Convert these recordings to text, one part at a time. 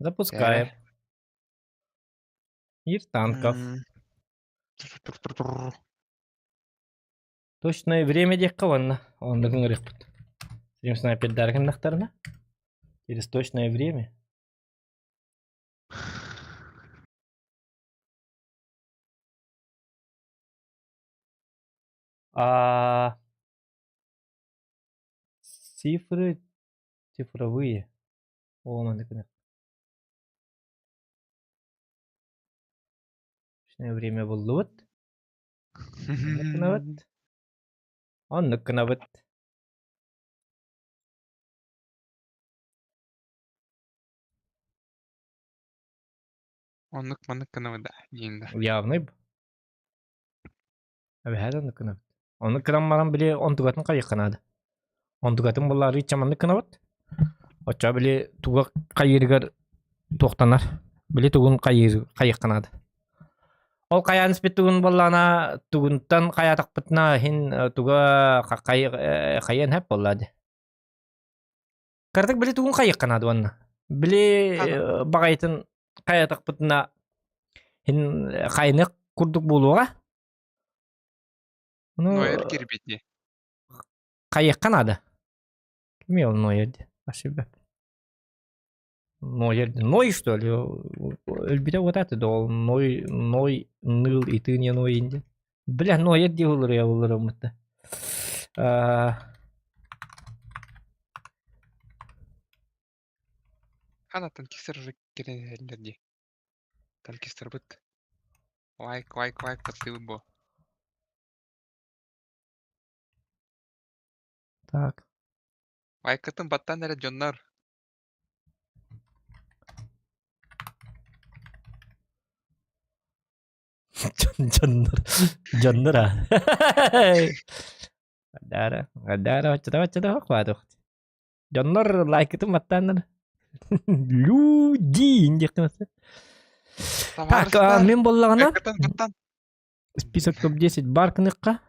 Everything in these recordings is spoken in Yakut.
Запускаем. Мир танков. Точное время диэххэ уонна оннук ыҥырыахпыт. Стрим снайпердары гыннахтарына через точное время. А цифры цифровые. О, маннык гынар. Точное время буллубут. Оннук гынабыт. Оннук гынабыт. Оннук маннык гынабыт да диэн да. Явный Эбэһээт оннук гынабыт. Оннук гынан баран били онтугатын хайыахха наада. Онтугатын буллаары иччэ маннык гынабыт. Оччоҕо били туга хайыырыгар туохтанар. Били тугун хайыыр хайыахха наада. Ол хайаан испит тугун буоллаҕына тугунтан хайаатахпытына иһин туга хайыан хэп буоллаа дии. Кыратык били тугун хайыахха наада уонна. Били баҕайытын хайатахпытына иһин хайыныах курдук буолуоҕа. Ну, Ноер кирбити. Хайыахха наада. Кими ол Ноер диэн? Ошибка. Ноер Ной что ли? Өлбүтэ вот это да ол Ной Ной ныл и ты не Ной инде. Бля, Ноер дии олоруя олороммут Хана танкистар уже кэлэн иһэллэр дии. Танкистарбыт. Лайк, лайк, лайк тастыыбыт буо. Так. Лайкытын баттаан эрэ дьоннор. Дьоннор. Дьоннор а. Гадара, гадара, оччото оччото хватых. Дьоннор лайкытын баттааннар. Люди диэхтэн Так, мин буоллаҕына список топ-10 бар кыныкка.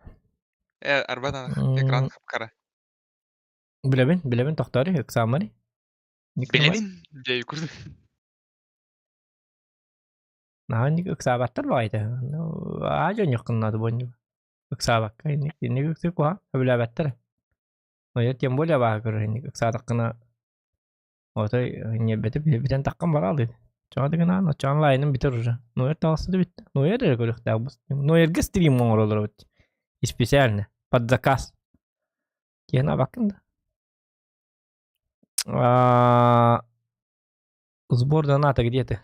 Э, арбан экран хапкара. Билэбин, билэбин тохтоору, ыксаамари. Билэбин, дьэй курдук. Наһаа инник ыксаабаттар баҕайыта. Аа дьонньоххуннаады буонньу. Ыксаабакка инник инник ыксыы куһаҕан, сөбүлээбэттэр. Ой, тем более абааһы көрөр инник ыксаатаххына отой ньиэрбэтэ бүтэн таххан бараалыы. Чоҕо да гынаан, оччоҕо онлайным бүтэр уже. Нойер таҕыста да бүттэ. Нойер эрэ көрүөхтээх бу. Нойерга стрим оҥороллор эбит. Специально, под заказ. Киһини абаккын да. А, Сбор доната где ты?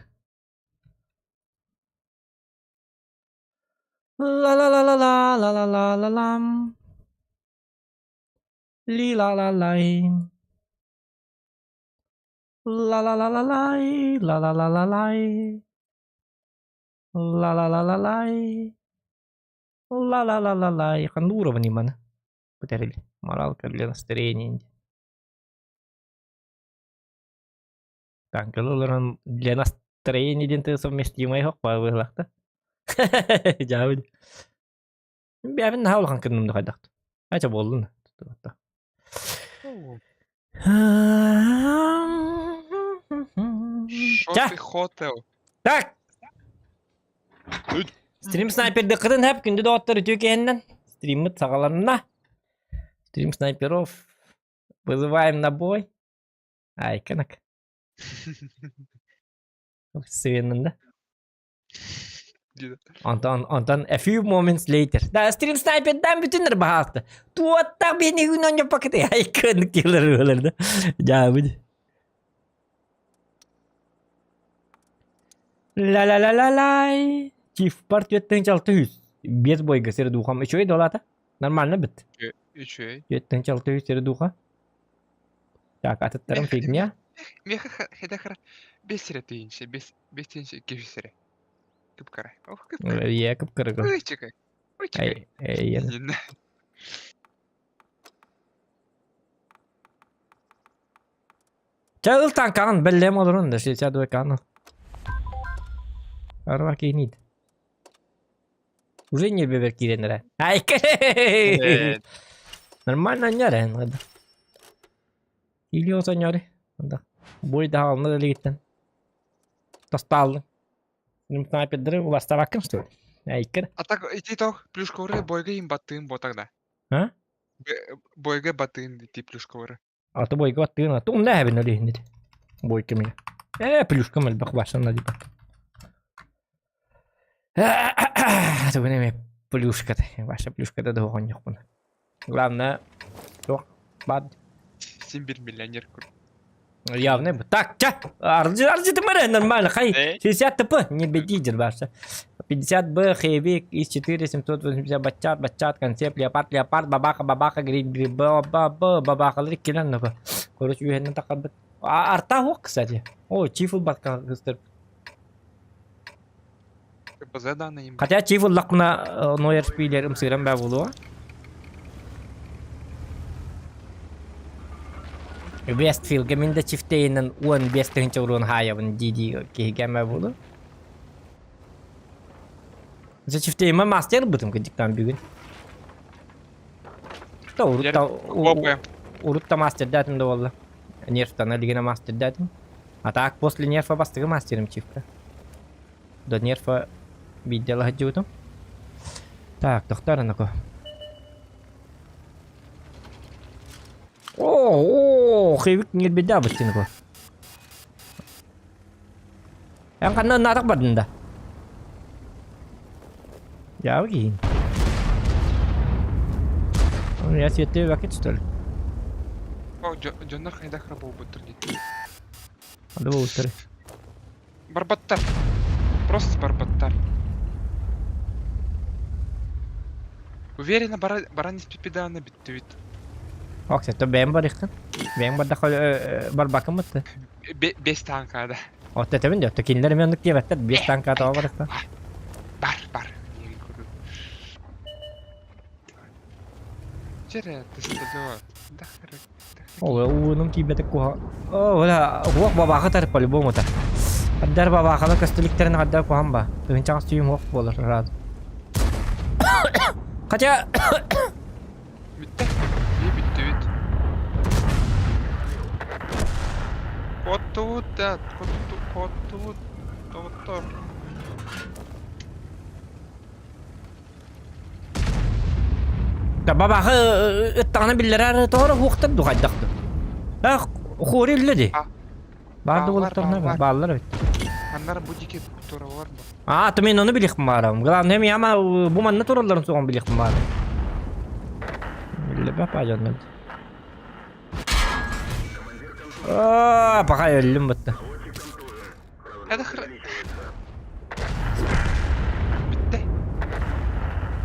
Ла-ла-ла-ла-ла-ла-ла-ла-ла-лам. Ли-ла-ла-лай. Ла-ла-ла-ла-лай, ла-ла-ла-ла-лай. Ла-ла-ла-ла-лай. Ла-ла-ла-ла-лай. Ханна уровни маны? Бүтэрили. Моралка для настроения. Танкалы олорон для настроения диэн тыл совместимай хоқ быһылахта. Дьаабын. Бэйэбин наһаа улахан кынным да хайдахт. Ача буоллун. Шоты хотел. Так. Стрим снайпердыккытын хэп күндү доҕоттор үтүө киһиннэн. Стриммит саҕаланна. Стрим снайперов вызываем на бой. Айканак. Сывеннан да. Онтон, онтон a few moments later. Да, стрим снайпердан бүтүннэр баһаалта. Туоттах бини күн онньоппакыты айкын киллер ылар да. Жаабыт. Ла-ла-ла-ла-лай. Чиф пар түөттен чалты үс. Без бойга сир духам. Үчүгэй долата. Нормально бит. Үчүгэй. Түөттен чалты үс сир духа. Так, атыттарым фигня. Меха хедахара бес сире тыйынча, бес бес тыйынча икки сире. Кып-кара. Ох, кып-кара. Иә, кып-кара. Ой, чекай. Ой, чекай. Эй, Чэ, ыл танкаҕын бэллэм олорон да 62 кааны. Арба киинит. Уже не бебер киирэн эрэ. Ай, Нормально анньар эн. Или осоньори. Да. Бой да алны да лигиттен. Тостааллын. Снайпердары уластабаккын что ли? Айкыр. А так ити тох плюшкалары бойга им баттыын бо тогда. А? Бойга баттыын ити плюшкалары. А то бойга баттыын, а то умна эбин олиһинит. Бойка меня. Э, плюшкам элбэх башан дипа. Тугун эме плюшка Ваша плюшка да доҕонньохпун. Главное, туох баар. Син бир миллионер кур. Явно. Так, ча! Арджи, арджи ты море, нормально. Хай, 60 ТП, не беди, Ваша. 50 Б, Хэви, ИС-4, 780, Бачат, Бачат, Концепт, Леопард, Леопард, Бабаха, Бабаха, Гриб, Гриб, Б, Б, Б, Бабахалар иккилэн, ну Короче, үһэннэн тахарбыт. Арта хуох, кстати. О, чифл батка кыстыр. КПЗ данные им. Хотя чифл лакмына Нойер шпилер ымсыран бә булуа. Вестфилдга мин да чифтейинен 15 тыһынча уруон хаайабын дии-дии киһигэ буолу. За чифтейма мастер бытым кыдьыктаан бүгүн. Да урут та урут та мастердаатым да буолла. Нерфтан илигинэ мастердаатым. А так после нерфа бастыгы мастерым чифка. До нерфа биирдэ сылдьыбытым. Так, тохтоор анако. О, хэвик ньирбидэ быттыны Эн ханна наатах бардын да? Дьаабы киһиҥ. Я сиэттэ бакет что ли? О, дьоннор хайдах эрэ буолбуттар дии. Ады буолбуттар. Барбаттар. Просто барбаттар. Уверенно бара, баран испипидааны бүттүбүт. Ок, сетто бэйэм барыаххын. Бэйэм бардахха барбаккын бытты. Бес таанкаада. Отто этэбин дьэ, кинилэр эмиэ оннук диэбэттэр, биэс таанка тоҕо барыахтан. Бар, бар. Чэрэ, тыстадо. Ол уунум тиийбэтик куһа. О, бля, уох бабаха тар по-любому та. Хаддар бабаханы көстүлүктэрин хаддар куһан ба. Тыһынчаҕас түйүм уох буолар рад. Хотя Бүттэ. И бүттүбүт. Куоттубут да, куотту, куоттубут. Доҕоттор. Да бабахы ыттаҕына биллэрэр тоҕо хуохтар ду хайдах ду. Ах, хуори үллэ ди. Баар да буолуктарына бааллар эбит. Аннар бу диэки тураллар бу. А, то мен ону билиэхпин баарабын. Главное, мен ама бу манна туралларын суоҕун билиэхпин баарабын. Биллэбэ паадьаннар. Аа, пока өллүм бытта. Это хр... Бүттэ.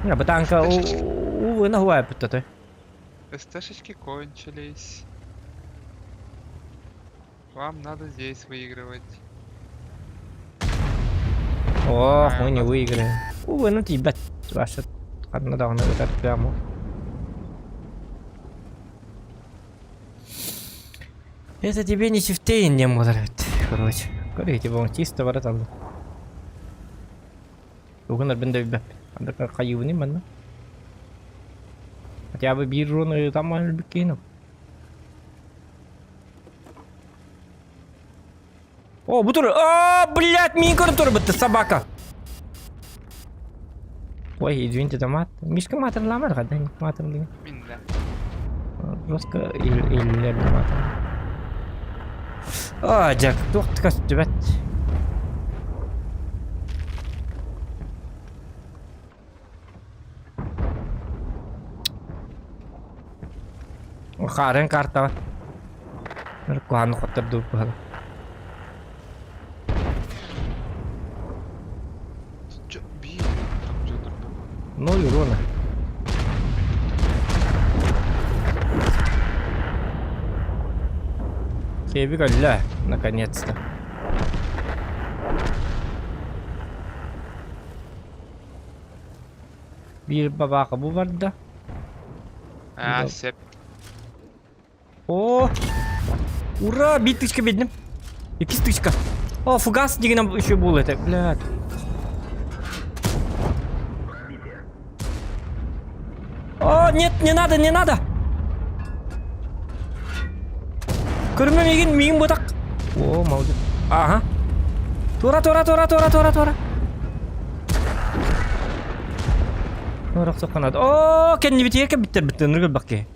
Я бытанка увы хуай бүттэ СТшечки кончились. Вам надо здесь выигрывать. Ох, мы не выиграем. Увы, ну тебя, ваша одна давно это прямо. Это тебе не чифтейн не может. Короче, короче, типа чисто братан. Угунар бен да Анда хайыбыны манна. Хотя бы биир руны там өлбүккейн. О, бу тур. А, блядь, мин көрөн турбут собака. Ой, извините, это мат. Мишка матырламар, когда не матырлыйм. Мин да. Жестко или матыр. А, дьэ, туох көстүбэт. Хаарын картаҕа. Куһааны хоттордуу быһала. Ноль урона. Кеби өллө, наконец-то. Биир бабаака бу барда. А, сеп. О! Ура! Биир тычка бидним. Иккис тычка. О, фугас дигинен еще был это, блядь. О, нет, не надо, не надо! Көрүмэ миигин, миигин бытак. О, молодец. Ага. Туора, туора, туора, туора, туора, туора. Туора охсоххунад. Оо, кэннибитигэр кэлбиттэр бүттэ, ныргы бакки.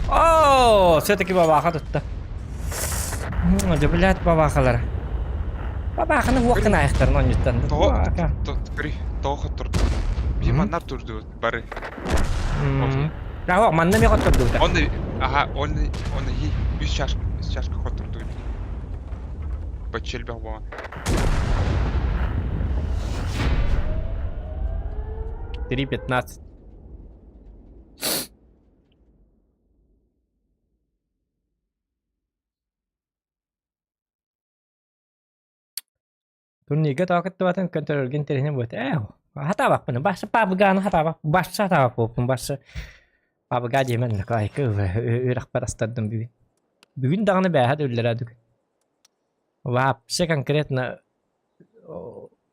Оо, все-таки бабаха тутта. Дьэ, блядь, бабахалара. Бабаханы хуоххын аайахтарын онньуттан. Тоҕо тоҕо хоттордубут? Биһи маннар турдубут бары. Аһо, манна эмиэ хоттордубута. Онно аха, онно онно хи үс чашка үс чашка хоттордубут. Бачча элбэх буолан. 3.15. Турнирга тоҕо кыттыбатын контролга интэриэһинэй буолуо ээ хатаабаппын башы пабыгааны хатаабап башы хатаабап буолпун башы пабыга диэмэн айка үрэхпэр астардым бүгүн бүгүн даҕаны бээһэ да үллэрэ дүк вообще конкретно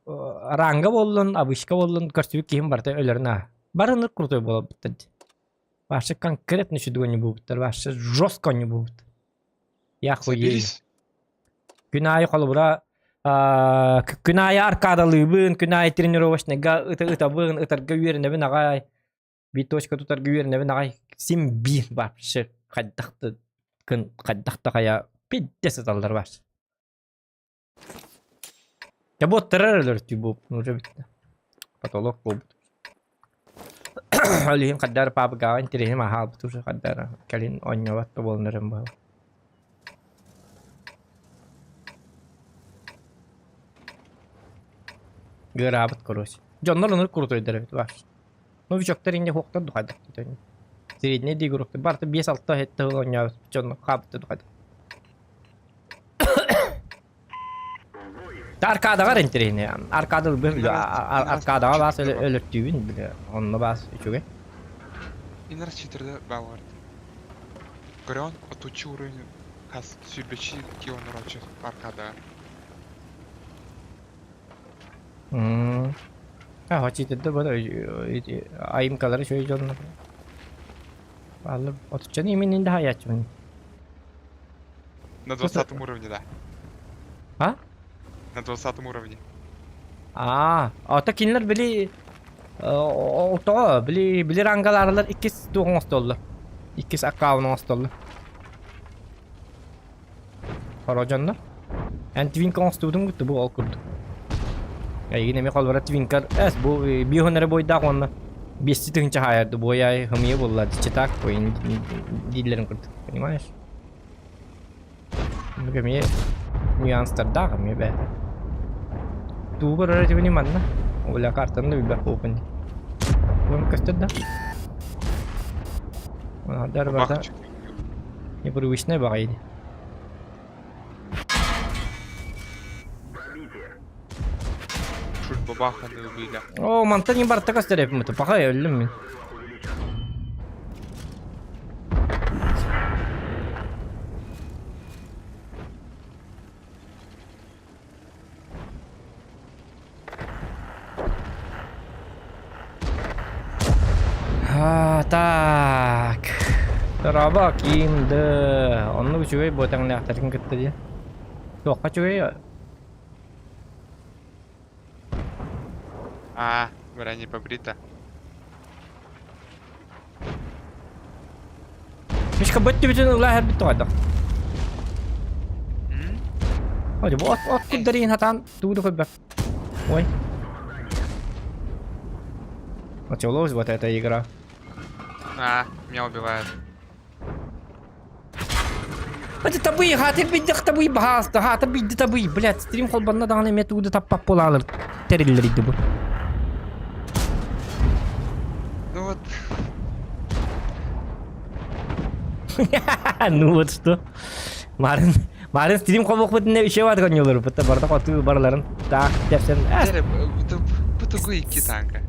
ранга буоллун обычка буоллун көрсүбүт киһим барыта өлөрүн аа бары крутой буолбуттар вообще конкретно сүдүгөнньү буолбуттар вообще жестко онньу буолбут я хуею Күн аайы холобура күн аайы аркадалыыбын, күн аайы тренировочныйга ытабын, ытарга үөрэнэбин аҕай, биир точка тутарга үөрэнэбин аҕай, син биир вообще хайдах да хайдах да хайа пиздец сыталлар вообще. Дьэ буоттарар өлөртүү буолбут уже бүттэ. Потолок буолбут. Ол иһин хайдах эрэ паабыгаҕа интэриэһим аһаабыт уже хайдах эрэ кэлин оонньообот да буолан эрэн быһыылаах. Ыараабыт короче. Дьоннор ону курутуйдар эбит баар. Новичоктар инньэ хуохтар духайдар Средний дии игроктар барыта 5-6 сэттэ сыл оонньообут дьоннор хаабыттар духайдар. Аркадаҕар интэриэһинэй. Аркада аркадаҕа баас өлөртүүбүн онно баас үчүгэй. Инар читерде баалар. Көрөн отуччу уровень хас сүүрбэчи километр аркада. А, читерде бар айымкалары үчүгэй дьоннор. Бааллар отуччаны имин инде хаайааччыбын. На 20 уровне, да. А? На 20 уровне. Аа, ото кинилэр били тоҕо били били рангалаарылар иккис туох оҥостоллор. Иккис аккаунт оҥостоллор. Хоро дьоннор. Эн твинка оҥостубутуҥ бутта бу ол курдук. Эйигин эмиэ холбора твинкар эс бу биир эрэ буойдаах уонна биэсти тыһыынча хаайарды буойаай хымыйа буолла читак дииллэрин курдук понимаешь? Бу эмиэ нюанстардаах эмиэ бэйэтэ. Тугу көрөр этибиний манна? Бля картаны да билбэт буолбун. Бу көстөр да? Дар барда непривычная баҕайы. Чуть бабаханы убили. О, мантан не барта көстөр эппин Пока өллүм мин. А, так. Дорообо, киим да. Оннук үчүгэй буотаҥнаахтарын кытта дии. Туохха үчүгэй? А, бра не побрита. Мишка бөттүбүтүн ылаа эрбит тоҕойдох. Ой, бу от от курдарыйын хатаан тугу да көрбөт. Ой. Началось вот эта игра. А, меня убивают. Это табый, хаты биддих табый баһааста, хаты бидди табый, блядь, стрим холбанна даҕаны эмиэ тугу да таппап буолаалар тэриллэрийди бу. Ну вот. Ну вот что. Марын, Марын стрим холбохпут инне үчү бар коньолор, бутта барда хоту барыларын таах тэпсэн. Бутугу икки танка.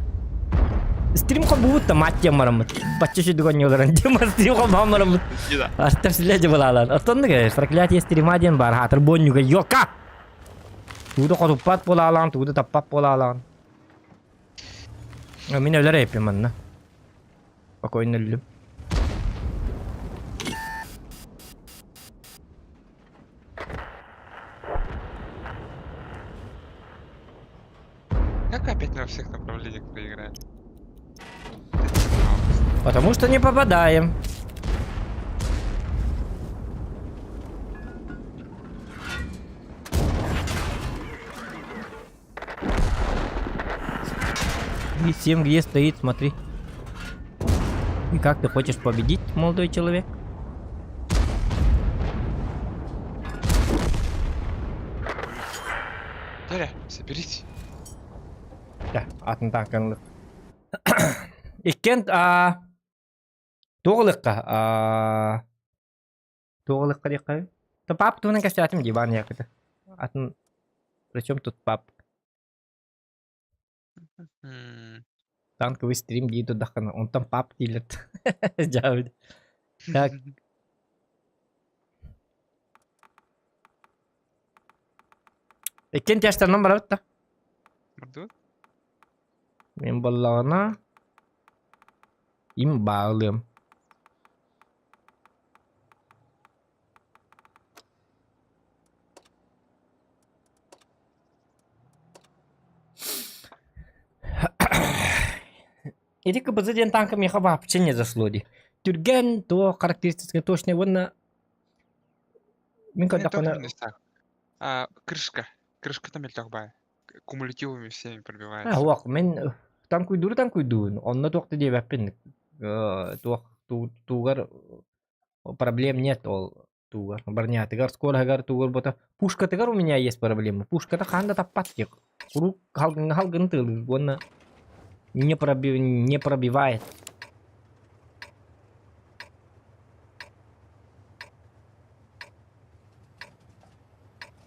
Стрим холбубут та мать диэн бараммыт. Бачча сүдү коньолорун диэн стрим холбоон бараммыт. Астар силэ дьыбылаалар. Оттон проклятие стрима диэн бар хаатыр буонньуга ёка! Тугу да хотуппат буолаалаан, тугу да таппат буолаалаан. Мин өлөр эппин манна. Спокойно өллүм. Как опять на всех направлениях проиграли? Потому что не попадаем. И всем где стоит, смотри. И как ты хочешь победить, молодой человек? Дядя, соберись. Да, атын тааканлык. Иккен а туох а туох диэххэ То пап туһунан кэпсээтим дии баан якыта. Атын причем тут пап? Танковый стрим дии турдаххына онтон пап дииллэр дьаабыт. Так. Иккиэн тиэстэринэн барабыт да? Бардыбыт. Мин буоллаҕына им баалыам. Ити КБЗ диэн танка миэхэ вообще не зашло дии. Түргэн, туох характеристика точнее уонна мин көрдөхпүнэ А, крышка. Крышка там мөлтөх баай. Кумулятивами всеми пробивается. Суох, мин танкуйдууру танкуйдуун, онно туох да диэбэппин. Туох туугар проблем нет ол тугар. Бронятыгар, скорогар тугар бота. Пушкатыгар у меня есть проблемы. Пушката хаан да таппат диэх. Куруук халгыҥҥа халгын тыалыыр уонна не, проби... не пробивает.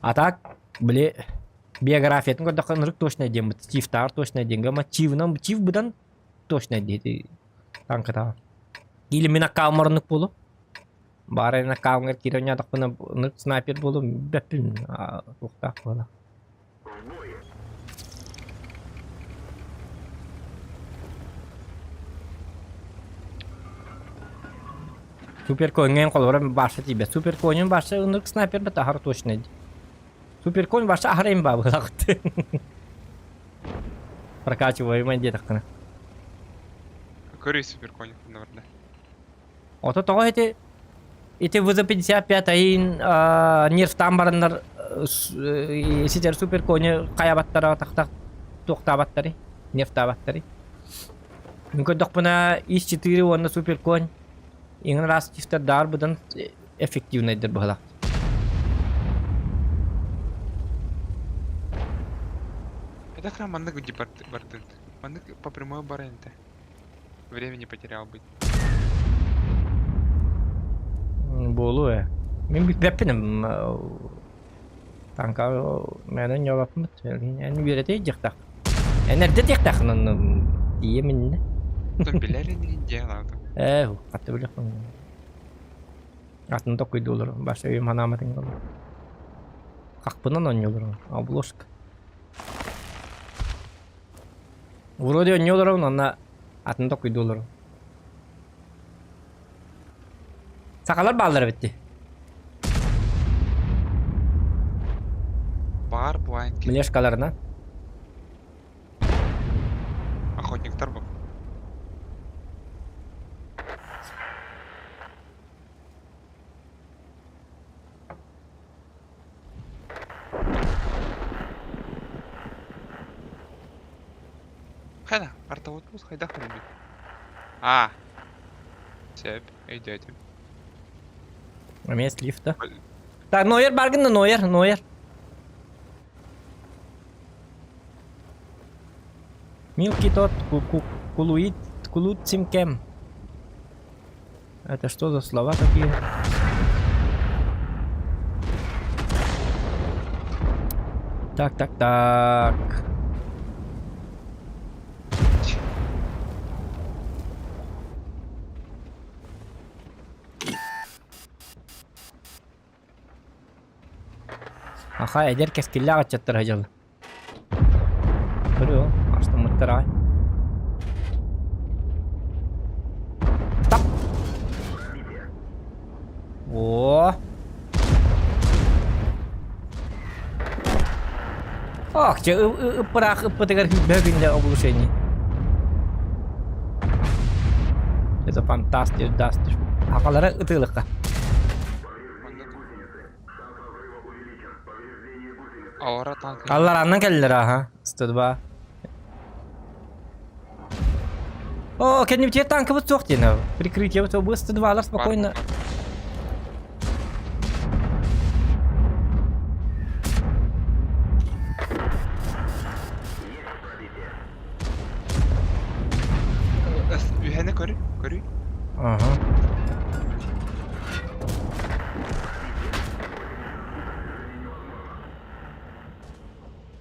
А так, били, биографиятын көрдөххө ынырык точно диэммит. Тифтаар точно диэн гама Тивынан Тив быдан точно диэти танката. Или мин аккаунмар буолу. Баар эн аккауҥҥар киирэ оонньоотохпуна ынырык снайпер буолуом бэппин туохтаах буола. Супер коньҥа холобура баарса тиийбэт. Супер коньун баарса ынырык снайпер бит аһар точно дии. Супер конь баарса аһар эм баабылаахт. Прокачиваемый диэтэххинэ. Көрүй супер конь наверное. Ото тоҕо ити ити ВЗ-55 айын нервтаан бараннар ситэр супер кони хайабаттара тахтах туохтаабаттары нервтаабаттары. Мин көрдөхпүнэ ИС-4 уонна супер конь иҥин араас тифтэр даар быдан эффективнайдар быһалаах. Это храм маннык бардын. Маннык по прямой барынты. Времени потерял быть. Буолуо ээ. Мин билбэппин танка мээнэ ньолоппут. Эн үөрэтэ дьахтах. Эн эрдэ диэхтэххин онно тиийэ миннэ. Билэр инигин диэн аата. Ээ, хатты билэхпин. Атын токуйдуулар. Баша өйүм ханааматын олор. Хахпынан оонньуулар. Обложка. Вроде онньуу олоробун онно атын токуйдуу олоробун. Сахалар бааллар эбит дии. Баар буайын Млешкаларынан. Охотниктар бу. Хайда, артовод хайдах көрүнүй? А. Сөп, өйдөөтүм. Эмиэ лифта. Так, Нойер баргын да Нойер, Нойер. Милки тот, кулуит, кулут симкем. Это что за слова такие? Так, так, так. Аха, эдэр кэскиллээх ыччаттар сылдьаллар. Көрүө, астыммыттар аҕай. Тап! О! Ох, чэ, ыппыраах ыппытыгар бөһө күндэ облучение. Это фантастик, дастиш. Акалара ытыылыкка. Аура танк. Аллараннан кэллэр аха. 102. О, кэннибитигэр танкабыт суох диэн. Прикрытиебыт бу 102-лар спокойно. Үһэни көрү, көрү. Ага.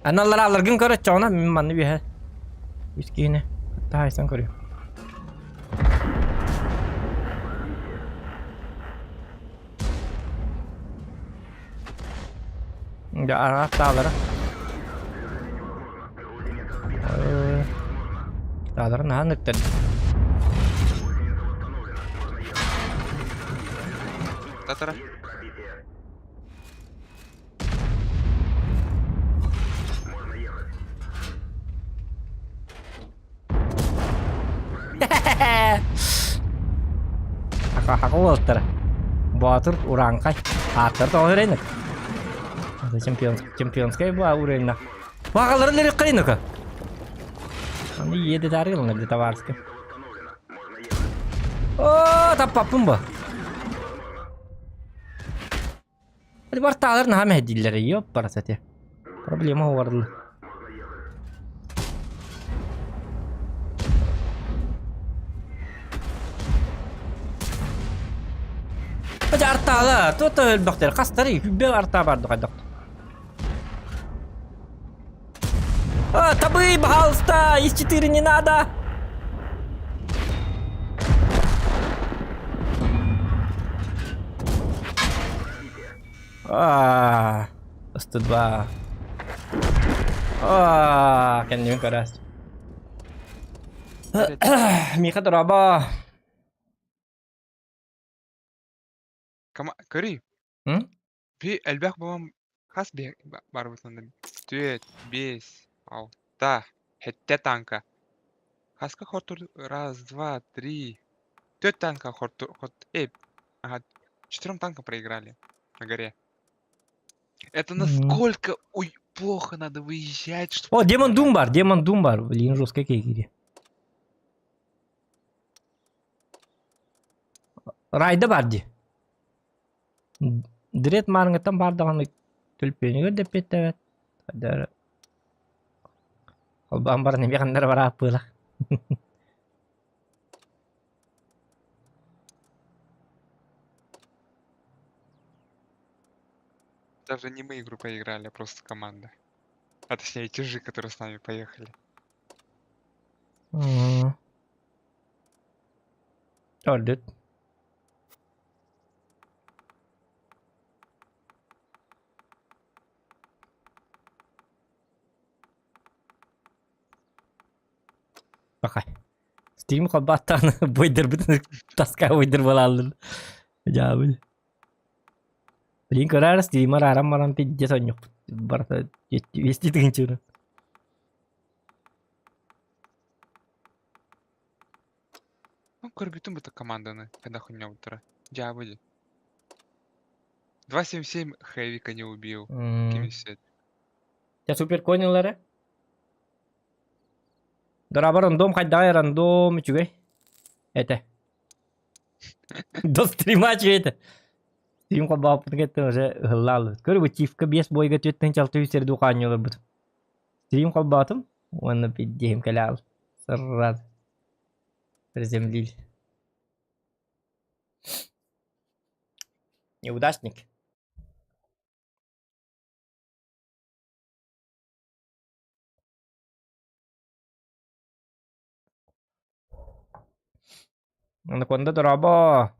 Аналлар алларгын көрөччөҕүнэ мин манны үөһэ үс киһини кытта хайсан көрүө. Дьэ араас таалара. Таалара наһаа ныктар. Татара. Хака уолаттара. Боотур урааҥхай. Ааттар тоҕо үрейнек. Чемпион, чемпионскай буа уровеньна. Бағаларын эрик кайныка. Аны еде таргылна где товарский. О, таппаппын бу. Бартаалар наһаа мэһэйдииллэр, ёппарас этэ. Проблема уордул. Бача артаалар, тута өлбөхтөр, хастары хүббэ артаа барды хайдах. А, табы, пожалуйста, из 4 не надо. А, 102. А, кэннибин көрөөс. Миха дороба. Кама, көрүй. М? Би элбэх буолан хас би барбытын түөрт, биэс, алта, сэттэ танка. Хаска хотур раз, два, три. Түөрт танка хорту хот э ага, четырем танкам проиграли на горе. Это насколько ой плохо надо выезжать, чтобы О, Демон проиграть. Дум бар, Демон Дум бар. Блин, жесткий кири. Райда бар ди. Дред маарыҥҥыттан баар даҕаны төлөпүөнүгэр да эппиэттээбэт. Хайдах эрэ холбоон баран эмиэ ханна эрэ барааппыылах. Даже не мы игру проиграли, а просто команда. А точнее тяжи, которые с нами поехали. М. Өлбүт. Бакай. Steam холбааттаҕына буойдарбытын таска буойдар буолааллар. Дьаабыл. Блин, көрөөр стример арам баран пиздец онньукпут. Барыта 200 тыһыынча Ну, көрбүтүм бу команданы, когда хуйня утра. Дьаабы 2.77 Хэвика не убил. Кимисет. Дьэ супер конилары. Дорабар рандом хайдаҕай рандом үчүгэй. Этэ. До стрима үчүгэй этэ. Стрим холбооппутун кэттэн уже ыһыллааллыбыт. Көр бу тифка биэс бойга түөттэн чалты үс эрдүү хаанньыларбыт. Стрим холбоотум уонна пиддиһим кэлээл. Сыррат. Приземлили. Неудачник. Анаконда дорообо.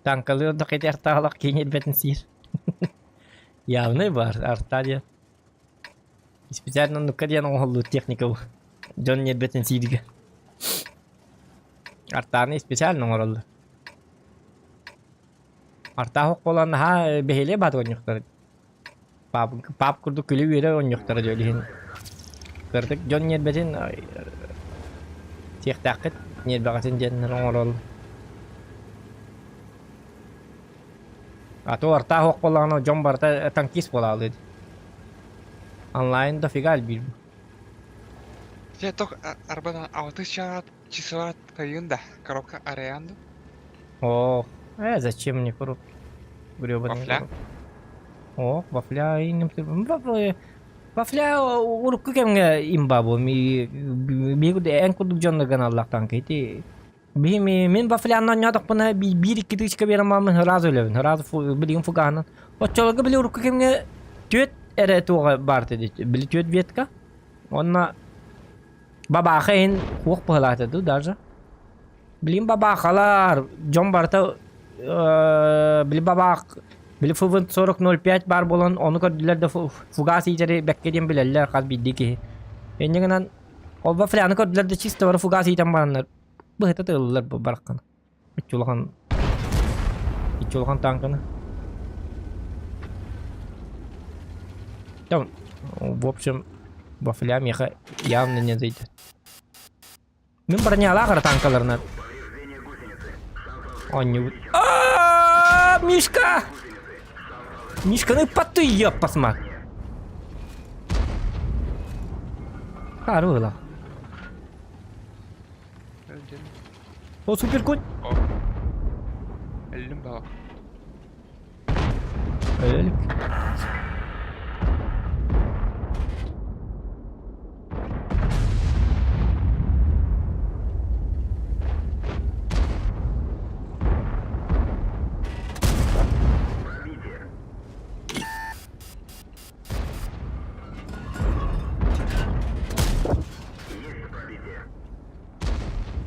Танкалыыр да кэтиэхтаах киин ирбэтин сиир. Явный бар, арта диэн. Специально оннукка диэн оҥоһуллубут техника бу. Дьон ньиэрбэтин сииргэ. Артааны специально оҥороллор. Артаах буолан наһаа бэһиэлэй баат оонньуохтара. Пап, пап курдук күлэ-үөрэ оонньуохтара дьэ иһин. Кырдык дьон ньиэрбэтин сиэхтээххит ньиэрбэҕитин диэннэр оҥорол. А то артаах ох буоллаҕына дьон барыта танкист буолаалыы. Онлайн дофига элбиир. Те тох арбана алты чаат часоват кайын да коробка арыйан Ох, зачем мне коробки? Гребаные Вафля? коробки. Ох, вафля иҥим Вафля урукку кэмҥэ имба бу биир эн курдук дьонно гыналлахтан ити биһи мин вафляны оонньоотохпуна биир икки тысяча биэрэн мааммын сразу өлөбүн сразу билигин фугаһынан оччолорго били урукку кэмҥэ түөрт эрэ туоҕа баар этэ били түөрт ветка уонна бабааха иһин хуох быһалаата дуу даже Билигин бабаахалар, дьон барыта били бабаах, били ФВ 40.05 баар буолан ону көрдүлэр да фугас иитэри бэккэ диэн билэллэр хас биирдии киһи. Инньэ гынан ол вафляны көрдүлэр да чисто бары фугас иитэн бараннар быһыта тыыллар бу бараххана. Иччи улахан иччи улахан тааҥканы. Там, в общем, вафля миэхэ явно не зайдет. Мин бронялаах эрэ танкаларынан оонньуубут. Аа, Мишка! Мишканы ыппаттыы ёппасма. Хаары быһыылаах. О, супер конь! Өллүм баҕа. Өлүк.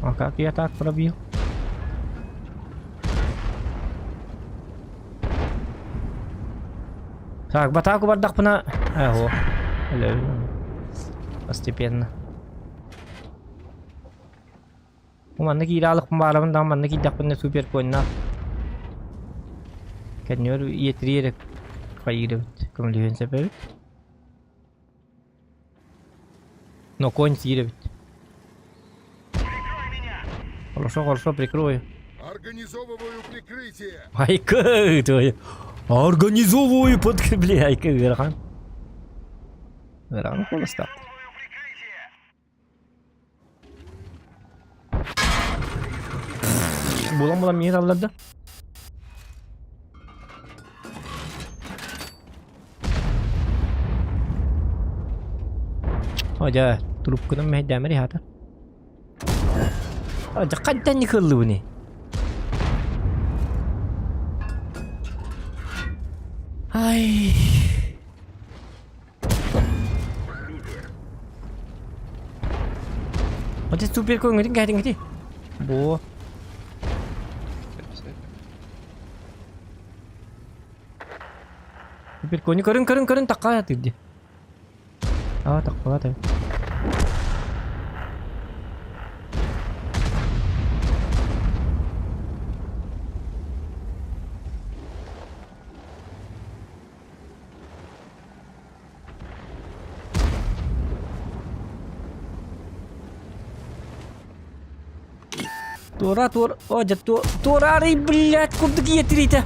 А как я так пробил? Так, в атаку бардахпына... Эго. Постепенно. Манна кииралыкпын баарабын да манна киирдэхпинэ супер конна. Кэннигэр иэтириэрэ хайыыр эбит, көмөлөһүөн сөп эбит. Но конь сиир эбит. Хорошо, хорошо, прикрою. Организовываю прикрытие. Айка, твою. Организовываю подкрепление. Айка, ыарахан. Ыарахан холостаах. Булан-булан миир алларда. О, дьэ, трубканан мэһэйдээмэр иһаата. Дьэ, хантан ньыкыллыбыный? Ай. Ити супер көҥүтүн кэһэтиҥ Бу. Супер көҥү көрүн көрүн көрүн такка тирди. Аа такка та. Туора туор о дьэ туораарый блядь курдук иэтириитэ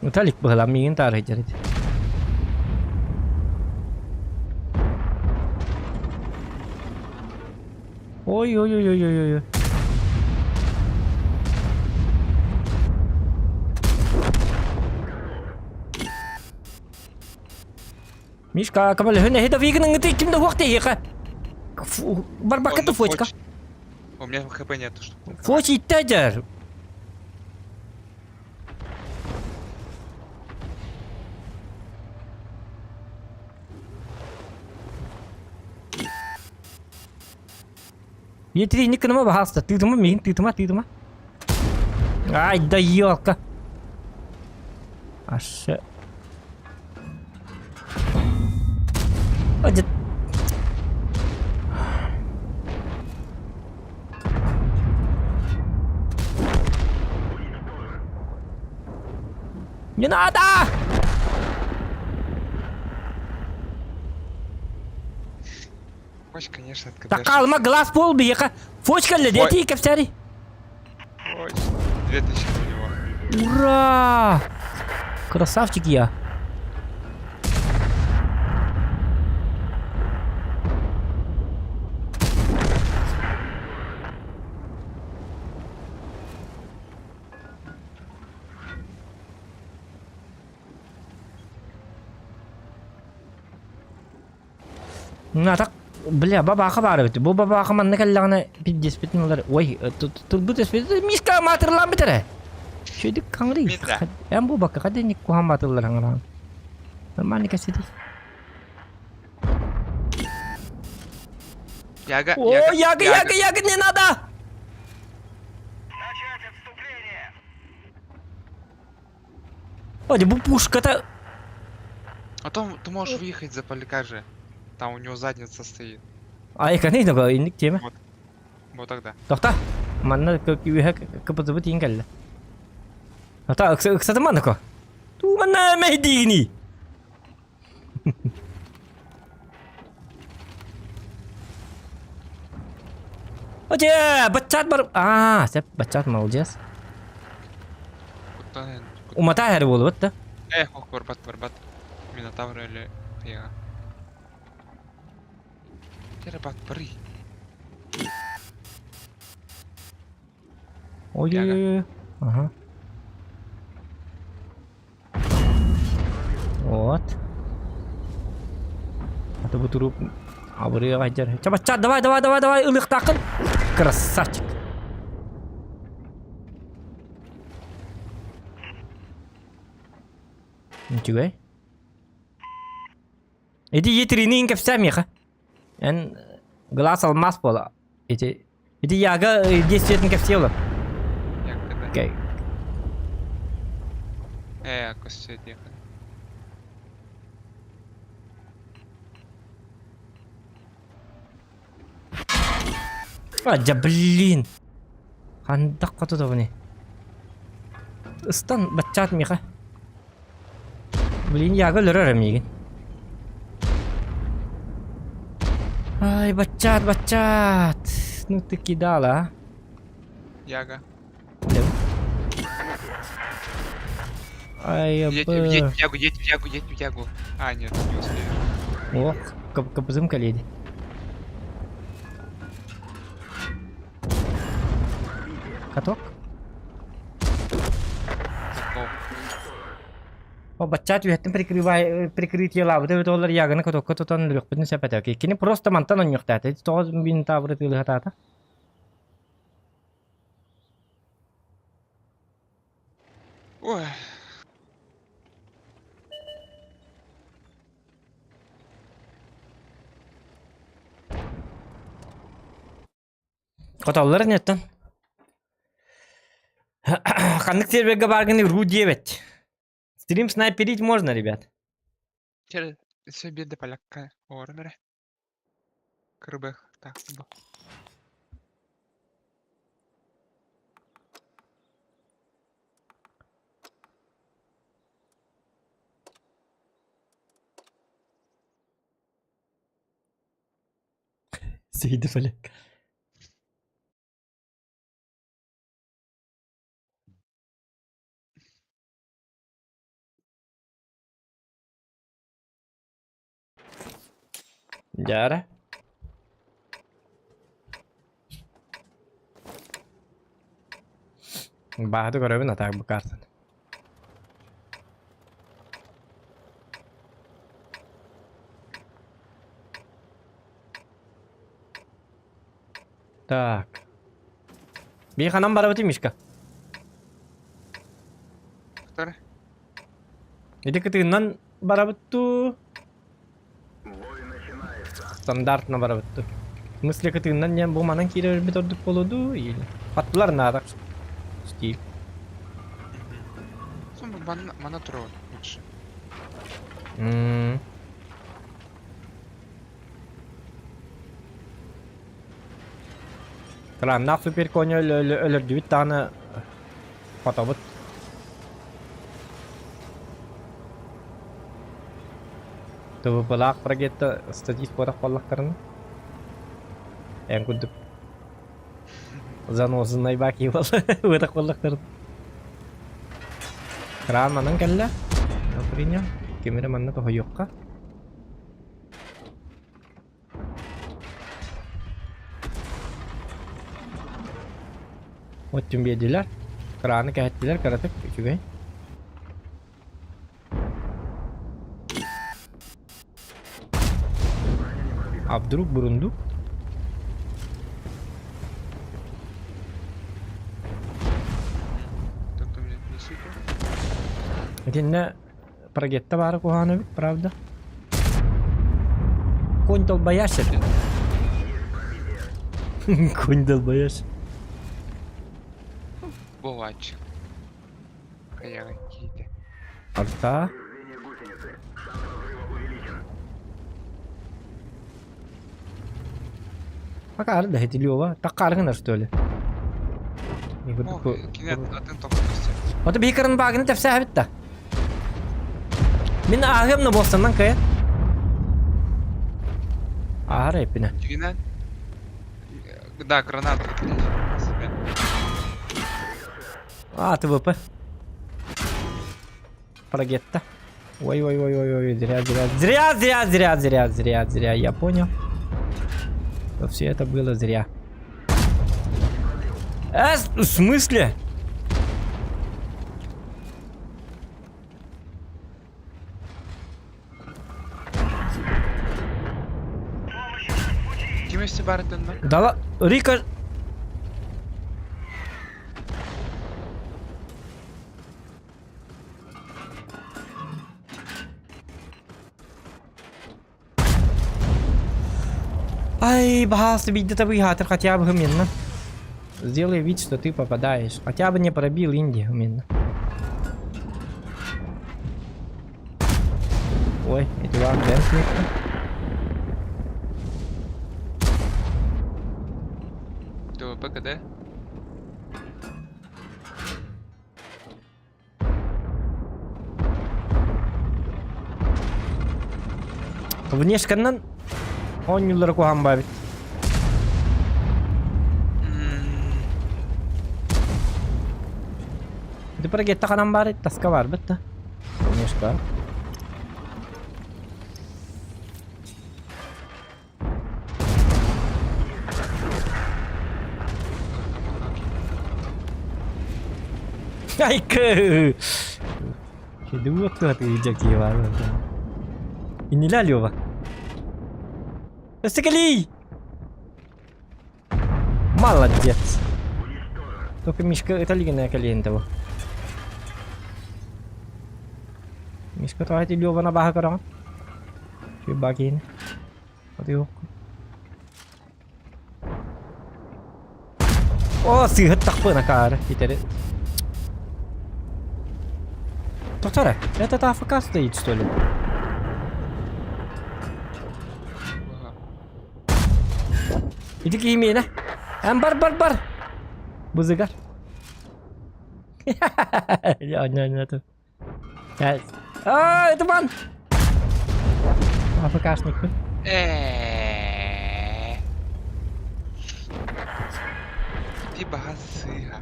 Виталик быһылаан миигин таарыйдьар ити. Ой ой ой ой ой ой. Мишка, көмөлөһүн эһи да вигин ыңыты ким да хуох тэйиэхэ. Барбакка Он фочка. фоч. У меня хп нету, что. Фоч иттәдер. Етирини кыныма баһааста. Тыытыма миин, тыытыма, тыытыма. Ай, да елка. Аше. Не надо! Хочешь, конечно, Такалма глаз пол биһиэхэ. Фочка кэллэ, Ой. диэтии кэпсээри. Ой, 2000 у него. Ура! Красавчик я. На так, бля, бабаха баар эбит. Бу бабаха манна кэллэҕинэ пиздеспитин ылар. Ой, турбут өспүт миска маатырлаан бүтэрэ. Шөйдүк хаҥырый. Мин да. Эн бу бакка хаденник куһан маатыллар хаҥыраан. Нормально кэсити. Яга, О, яга, яга, яга, не надо! Ой, бу пушка-то... А то ты можешь выехать за поляка же. Там у него задница стоит. Ай, конечно, инник тема. Вот тогда. Тохта. Манна күүһэ кыпытыбыт тиин кэллэ. Ата ыксатыман ако. Туу манна мэйдиини. Оте, баччат бар. Аа, сеп баччат молодец. Куттан Умата хэр буолубут да. Эх, ох, барбат, барбат. Минотавр или Яга. Терабат, бары. Ой-ой-ой. Ага. Вот. А то бу туруп абырыга айдьар. Чабачча, давай, давай, давай, давай, ылыктаакын. Красавчик. Үчүгэй. Ити етринин кэпсээ миэхэ. Эн глаз алмаз буола. Ити ити яга действиетин кэпсиэ олор. Яга, Окей. Костя диэхэ. А, дьэ, блин. Хандах хоту тобуни. Ыстан баччаат миэхэ. Блин, яга өлөрөр миигин. Ай, баччаат, баччаат. Ну ты кидала, а. Яга. Ай, Едь, б. едь в Ягу, едь в Ягу, едь в Ягу. А, нет, не успеешь. Ох, капызым кэлиэди. Каток? Закол. О, баччаат үһэттэн прикрывай прикрытие лаабыта эбит олар яганы катокка тутан өлүөхпүтүн сөп этэ. Кини просто мантан онньуохтаата. Тоҕо бин таабыры тыылыһатаата. Ой. Хотоллор инеттен. Ханнык серверге баргын ру диэбэт. Стрим снайперить можно, ребят. Через все беды поляка. Ормере. Крыбых. Так, б. Сейді поляк. Дьэ Баһыты көрөбүн атаак бу картаны. Так. Бии ханан барабытый Мишка? Второй. Ити кытыынан барабыт дуу? Стандартно барабыт дуу? В смысле кытыынан диэн бу манан киирэрбит ордук буолуо дуу или аттылар наада стиль. Мана турар лучше. М. Кырааннаах суперкони өлөрдүбүт даҕаны хотобут. ТВП-лаах прогетта статист буолах буоллахтарына эн курдук занозынай баки буолах буоллахтарына Кран манан кэллэ. Принял. Кимире манна тоһуйуохха. Оттун биэрдилэр. Краны кэһэттилэр кыратык үчүгэй. А вдруг бурундук? Итиннэ прогетта баара куһаҕан эбит, правда? Конь долбоящий. Конь долбоящий. Буолааччы. Хайаҕа киирдэ. Арта. Пока да Лёва. Так каргына что ли? Кини атын тохтосу. Ото бикарын багын тәпсә битте. Мин ааһыам на буостаннан кыйа. Ааһар эппинэ. Дьигинэн Да, гранату себе. А, ТВП. Прогетта. Ой-ой-ой-ой-ой, зря, зря, зря, зря, зря, зря, зря, зря, я понял. То все это было зря. В смысле? Ким өссө барытынна? Дала... Рика... Ай, бахался где-то выхатыр хотя бы именно. Сделай вид, что ты попадаешь. Хотя бы не пробил Инди именно. Ой, Эдуард Бентли. ТВП КД? Внешканнан оонньууллара куһаҕан баабит. Ити прогетта ханан баар таска баарбыт да. Внешка. Айкы! Иннилэ Лёва. Өссө Молодец. Только Мишка это лигина кэлиэн того. Мишка тоҕо Лёваны баһа көрөҕүн? Чуйбаа киһини. О, сыыһыттахпын акаары итэри. Тоқтара, этот АФК стоит, что ли? Иди киһи Эн бар бар бар. Бызыгар. А, это бан! АФКшник. Ээ. Ити баһа сыыһа.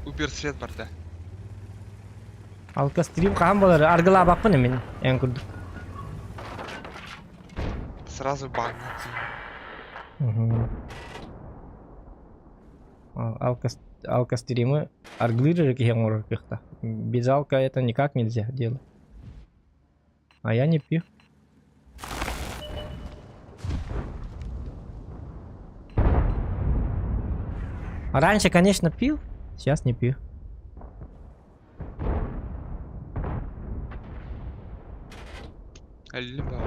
Убер свет барда. Алка стрим хаһан буолар? Аргылаабаппын мин эн курдук. Сразу баннить. Алка стримы аргылыыр эрэ киһи оҥорор кыахтаах. Без алка это никак нельзя делать. А я не пью. Раньше, конечно, пил, сейчас не пью. Либо.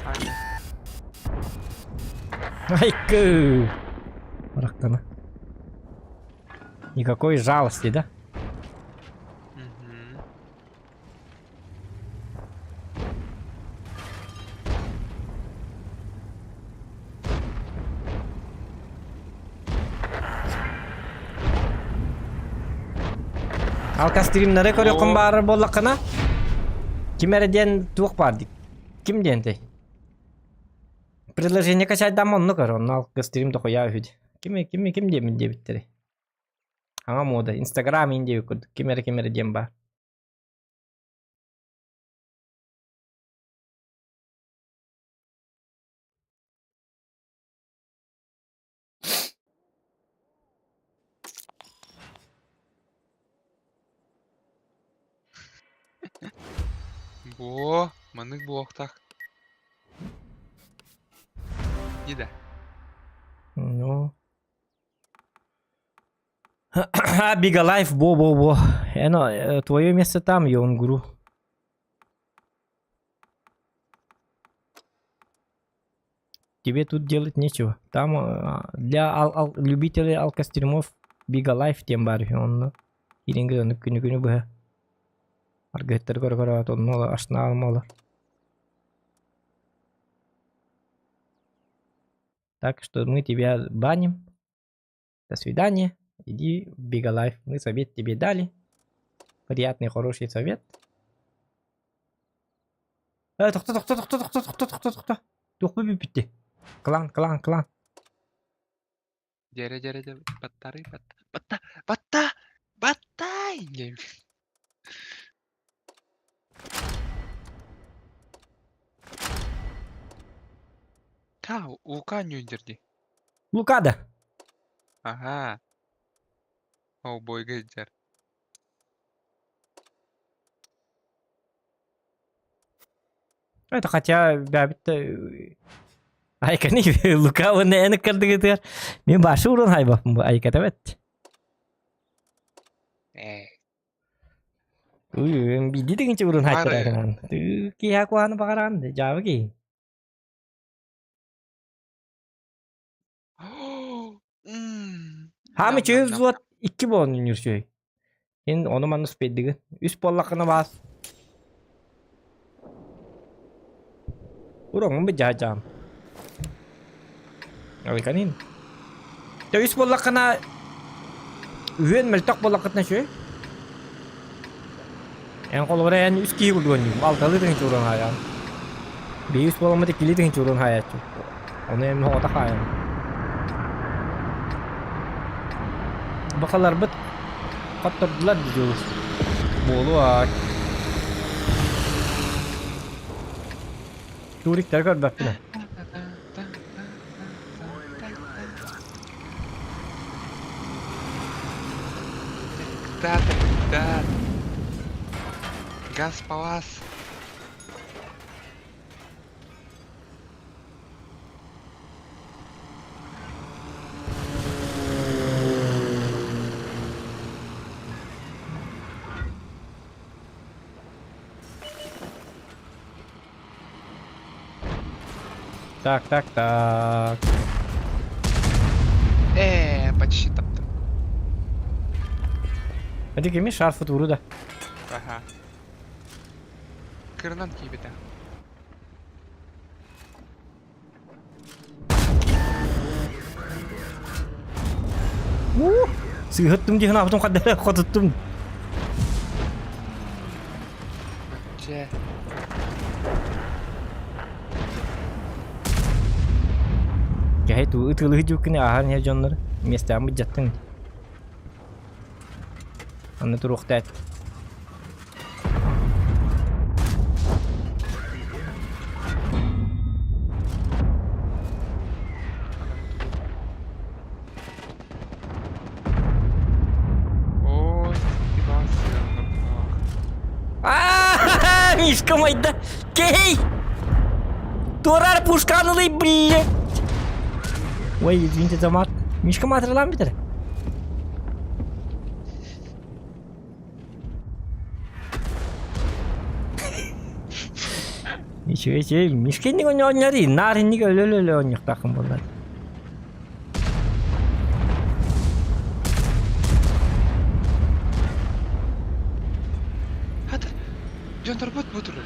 Аня. Айкы! Рахтана. Никакой жалости, да? Мгм. Алкастримнары көрүөххүн баарар буоллаххына, ким эрэ диэн туох баар дии. Ким диэнтэй? Предложение качайдаама онно көр, онно алкастрим дохуя үһү. Ким ким ким диэмин диэбиттэрий? Аҥа муода, Инстаграм иин диэбит курдук. Ким эрэ ким эрэ диэн баар. Буо, маннык буолуохтаах. Ида. Ну. Бигалайф, бо-бо-бо. Эно, твое место там, Йонгуру. Тебе тут делать нечего. Там для ал любителей алкостримов Бигалайф диэн баар үһү онно. Киирэн оннук күнү-күнү быһа. Аргыһыттары көрө-көрө онно ашнаалмалар. Так что мы тебя баним. До свидания. Иди в Бигалайф. Мы совет тебе дали. Приятный, хороший совет. Э, тохто, тохто, тохто, тохто, тохто, тохто, тохто. Туохпу бүппүтти. Клан, клан, клан. Дьэрэ дьэрэ дьэ баттарый батта батта батта баттай диэм. Та Лука ньүндэр дии. Лука да. Аһаа. Ол бойга илдьэр. Это хотя бэбит Айканы Лука уонна эн ыккардыгытыгар мин башы урун хайбаппын бу айката бэт. Ээ. Уй, биди дигинче урун хайттаракынан. Киһа куһаны багаран жабы ки. Хаамы чөй взвод икки буолан үнүрсүөй. Ин ону манна успейдыгын. Үс буоллаххына баас. Уроҥун быдьаажаам. Алыканин. Те үс буоллаххына үһүөн мөлтөх буоллаххытына үчүгэй. Эн холобура эн үс киһи курдук онньугум. Алталыы тыһыынча уран хаайаҕын. Биир үс буоламмыт иккилии тыһыынча уран хаайааччы. Ону эм оҕото хаайан. Бакаларбыт хоттордулар дьулус. Буолуо. Туриктары көрбөппүн. Диктатор, диктатор. Газ палас. Так, так, так. Ээ, почти таптым. Эти кими шарфы туру да. Ага. Кырынан киибитэ. Сыыһыттым дии санаабытым хардара хотуттум. Чэ. Кэһэй туу ытыалыһы дьүккүнэ ааһан иһэр дьоннор миэстэҕин быдьаттыҥ. Анны туруохтаат. Оо, Иван А, Мишка майда. Кей! Турар пушканылый, блядь! Ой, извините за мат. Мишка матралан битер. Ничего себе, Мишка инник оонньоорий, наар инник өлө-өлө оонньуохтааххын буоллар. Хата, дьонторбут бу турар.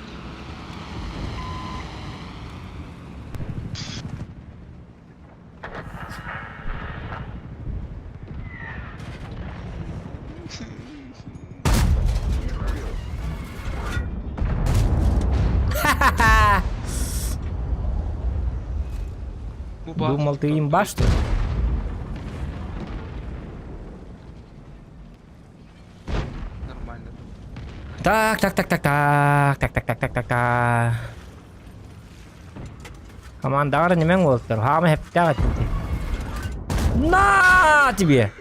Думал, ты имба, что ли? Нормально. Так, так, так, так, так, так, так, так, так, так, так. Командаҕар нимэҥ уолаттар, хаама хэптээх этинти. На тебе!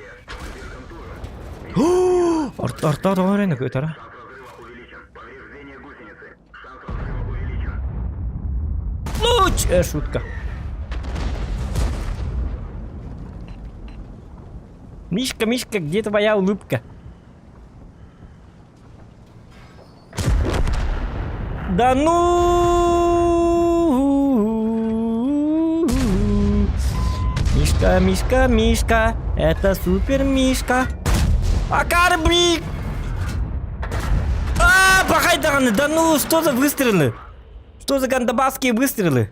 Орто орто тоҕо эрэ көтөрө. Луч! Шутка. Мишка, Мишка, где твоя улыбка? Да ну! Мишка, Мишка, Мишка, это супер Мишка. Акарбик! А, пахай даҕаны, да ну, что за выстрелы? Что за гандабасские выстрелы?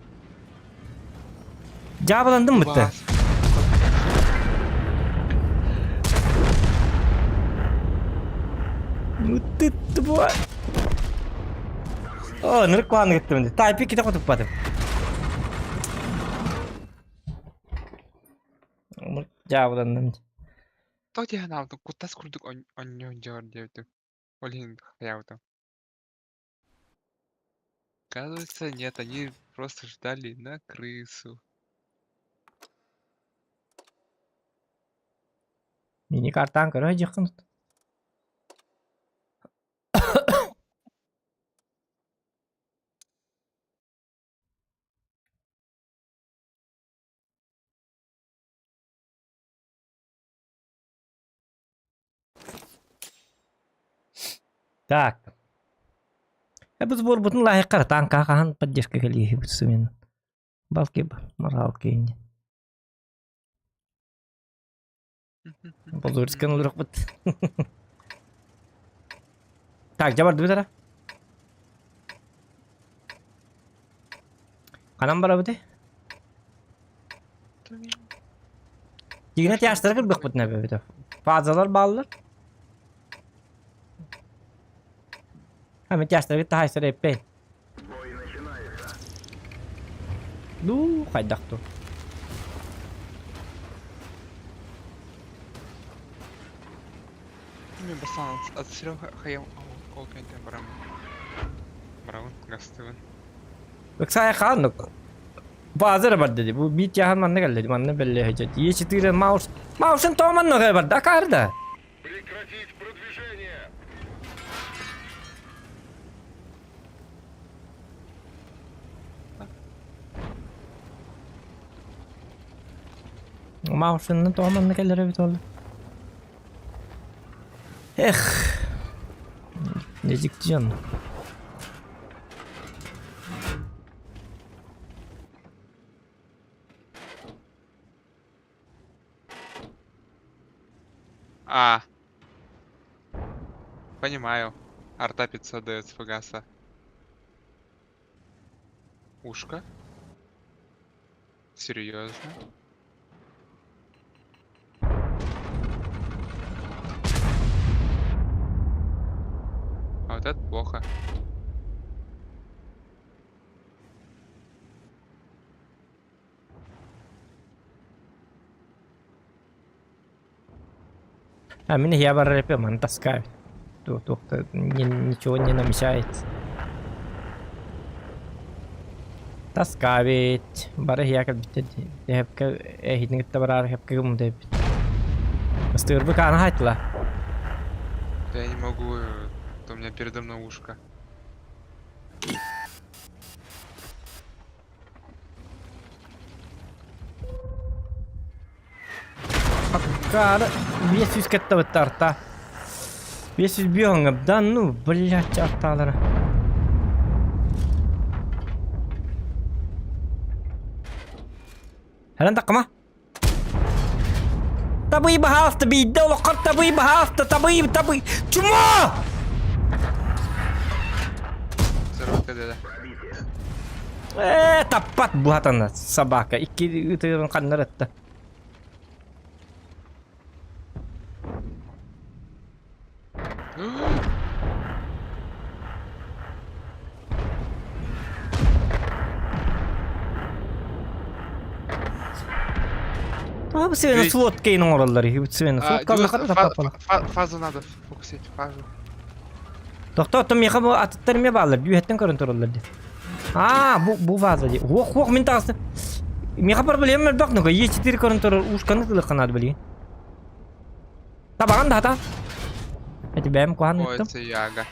Дьаабыландым бытта. Ну ты тварь. О, нырык куһаҕаны кыттым. Тайпи ките хотуппатым. Дьаабыланным. То диэн аабытым куттас курдук онньоон дьоор диэбитим. Ол иһин хайаабытым. Оказывается, нет, они просто ждали на крысу. Мини-картаан көрө дьиэххин. Так. Бу сборбутун лаайыккар таанка хаһан поддержка кэлииһибит сымын. Балки моралки инни. Позорскан олорохпут. Так, дьэ бардыбыт ара. Ханан барабыт? Дигинэ тяжтары кырбыхпыт нәбэбит. Фазалар бааллар. А мен тяжтары таһайсар эппей. Ну, хайдах ту. Мен бастан отстрел хайам ол кэнтэн барам. Барабын, гастыбын. Ыксая хааннык. Баазар бар dedi. Бу биит яхан манна кэллэ. Манна бэллэ хэжэт. Е4 маус. Маусен тоҕо манна барда акаарда. Прекратить продвижение! Маусенна тоҕо манна кэлэр эбит ол. Эх. Незиктион. А. Понимаю. Арта 500 дает с фугаса. Ушко? Серьезно? А вот это плохо. А мин я бар рэпе ман таскаю. Ничего не намечается. Таскавить. Бары я как хепке эхитин кытта барар хепке гумдебит. Ыстыырбы каана хайтла. Да я не могу, то у меня передо мной ушко. Аккаары 500 кеттабыт арта. 505 да ну, блядь, арталара. Ханан такма. Табый баһаалта биирдэ олоххор табый баһаалта табый табый чума! Ээ таппат буһатана собака икки ытыырын ханнар этте. Тоҕо сыана сводкайын оҥороллор үһү сыана сводка Фазу надо фокусить, фазу. Тохто, оттон миэхэ бу атыттар эмиэ бааллар, бүүһэттэн көрөн тураллар дии. Аа, бу бу фаза дии. Уох, уох, мин таҕыстым. Миэхэ проблема элбэх, ну-ка, Е4 көрөн турар ушканы тылыахха наада билигин. Табаҕын да хата. Эти бэйэм куһаан Ой, ыттым. это яга.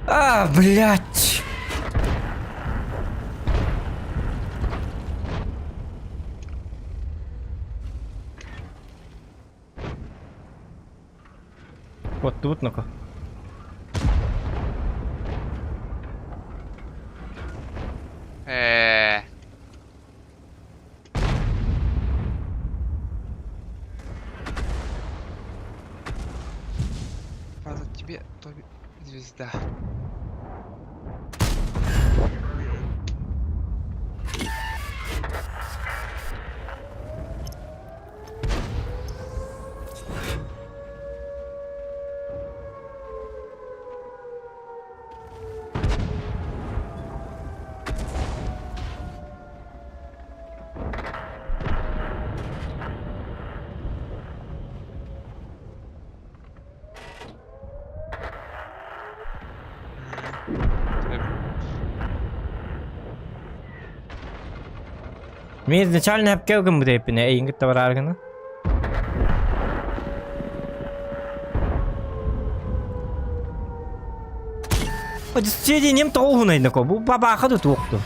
А, блядь. Оттубут ноко. Э. Фаза тебе, Тоби, звезда. Мин изначально эпкэ гыммыт эппинэ эйигин кытта бараары гына. Сиденьем тоҕо уһунайнако бу бабааха да туохту.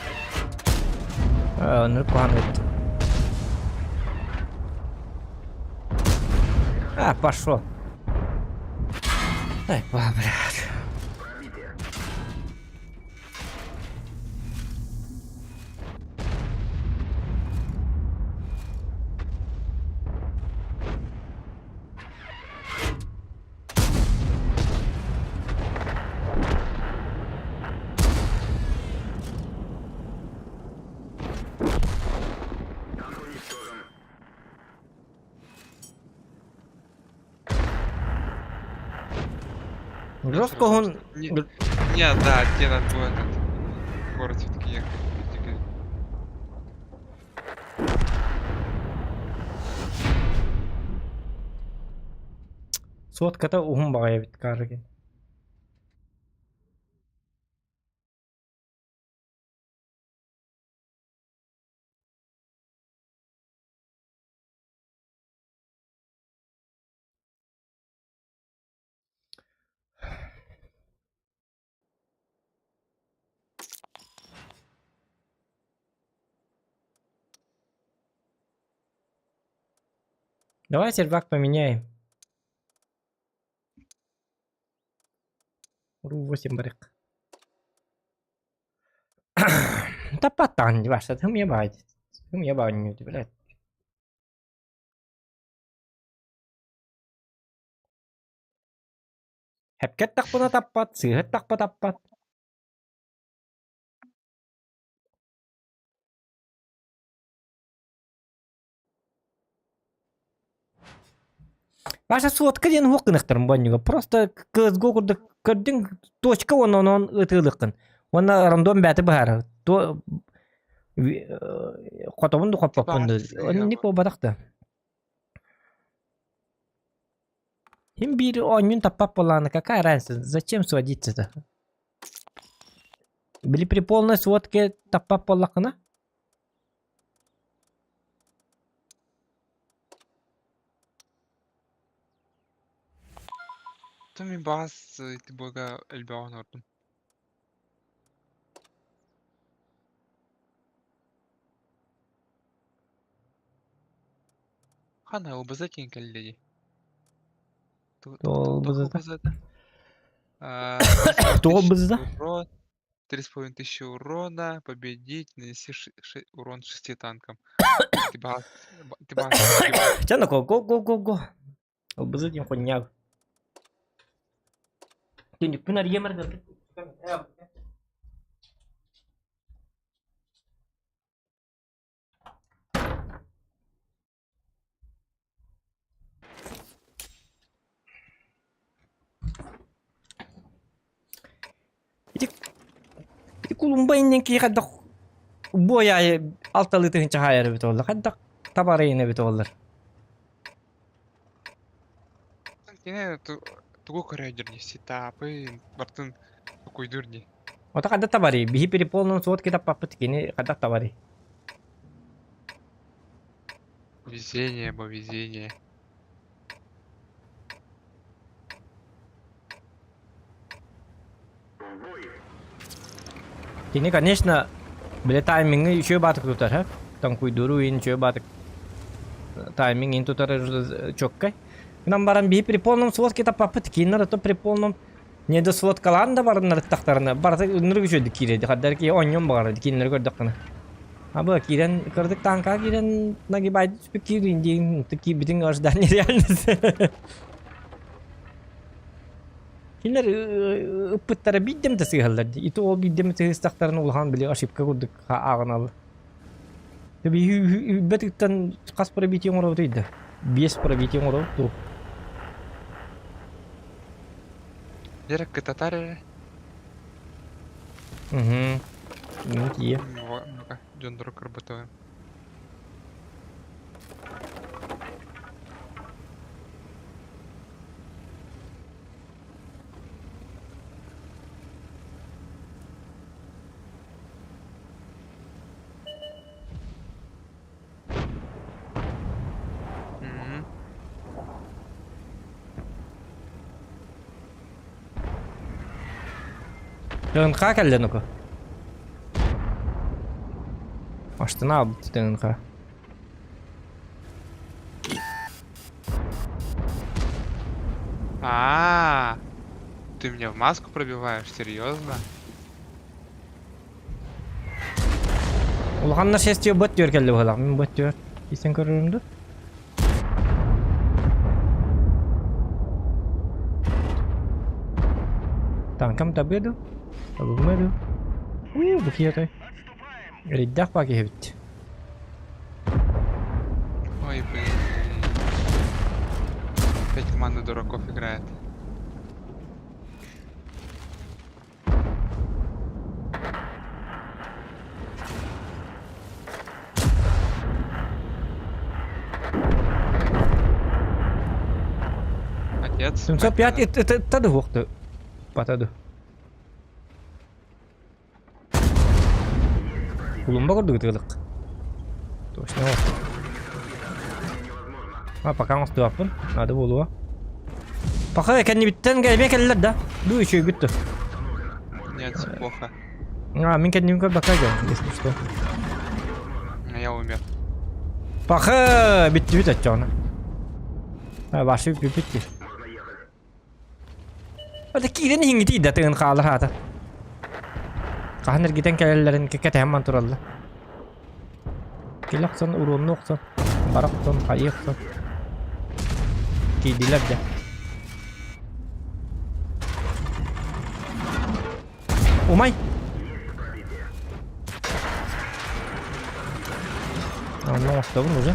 Оннук куһаҕан эбит. А, пошел. Ай, блядь. Жестко он... Не, не, да, тебе надо было этот в город все-таки ехать. Сотката уһун баҕайы эбит Карыгин. Давай сервак поменяем. Ру 8 барык. Таппаттаҕын Ваша, кым ебать. Кым ебать, блядь. Эпкэттахпына таппат, сыыһыттахпа таппат. Ваша суотка диэн уһук гыныхтарын бонньуга. Просто КСГО курдук көрдүҥ точка уонна онон ытыылыккын. Уонна рандом бэйэтэ быһаарар. То хотобун да хоппоппун да. Онник буолбатах да. Ким биир оонньуун таппат буоллаҕына какая разница, зачем сводиться-то? Били при полной сводке таппат буоллаххына? То мин баҕас ити буога элбэҕи оҥордум. Хана ЛБЗ диэн кэллэ дии. Тоҕо ЛБЗ-та? ЛБЗ-та? Тоҕо ЛБЗ-та? Урон, 3,5 тысячи урона, победить, нанеси урон шести танкам. Ты баҕас, ты баҕас, Чэ, го го го го. ЛБЗ диэн хуйня. Түннүкпүн арыйам эрэ. Ити, ити кулумба иннин киһи хайдах Бу аайы алталыы тыһыынча хаайар эбит буолла. Хайдах табарыйын эбит буоллар. Кини тугу көрөйдүр дии, сетапы, бартын токуйдуур дии. Ото хайдах табарый? Биһи при полном сводке таппаппыт кини хайдах табарый? Везение, бо везение. Кини, конечно, бile таймингы үчүгэй баатык тутар, һэ? Тоҥкуйдууру иин үчүгэй баатык тайминг иин тутар чоккай. Гынан баран биһи при полном сводке таппаппыт, кинилэр ото при полном недосводкалаан да барыннарыттахтарына барыта ынырык үчүгэйдик киирэрди. Хаддар ки оонньуон баҕарар кинилэри көрдөххүнэ. Аба киирэн кырдык таанкаҕа киирэн нагибайды түспүт киирин диэн киирбитиҥ ожидание реальность. Кинилэр ыппыттара биирдэм да сыыһаллар дии. Ити ол биирдэм сыыстахтарын улахан били ошибка курдук ааҕыналлар. Үүбэт ыттан хас пробитие оҥоробутуй да? Биэс пробитие оҥоробут дуу? Дерек кытатар эрэ. Угу. Ну, тиийэ. Ну-ка, дьоннору кырбатыам. Мгм. ТНХ кэллэ ну-ка. Аштына албыт ТНХ. А, ты меня в маску пробиваешь, серьезно? Улахан нашествие бот түөр кэллэ быһалаах. Мин бот түөр. Истэн көрөрүм ду. Танкам табыа ду? Табылмай ду? Уй, бу киһи Эрэйдээх баа киһи эбит. Ой, блин. Опять команда дураков играет. Отец. 705 это это Патаду. Кулумба курдук ытыалык. Точно оҥосту. А, пока оҥостубаппын. Надо буолуо. Пока кэннибиттэн эмиэ кэллэр да. Ду үчүгүт да. Нет, все плохо. А, мин кэннибин көрбөккө дьон, если что. Я умер. Пока бүттүбүт оччоҕуна. А, башы бүппүт дии. Это киирэн иһиҥҥитий да тыгын хаалар аата. Хаһан эргитэн кэлэллэрин кэтэһэн тураллар. Кэлэ охсон, уруонну охсон, бара охсон, хайыы охсон. Киирдилэр дьэ. Умай! Онно оҥостобун уже.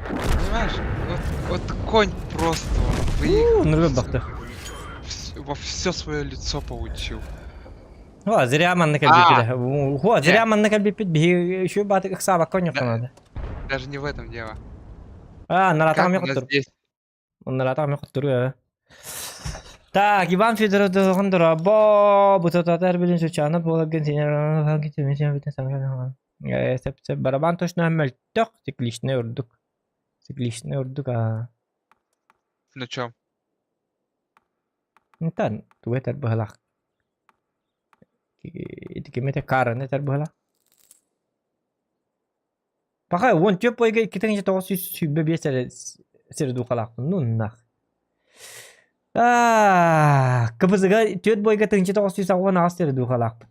Понимаешь, вот, вот конь просто он выехал. Ныргы бахты. Во все свое лицо получил. О, зря манна кэлбиппит. О, зря манна кэлбиппит. Биһи еще баатык ыксаабакка онньохтон надо. Даже не в этом дело. А, наратаҕым хотур. Наратаҕым хотур. Так, Иван Федоров дорабо, бутататар билин сучана буолагын барабан точно мөлтөх, цикличный ордук. Цикличный ордук, а. На чем? Нтан, тугу этэр быһалаах. Ити ким этэ Караны этэр быһалаах. Паха 14 бойга 2925 эрэ сири духалаахпын. Ну нах. Аа, КПЗ-га 4 бойга 1988 сири духалаахпын.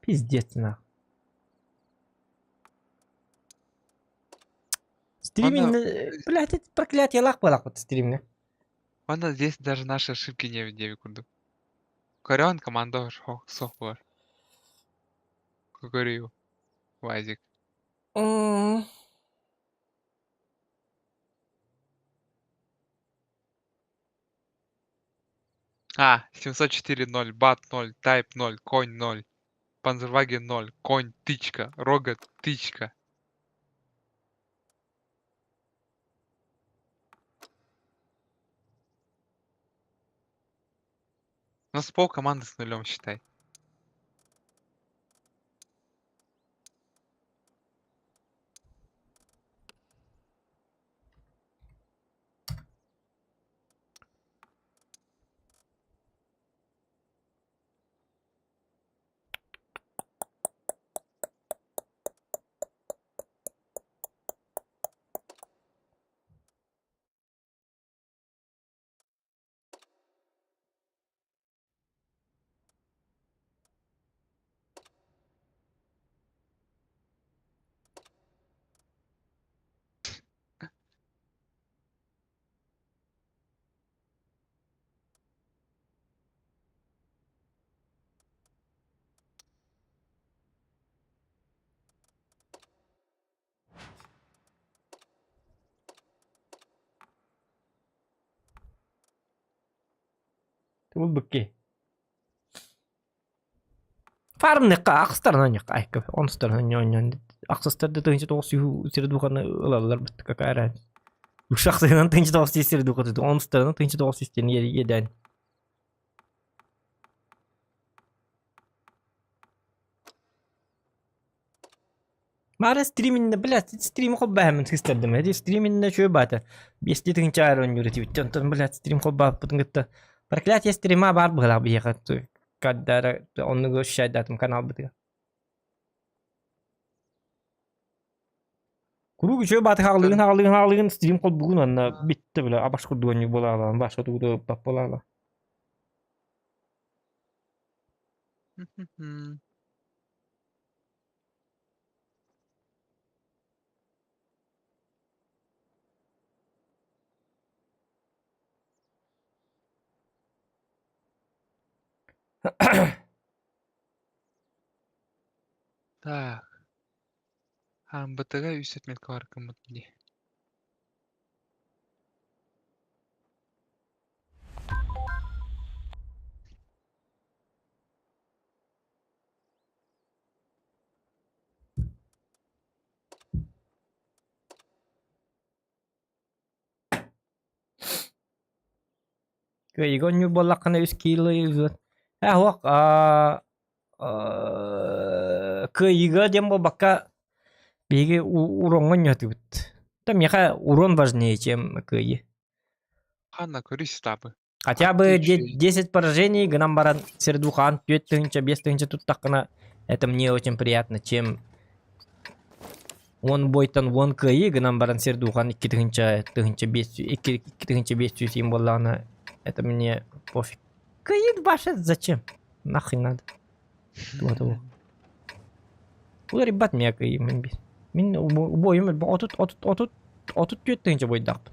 Пиздец нах. Стриминг, блядь, это проклятие лах балахпыт стримҥэ. Ладно, здесь даже наши ошибки не видели курдук. Көрөн команда суох буолар. Говорю, Вазик. А, 704-0, Бат 0, Тайп 0, Конь 0, Панзерваген 0, Конь, тычка, Рога, тычка. У нас пол команды с нулем, считай. Тулбукки. Фармныка ахстарнанька айка онстарнаньон ахсастарда тыһынча тоҕус сүүс сири духаны ылаллар бит какая разница. Ушахсынан тыһынча тоҕус сүүс сири духаты онстарынан тыһынча тоҕус сүүс тен еден. Мара стриминне, блядь, стрим хоббаһымын сыстардым. Эти стриминне чүө баата. Бести тыһынча айрон юрити. Онтон, блядь, стрим хоббааппытын кытта. Проклятие стрима бар быһылаах биһиэхэ. Каддара оннугу шайдатым каналбытыгар. Куруук үчүгэй бааты хаалыгын хаалыгын хаалыгын стрим холбугун анна битте бile абаш курдуган буолаалаан баша тугу да буолаала. Так. АМБТ-га үс отметка бар гыммыт дии. Кыайыга оонньуур буоллаххына үс киило ыгыат. Ээ суох кыайыыга диэн буолбакка биһиги уроҥҥа оонньоотубут. Да миэхэ урон важнее, чем кыайыы. Ханна көрүй стабы. Хотя бы 10 поражений гынан баран Сердухаан 4 тыһыынча, 5 тыһыынча туттаххына, это мне очень приятно, чем он бойтан он кыайыы гынан баран Сердухан 2 тыһыынча, тыһыынча 2 тыһыынча 500 им буоллаҕына, это мне пофиг. Кыайыы баша зачем? Нахуй надо. Туга Уларыйбат миэхэ кыайыы мин бир. Мин убойум 30 30 30 34 тыһыынча бойдаахпын.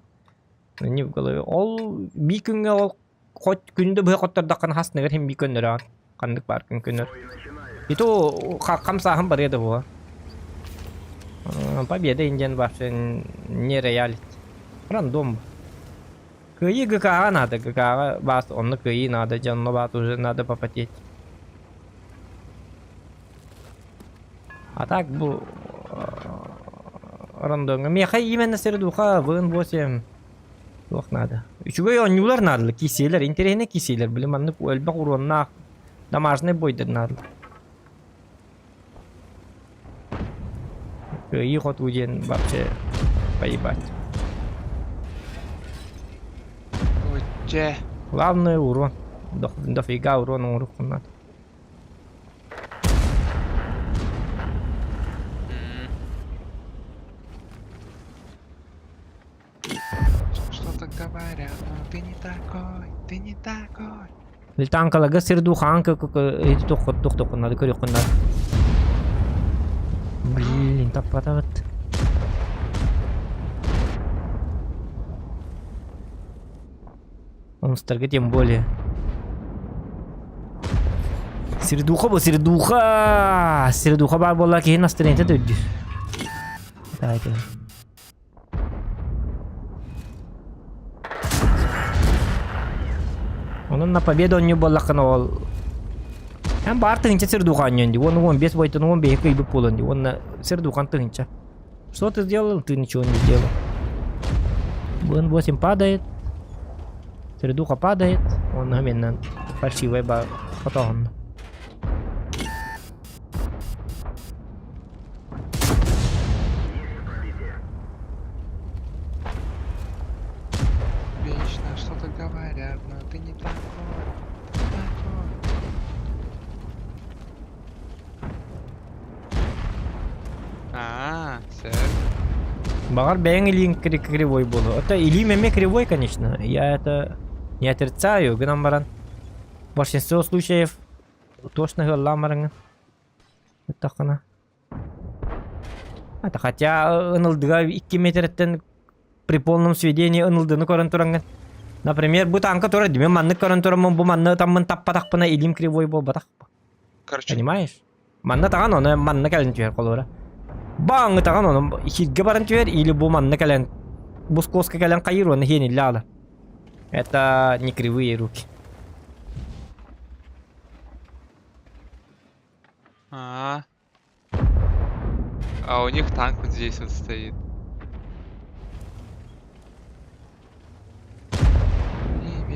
Не в голове. Ол биир күҥҥэ ол хоть күндү быһа хоттордоххуна хас ныгар иһин биир көннөрөҕүн. Ханнык баар күн көнөр. И то хамсааһын барыа да буола. Победа индиан вообще не реалити. Рандом. Кыайыы ГК-ҕа надо, ГК-ҕа баас онно кыайыы надо, дьэ онно баат уже надо попотеть. А так бу рандомҥа миэхэ именно сердуха вн 8 туох надо. Үчүгэй оонньуулар наадалар, киисиэлэр, интэриэһинэй киисиэлэр, били маннык элбэх уруоннаах домашний бойдар наадалар. Кыайыы хотуу диэн вообще поебать. Ой, дьэ. Главное урон. Дофига урон оҥоруоххун наада. Что-то говорят, но ты не такой, ты не такой. Танкаларга сир-дуу хаан туох надо көрүөххүн надо. Блин, таппатабыт. Монстрга тем более. Сердуха бу, сердуха! Сердуха баар буолла киһи настроениета да үрдүүр. Давайте. Онон на победу онньуу буоллаххына ол эн баар тыһыынча сир дууха онньуон дии. Уонна 15 бойтон 15 кыйбыт буолуон дии. Уонна сир дуухан тыһыынча. Что ты сделал? Ты ничего не сделал. БН-8 падает. Средуха падает. Он именно фальшивый ба хотоһун. Вечно что-то говорят, но ты не такой. Не такой. А, сөп. Баҕар бэйэҥ илииҥ кривой буолуо. Это илиим эмиэ кривой, конечно. Я это не отрицаю, гынан баран. Большинство случаев точно ыаллаан бараҥҥын. Ыттаххына. Это хотя ынылдыга 2 метреттен при полном сведении ынылдыны көрөн тураҥҥын. Например, бу танка турар, мен маннык көрөн тураммын, бу манны ытаммын таппатахпына илиим кривой буолбатах. Короче, Понимаешь? Манна таҕан ону манна кэлэн түһэр холура. Бааҥҥы таҕан ону сиргэ баран түһэр или бу манна кэлэн бускуоска кэлэн хайыр уонна хиэниллэ аала. Это не кривые руки. А. А у них танк вот здесь вот стоит.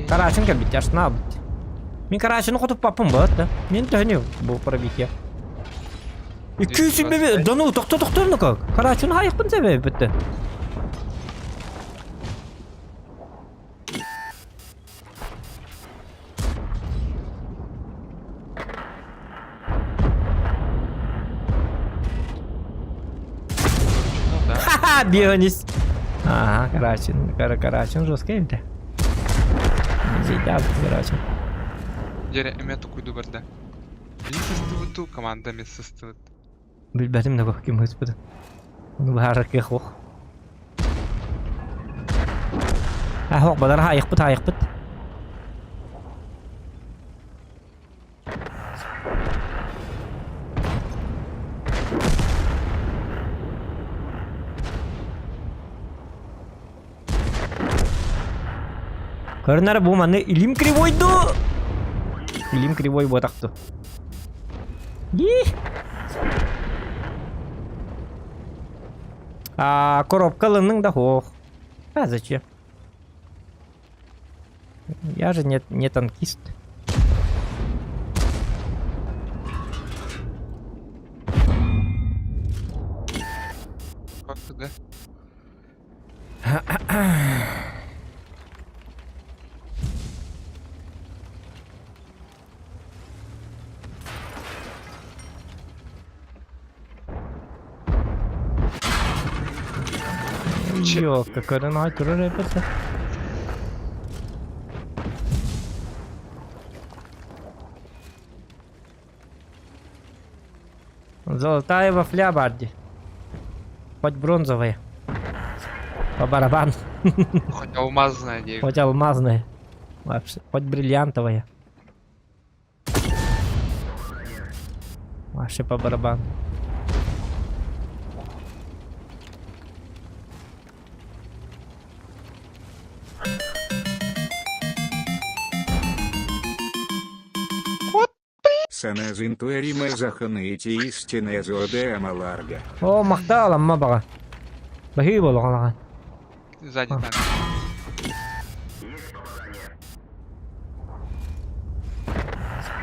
Карачин кэлбит, ашнаабыт. Мин Карачины хотуппаппын быат да. Мин төһөнү бу пробитие. 200 да ну тохто тохто ну как? Карачины хайыкпын себеби бітті. Ну да. Ха-ха, Бионис. Ага, Карачин, Карачин жесткий эбитэ. Зейдабыт Карачин. Дьэ эмиэ токуйду барда. Били сыстыбыт команда эмиэ сыстыбыт. Билбэтим да ким ыспытын. Ону быһаарар кыах суох. Аһок бадар хаайыкпыт хаайыкпыт. Көрүнэр бу маны илим кривой ду. Илим кривой буотахту. А коробка ылынныҥ да суох. А зачем? Я же не, не танкист. Как да? Ёлка, көрөн аҕай турар эбит. Золотая вафля Барди. Хоть бронзовая. По барабану. Хоть алмазная девять. Хоть алмазная. Вообще, хоть бриллиантовая. Вообще по барабану. Оо, махтал, амма баҕа. Баһыы буолуоҕун аҕай. Сзади танк.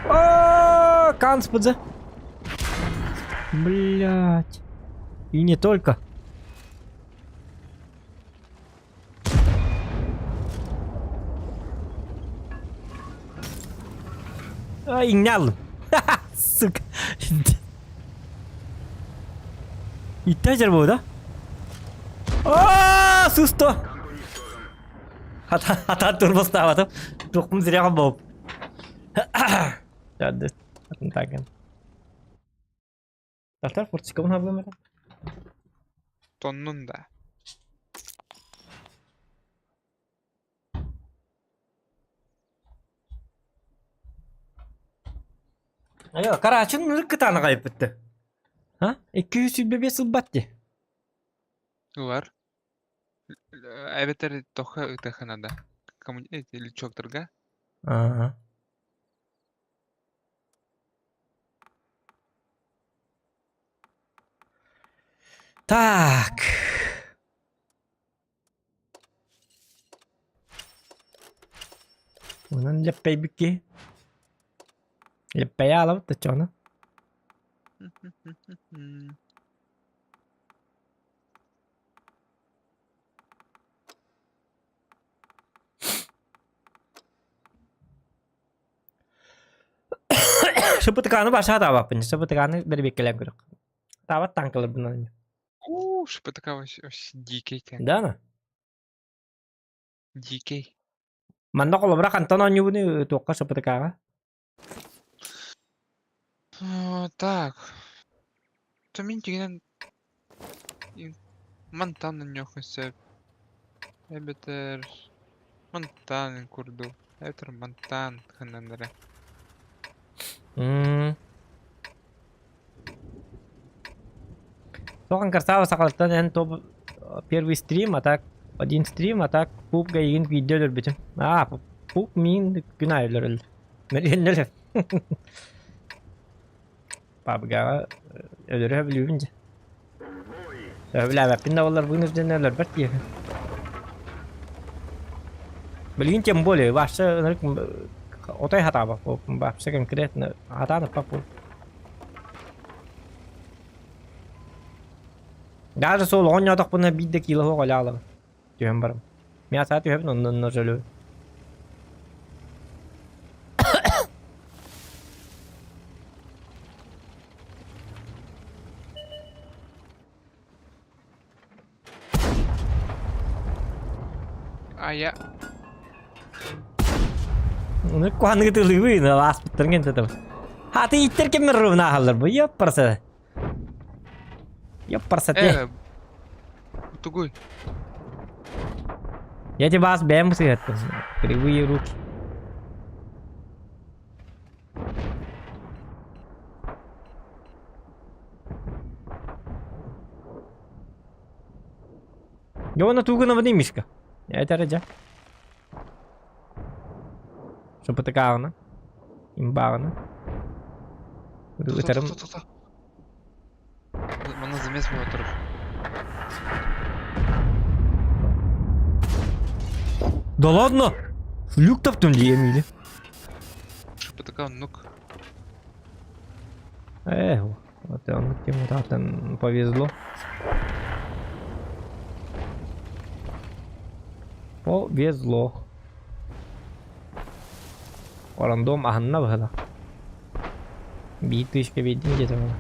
О, Канспудзе. Блять. И не только. Ай, иҥнэ Сука. Иттэ буо да? Аа, сусто. Хата турбостаабатым. Туохпун зря болуп. Атын Тартар фортикабын хабыам эрэ. Тоннун да. Айо, Карачин ырык кытаанах айыппытты. А? 225 ылбат дии. Ылар. Эбэтэр тоха ытыахха наада. Кому эти лючокторга. Ага. Так. Онон лэппэйбит киһи. Лэппэйэ аалабыт да чоҕуна. Сыпытыкааны баша атаабаппын. Сыпытыкааны бэрбиэккэлээн көрөх. Атаабат танкаларбын. Уу, ШПТК вообще дикий танк. Да? Дикий. Манна холобура хантан оонньуубуну туохха ШПТК-ҕа? Так. То мин дьиҥинэн мантан онньуохха сөп. Эбэтэр мантан курдук. Эбэтэр мантан ханнан эрэ. Сохан красава сахалыттан эн топ первый стрим, а так один стрим, а так пупга игин видео өлөрбүтүм. А, пуп миин күн аайы өлөрөллөр. Мэлиэннэр. Пабгаҕа өлөрө бүлүүбүн дьэ. Өбүлээбэппин да буоллар вынужденно өлөрбөт киһи. Билигин тем более вообще отой хатаабаппын вообще конкретно хатаан ыппаппын. Даже сол оонньоотохпуна биир да кило суох өлө аалабын. Түһэн барам. Мясо түһэбин онно онно өлөбүн. А я... Ну, куһаныгы тылыыбын, ааспыттарын кэнтэтэ. Хаты иттер кемер рувна бу, ёппарса. Ёппарса те. Тугуй. Я тебе бас бэм сыһаттым. Кривые руки. Дьэ тугунабыный Мишка? Этэр дьэ. Сыпытыкааҕына. Имбааҕына. Ытарым. Манна замес буола турар. Да ладно! Люк таптым дии Эмили. ШПТК оннук. Эх, вот он тему там повезло. Повезло. Рандом аһынна быһыла. Биир тыһыска биэрдим диэтэ буолла.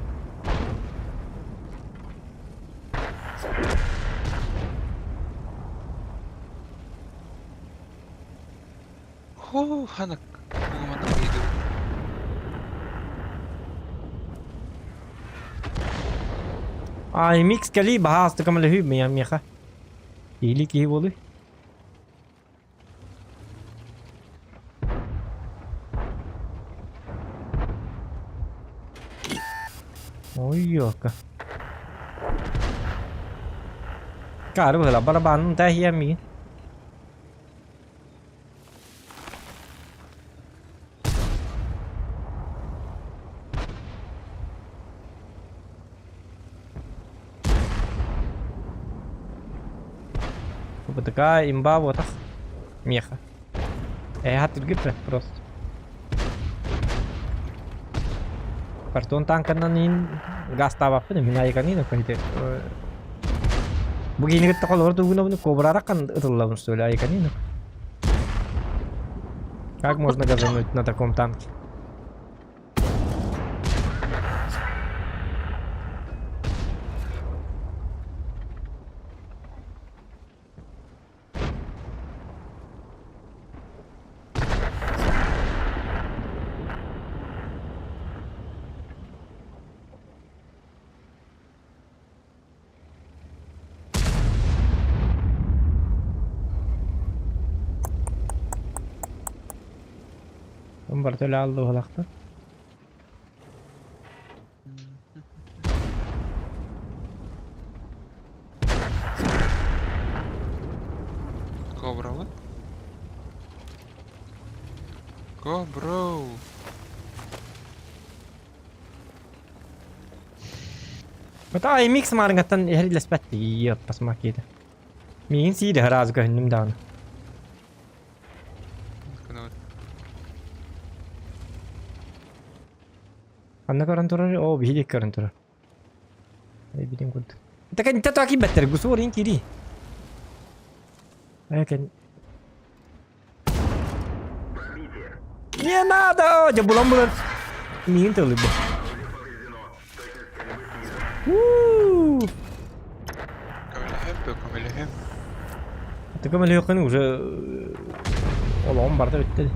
Хоо, ханак. Угуманнык ыйдыбыт. А микс кэлии баһаалыста көмөлөһүү миэхэ. Киһилии киһи буолуй. Ой, ёка. Каары быһыла барабаанын тaahiya миигин. ПТК имба вот меха. Э, просто. Картон танканан ин гастаабаппын мин айганин көйдө. Бу киини кытта холобур тугунабын кобрараккан ытыллабын что ли айганин. Как можно газануть на таком танке? Барыта өлө алды уһалахта. Кобра вот. Бро. Это IMX маарыҥаттан эһэрилэспэт дии аппасма киэтэ. Миигин сиир ыраазы көһүннүм даҕаны. Ханна көрөн турар? Оо, биһиги көрөн турар. Эбитин курдук. Так не так киирбэттэр, гусуорин киирии. Экен. Не надо! Дьэ булан булан. Миигин тылыйбы. Көмөлөһөм бө, көмөлөһөм. Ты көмөлөһүөххүн уже олоҕум барда бүттэ.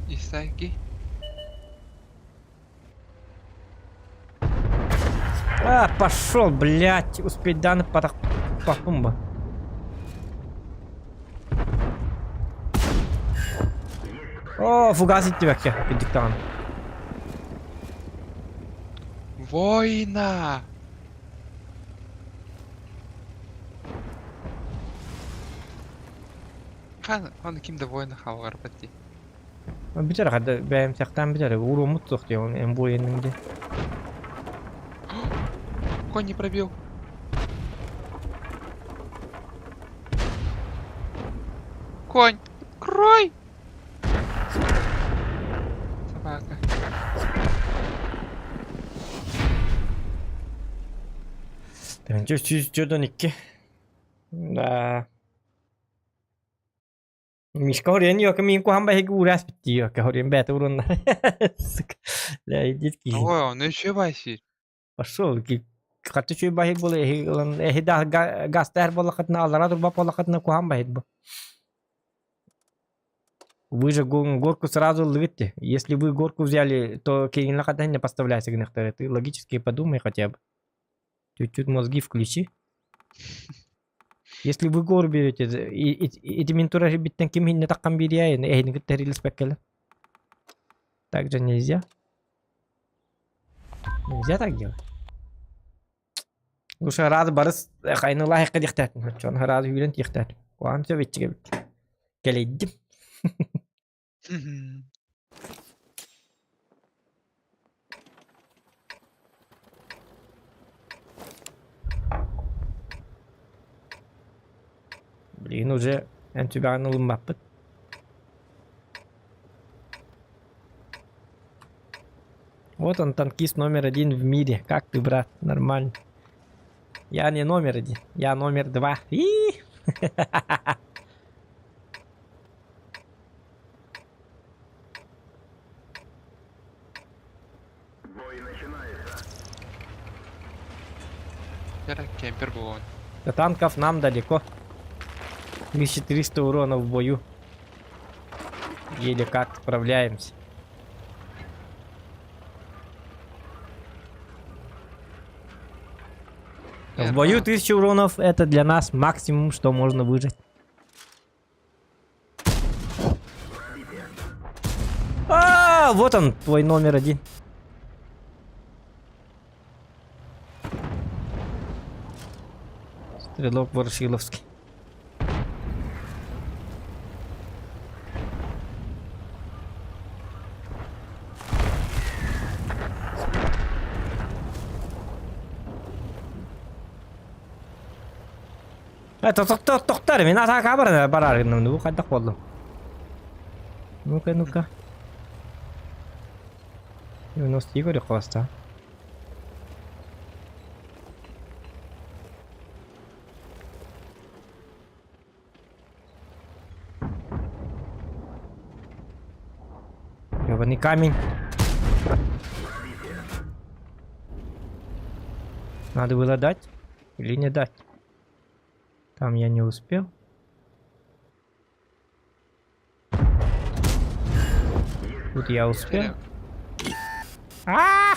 Исайки. А, пошел, блядь, успеть дан паппын ба. О, фугас иттибэккэ, кырдьык даҕаны. Война! Хан, аны ким да война хаалларбат дии. Бүтэр хада бэйэмсэхтээн бүтэр уруоммут суох диэн эн бу иэнниҥ диэн. Конь не пробил. Конь, открой! Собака. Тыһыынча 142. Да. Мишка хоруйан Йока миин куһаан баһыгы уураас бүттүү Йока хоруйан бэйэтэ уруонна. Сука. Бля, идит киһи. Ой, он еще баһир. Пошел, хатты үчүгэй баһык буола эһи ылан эһи да гастаһар буоллаххытына аллараа турбат буоллаххытына куһаан баһыт бу. Вы же горку сразу ыллыгыт Если вы горку взяли, то кейинлэ хатан не поставляйся гынахтара. Ты логически подумай хотя бы. Чуть-чуть мозги включи. Если вы гору берете, ити мин турар биттен ким иһинне таххан биэриэйин, эһини кытта эрилиспэккэлэ. Так же нельзя. Нельзя так делать. Лучше рад барыс хайнылаах диэхтээтин. Чон рад үүрэн тиэхтээтин. Куһаҕан сөп иччигэ эбит. Кэлэйдим. Блин, уже эн түбэҕин ылыммаппыт. Вот он, танкист номер один в мире. Как ты, брат? Нормально. Я не номер один, я номер два. И Кемпер буолуон. До танков нам далеко. 1300 урона в бою. Еле как справляемся. В бою 1000 уронов это для нас максимум, что можно выжать. А, вот он, твой номер один. Стрелок Ворошиловский. Тохтор, мин атака барар барар гынным, бу хайдах буоллум? Ну-ка, ну-ка. 90 Игорь хвоста. Ёбаный камень. Надо было дать или не дать? Там я не успел. Тут я успел. А!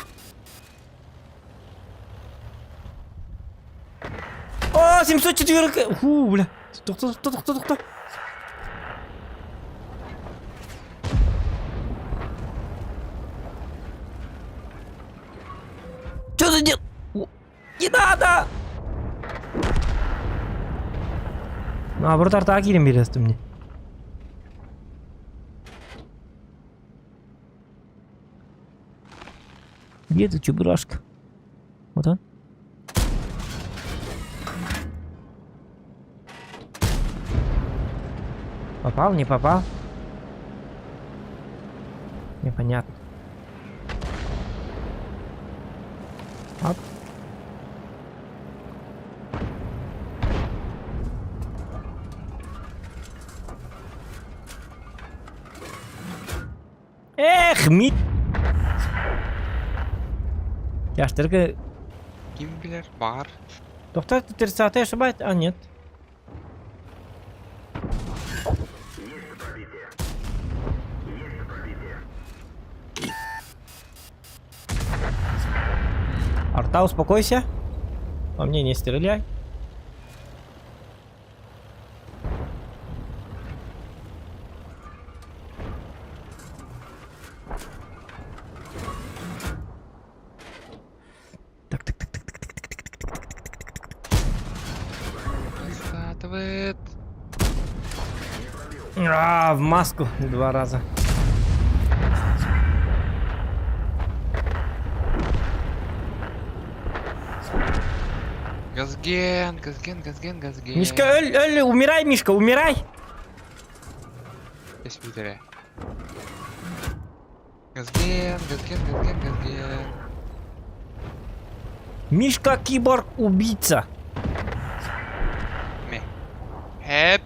О, 704! Фу, бля. Тохто, тохто, тохто, тохто. Что за дел? Не надо! Наоборот, артаға киирэн биэрэстим мне. Где ты, чебурашка? Вот он. Попал, не попал? Непонятно. Оп. Эх, ми... Яштырга... Ким билэр, баҕар. Доктор, ты 30 ошибает? А, нет. Арта, успокойся. По мне не стреляй. Так, так, так, так, так, так, так, так, так, так, так, так, так, так. Раскатывает. А, в маску два раза. Газген, газген, газген, газген. Мишка, өл, өл, умирай, Мишка, умирай! Эсмитере. Газген, газген, газген, газген. Мишка киборг убийца. Ме. Хэп.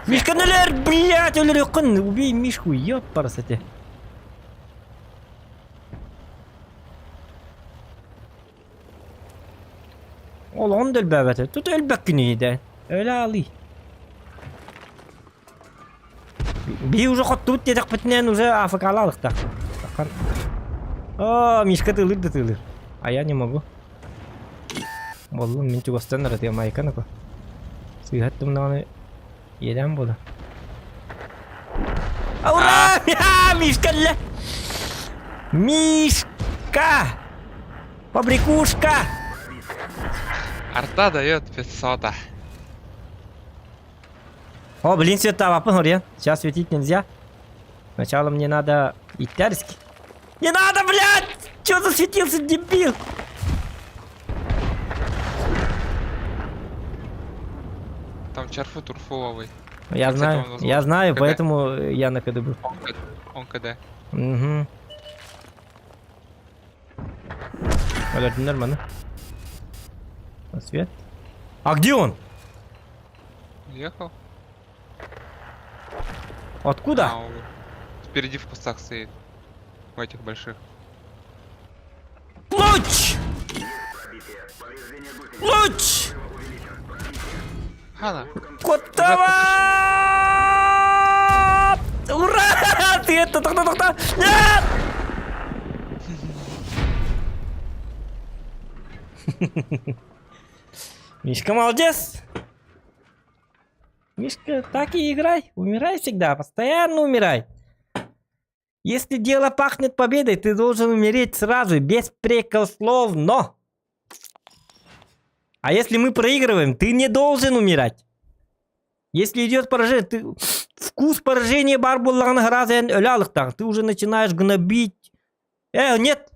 Мишка өлөр, блядь, өлөрүөххүн. Убей Мишку, ёпарасоте. Ол он да өлбөөбөтө. Тут өлбөккүн иһидэ. Өлө алый. Би уже хоттубут диэтэхпитинэн уже АФК-лаалыктаах. О, Мишка тылыр да тылыр. А я не могу. Боллум мин чугастан ырытыа майкан ако. Сыыһат тумнаҕына иэдээн буола. Ура! Мишка өллө! Мишка! Побрякушка! Арта дает 500. О, блин, света Ориен. Сейчас светить нельзя. Сначала мне надо идти. Не надо, блядь! Чё засветился, дебил? Там чарфу турфуловый. Я Кстати, знаю, он возможно. я знаю, КД. поэтому я на КД был. Он КД. Он КД. Угу. Блядь, нормально. Свет. А где он? Уехал? Откуда? А, он впереди в кустах стоит. В этих больших. Луч! Луч! Хана. Котова! Ура! Ты это, тохто, тохто! Нет! Мишка молодец! Мишка, так и играй. Умирай всегда, постоянно умирай. Если дело пахнет победой, ты должен умереть сразу, беспрекословно. А если мы проигрываем, ты не должен умирать. Если идет поражение, ты вкус поражения баар буоллаҕына ты уже начинаешь гнобить. Нет.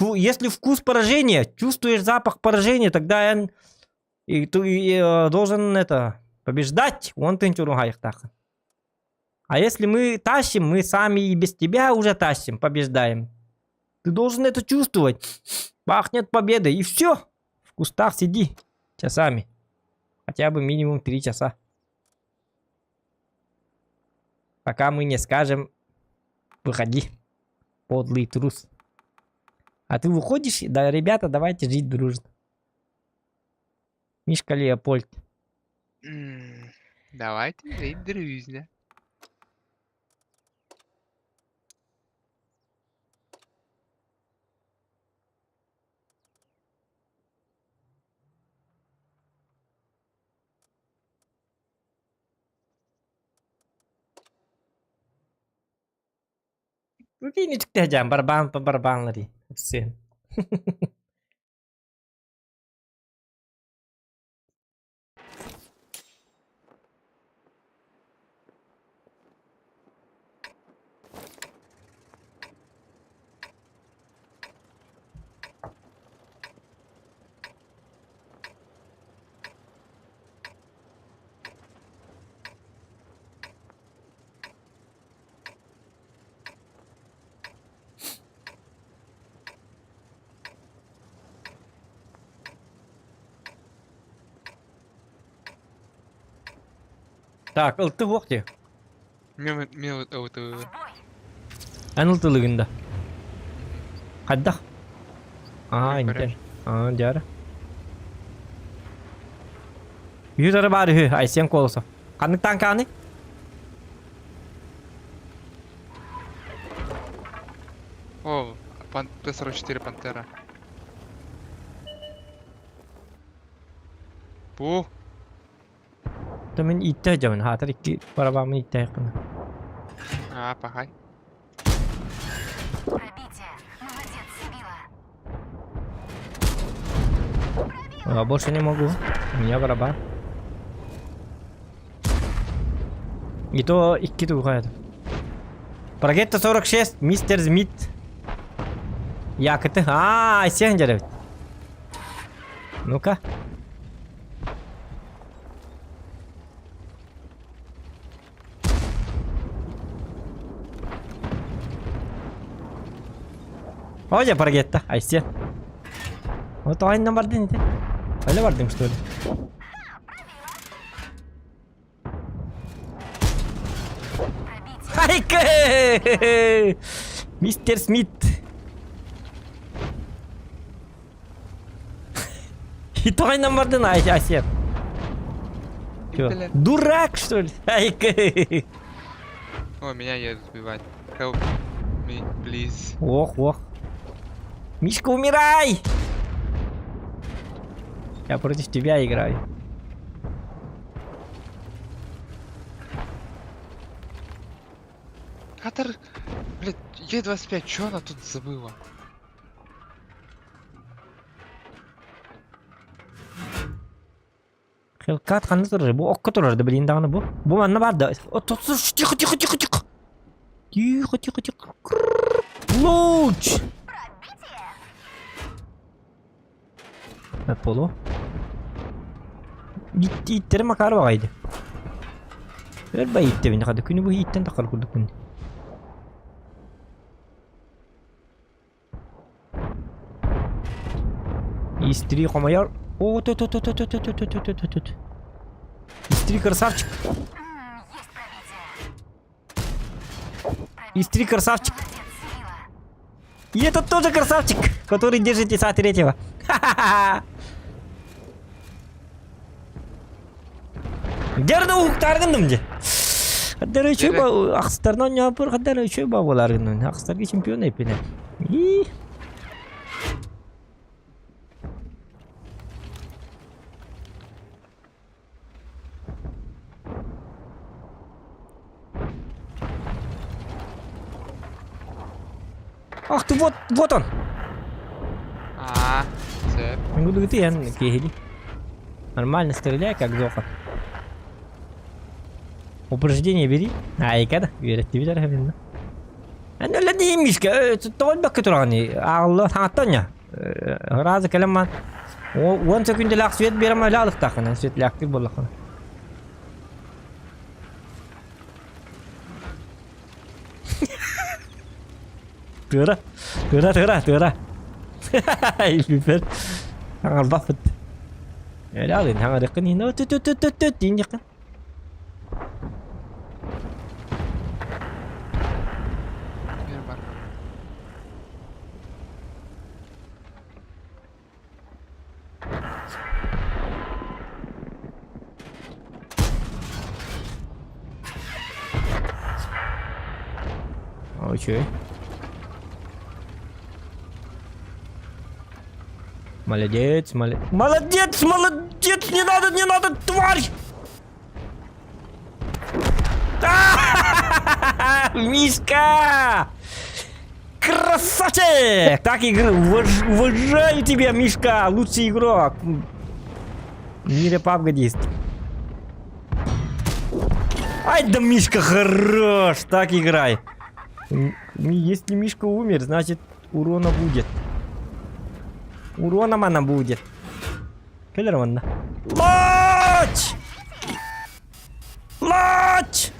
Если вкус поражения, чувствуешь запах поражения, тогда он и, ты должен это побеждать. Он ты А если мы тащим, мы сами и без тебя уже тащим, побеждаем. Ты должен это чувствовать. Пахнет победой. И все. В кустах сиди часами. Хотя бы минимум 3 часа. Пока мы не скажем, выходи, подлый трус. А ты выходишь, да, ребята, давайте жить дружно. Мишка Леопольд. Давайте жить дружно. Прикинь, барабан по барабан Все. Так, ылты уох дии. Мен мен ылтылыгын. Эн ылтылыгын да. Хайдах? Аа, интен. Аа, дьара. Үһү тары баар үһү, Айсен Колосов. Ханнык танканы? О, Т-44 Пантера. Бу. То мин ииттэ сылдьабын, хаатар икки барабааммын ииттэһиэхпин. Аа, пахай. Пробитие. Молодец, Сибила. А, больше не могу. У меня барабан. И то икки тугает. Прогетто 46, мистер Смит. Якыты. Аа, сен дьэрэ Ну-ка. Оля Паргетта, Айсен. Вот айна бардын ити. Öyle бардым что ли? Хайка! Мистер Смит. Хитойнан бардын Айсен. Иттилэр. Дурак, что ли? Айка! О, меня едут убивать. Help me, please. Ох, ох. Мишка, умирай! Я против тебя играю. Катар, блядь, Е25, чё она тут забыла? Хелкат ханна турар? Бу окко турар да билин даҕаны бу. Бу манна баар да. Тихо, тихо, тихо, тихо. Тихо, тихо, тихо. Луч! Полу. Иттери Макар баҕайды. Өр ба иттебин хады күнү бу иттен тахар курдукпун. Истри хомойор. О, ту ту ту ту ту ту ту ту ту ту ту. Истри красавчик. Есть пробитие. Истри красавчик. Молодец, Сибила. И этот тоже красавчик, который держит ИСа третьего. Ха-ха-ха. Дерді уһуктааргынным дьэ. Хаддар үчүгэй ба ахстарынан ньаапыр хаддар үчүгэй ба буолааргынным. Ахстарга чемпион эппинэ. И Ах ты вот, вот он! Аа, сөп. Гудугутуян киһили. Нормально стреляй, как Зоха. Упреждение бери. Айка да, үөрэттибит эрэ Эн өлө дии Мишка, тоҕойбакка тураҕын аалла таҥаттан я. Ыраазы кэлэн ман. Уон сөкүндэлээх свет биэрэн өлө алыктааххына, светлээхтик буоллаххына. Тыыра, тыыра, тыыра, тыыра. Илбиппэр. Хаҥарбаппыт. Өлө алын, хаҥарыаххын иһин. Тү тү тү тү тү диин Бер бар. Окей. Молодец, молодец. Молодец, молодец, не надо, не надо, тварь! Мишка! Красавчик! Так игры, уважаю тебя, Мишка, лучший игрок. В мире PUBG есть. Ай да Мишка хорош, так играй. Если Мишка умер, значит урона будет. Урона мана будет. Кэлэр манна. Лач! Лач!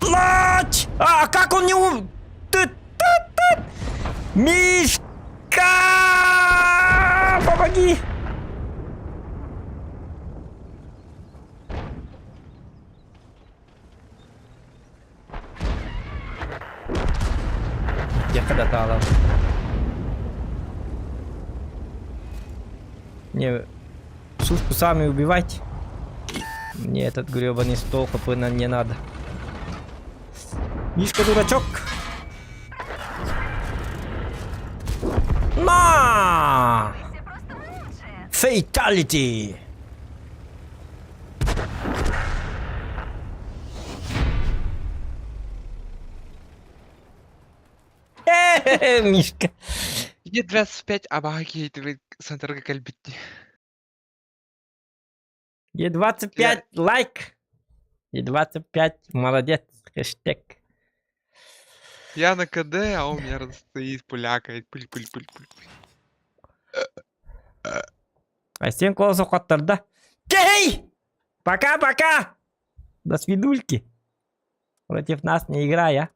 Лач! А как он не умер? Ты, ты, ты! Мишка! Помоги! Диэххэ да таалан. Не, сушку сами убивать. Мне этот гребаный стол хпна не надо. Мишка дурачок. На! Все просто мы лучшие. Фейталити! Мишка. Е25 абаҕа киһитибит Сантарга кэлбит дии. Е25 лайк. Е25 молодец. Хэштег. Я на КД, а он у меня стоит, пулякает. Пыль-пыль-пыль-пыль. Айсен Колосов хоттордо. Кей! Пока-пока! До свидульки. Против нас не играй, а.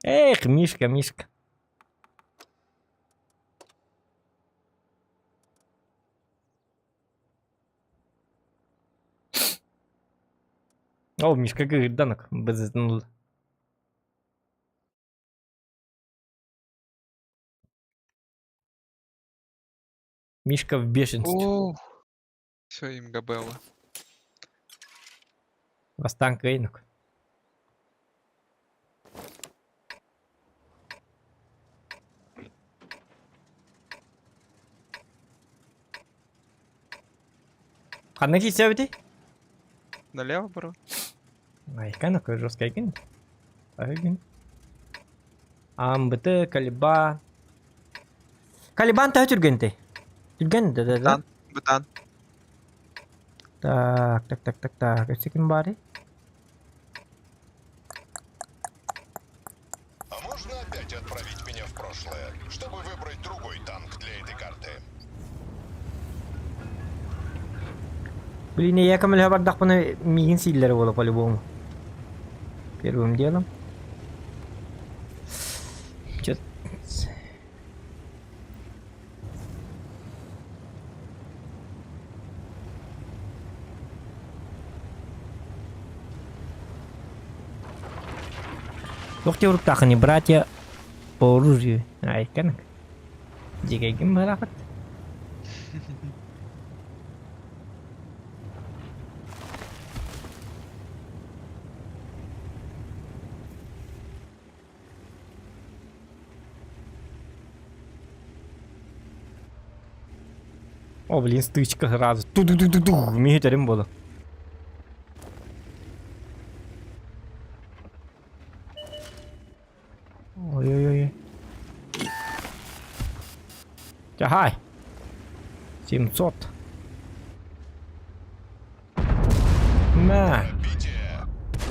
Эх, Мишка, Мишка. О, Мишка кыырданок. Мишка в бешенстве. Ох. Все, им габелла. Бастаан кыайнук. Ханна киирсэбитий? Налево, бро? Айкан жесткий айкан. Айкан. АМБТ, Калибан. Калибан төһө түргэнтэй? Түргэн да да да. Бытан. Бытан. Так, так, так, так, так. Өссө ким баарый? А можно опять отправить меня в прошлое, чтобы выбрать другой танк для этой карты? Блин, я көмөлөһө бардахпына миигин сииллэрэ буолуо по-любому. Первым делом. Чё Туох диэбиттаахыный братья по оружию. Айканак. Дьигэйгин быһалаахыт. О, блин, стычка сразу. Ту-ду-ду-ду-ду. Миһитэрим буолан. Ой-ой-ой. Тягай. 700. На.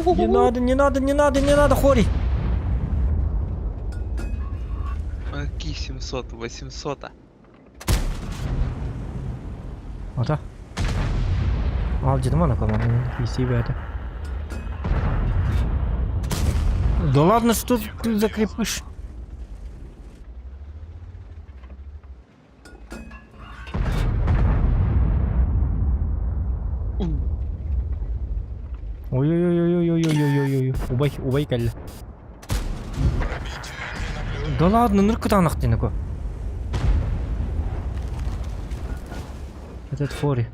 Не надо, не надо, не надо, не надо, Хори. Какие 700? 800 а? Ата. Алдьытым ана команданы PC бэйэтэ. Да ладно, что ты закрепыш? Ой-ой-ой-ой-ой-ой-ой-ой-ой. Убай, убай кэллэ. Да ладно, ныр кытаанах диэн Этот фори.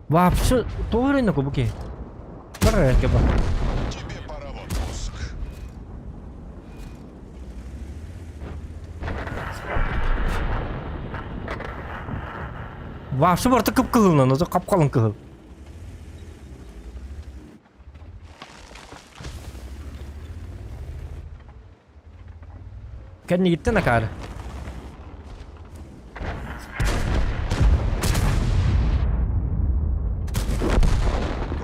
Вообще, тоҕо эрэ бу киһи? Бар эрэ бар. Тебе пора в отпуск. Вообще барыта кып-кыһылынан, ото хап-халыҥ кыһыл. Кэннигиттэн акаары.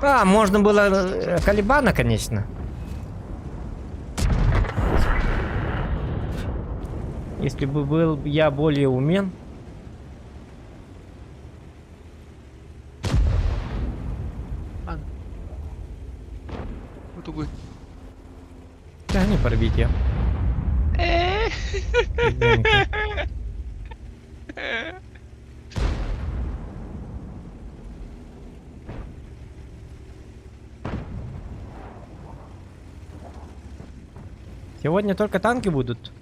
А, можно было Калибана, конечно. Если бы был я более умен. Ан. Бу тугуй? не пробитие. Извините. Сегодня только танки будут.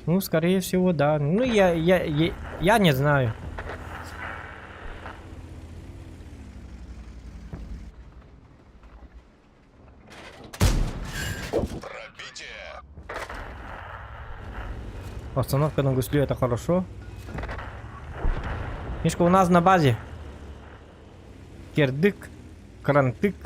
Ну, скорее всего, да. Ну, я, я, я, я не знаю. Пробитие. Остановка на гуслю это хорошо. Мишка у нас на базе. Кирдык, крантык.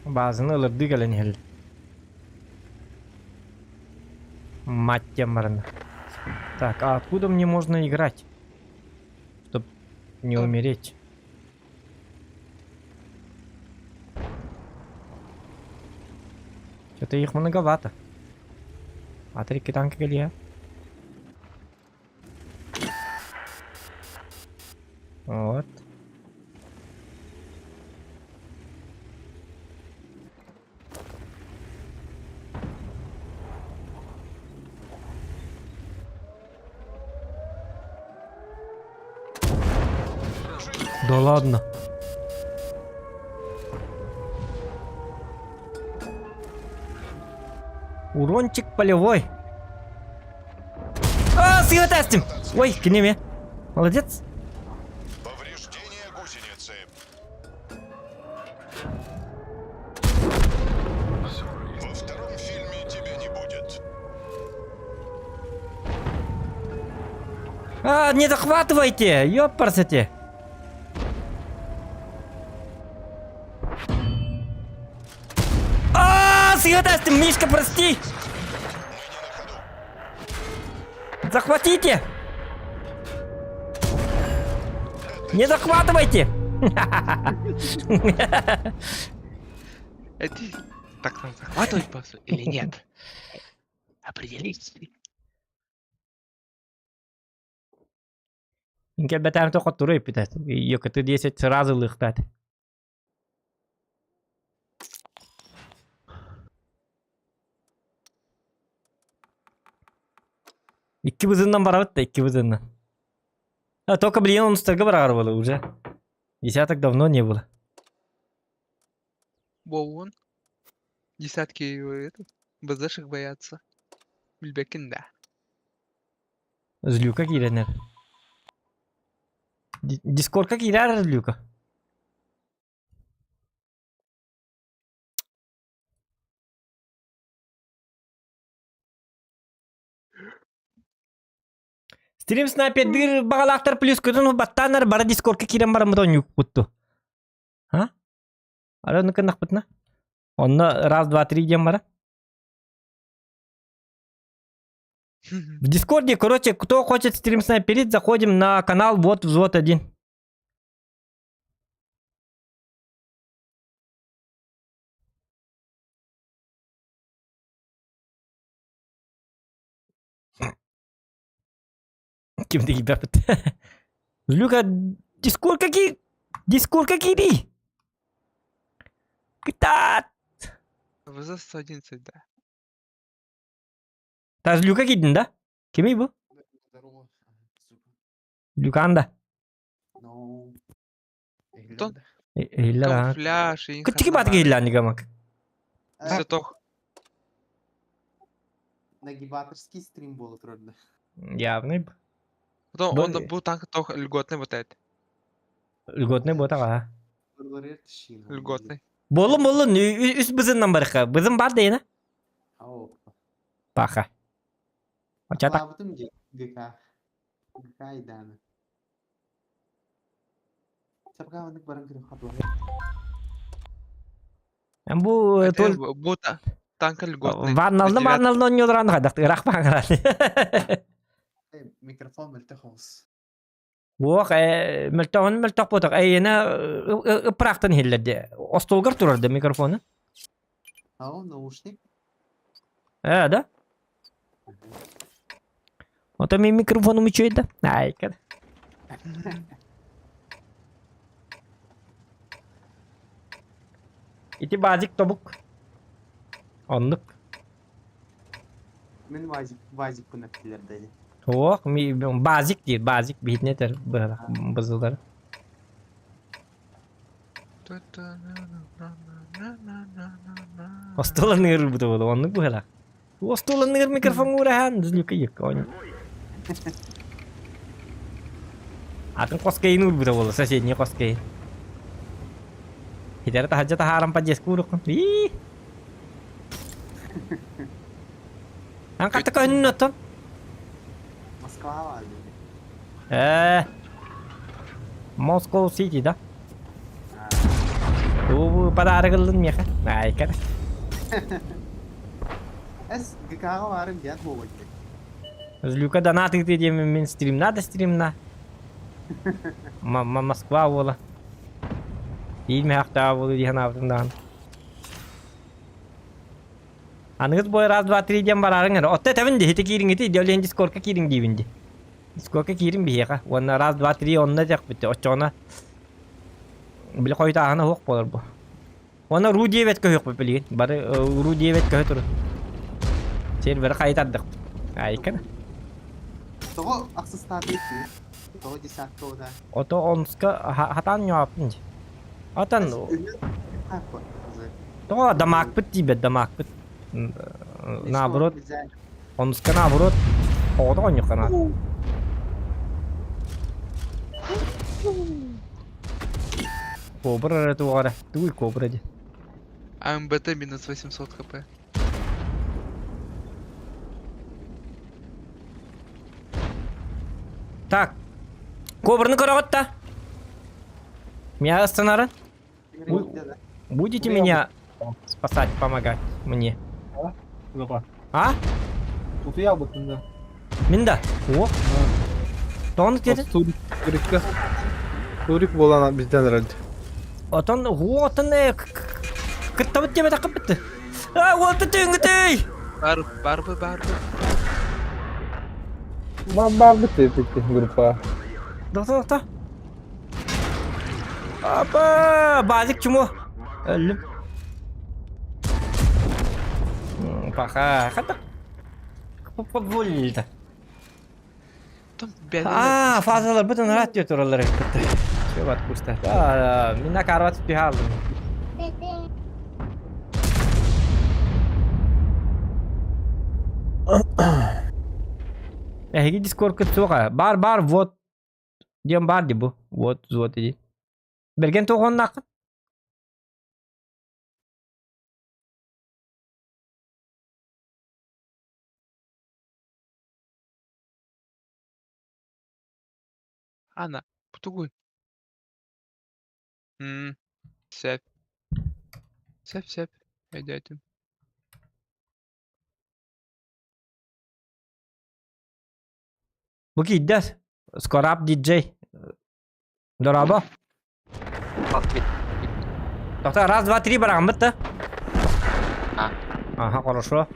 Баазаны ылырдыы кэлэн иһэллэр. Мать темарна. Так, а откуда мне можно играть? Чтоб не умереть. Что-то их многовато. А три танка кэлиэ. Вот. Да ладно. Урончик полевой. А, сыла тестим! Ой, кинеме. Молодец. Повреждение гусеницы. Во втором фильме тебя не будет. А, не захватывайте! Ёпарсете! А, съедаст, Мишка, прости! Захватите! Не захватывайте! Это так нам захватывать базу или нет? Определись. Кэлбэтээм тохоттору эппитэ. Йокоты 10 сразу лыхтат. Икки бызыннан барабыт да, икки бызыннан. А только, блин, он столько барар было уже. Десяток давно не было. Боун. Десятки это, БЗшек боятся. Билбекин да. Злюка киирэннэр. Дискордка киирэр Злюка. Стрим снайпердыыр баҕалаахтар плюс көтөн баттааннар бары дискордка киирэн бараммыт оонньуукпутту. А? Ары ону кыннахпытына. Онно раз, два, три диэн бара. В Дискорде, короче, кто хочет стрим снайперить, заходим на канал Вот Взвод 1. Ким ты ебят? Люка, Дискорд какие? Дискорд какие? Кытаат! ВЗ-111, да. Таз Люка киирдин да? Кимий бу? Здорово. Сука. Люканда. No. Тон- Иһиллэр аха. Камуфляж и Кыттыки баатык иһиллээн игамак. Все тох. Нагибаторский стрим был трудно. Явный. Потом Бу- он был танк тох льготный вот этот. Льготный буотаҕа. Льготный. Буолун буолун үс бызыннан барыха. Бызын бар дейна. Паха. Очата. Лабытым же ГК. ГК айданы. Сапкавандык баран кирим хатлар. Бу тол Бу танк льготный. Ванналны ванналны онньолоран хадах ыраах баҥаран. Микрофон мөлтөх оҕус. Уох, мөлтөҕүн мөлтөх буотах. Эйиэнэ ыппыраахтан иһиллэр Остуолгар турар да микрофону? Ау, наушник. Ээ, да? Ото мин микрофонум үчүгэй да? Айка. Ити базик тобук. Оннук. Мин Вазик, Вазикпын эттилэр да ини. Ох, базик диир, базик биһитин этэр бызылар. Остуоланыыр бу буолу, оннук быһалаах. Остуоланыыр микрофон уураһан, злюка юкка Атын хоскейин уурбута буолу, соседний хоскейин. Хитэрэ таһырдьа таһааран подъездка ууруккун. Ии! Ан хатта көһүннүн оттон? Москва баар Э, Moscow City да? Бу подарок ыллын миэхэ. Айкар. Эс ГК-ҕа баарым диэн буолуо Злюка донат ыытыы диэммин мин стримна да стримна. Москва буола. Биир мөһөхтөөх буолуу дии санаабытым даҕаны. Аныгыс бой раз, два, три диэн бараарыҥ эрэ. Отто этэбин дии, ити киириҥ ити, ол иһин дискордка киириҥ диибин дии. Дискордка киириҥ биһиэхэ. Уонна раз, два, три онно этиэхпит. Оччоҕуна били хойутааһына суох буолар бу. Уонна ру диэбэт көһүөхпүт билигин. Бары ру диэбэт көһө турун. Сервери хайытардахпыт. Айкана. Тоҕо ахсыстаатый Тоҕо десятка ода? Ото онска хатаан ньоаппын дии. Атан Тоҕо дамаакпыт тиийбэт дамаакпыт. Наоборот, онуска наоборот, оҕото оонньуохха наада. Кобра эрэ туох эрэ, тугуй кобра диэн. АМБТ минус 800 хп. Так, кобраны көрөҕүт да? Меня останары? Будете меня спасать, помогать мне? А? Утуйалбытын да. Мин да. О. Тоҕону диэтин? Турикка. Турик буолан бизден эрэлди. Отон уотан кыттабыт диэбэтэххэ битти. А, уолта түҥгүтүй! Бар, барбы, барбы. Бар барбыт диэбит группа. Доктор, доктор. Апа, базик чмо. Өллүм. Паха, хата. Позволили-то. Аа, фазалар бүтүн ыраат диye тураллар эбит. Все отпусти. Аа, мин накарват түһэ алдым. Эһиги дискордка суоха. Бар, бар, вот. Диэн бар ди бу. Вот, вот иди. Берген туохоннааххын? Ана, тугуй? М, Сөп. Сөп, сөп. Өйдөөтүм. Бу киирдэ. Скорап диджей. Дорообо. Тоқта, раз, два, три бараҕаммыт да. Аха, хорошо.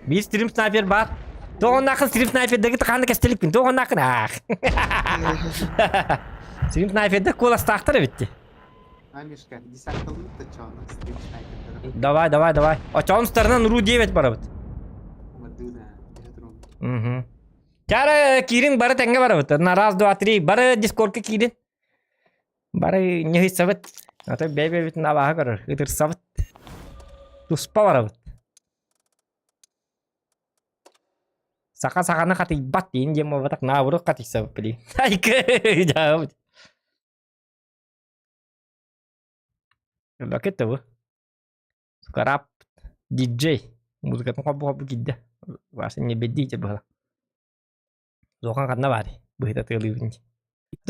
Биир стрим снайпер бар. Тоҕоннаахын стрим снайпердегі ханна кэстиликпин. Тоҕоннаахын аах. Стрим снайперде куоластаахтар эбитти. А, Мишка, десятка лут чоно, стрим снайпердара. Давай, давай, давай. Очоон сторынан ру 9 барабыт. Мадына, Угу. Чара киирин бары тэҥҥэ барабыт. На раз, два, три. Бары дискордка киирин. Бары ньыһыйсабыт. Ата бэйбэбитин абааһы көрөр. Ытырсабыт. Туспа барабыт. Саха саханы хатыйбат диин диэн буолбатах наоборот хатыйсабыт билигин. Айкы дьаабыт. Бакет бу. Скарап диджей. Музыкатын хобу-хобу киирдэ. Вася не бедите было. Зохан ханна баарый? Быһыта тыалыыбын дии.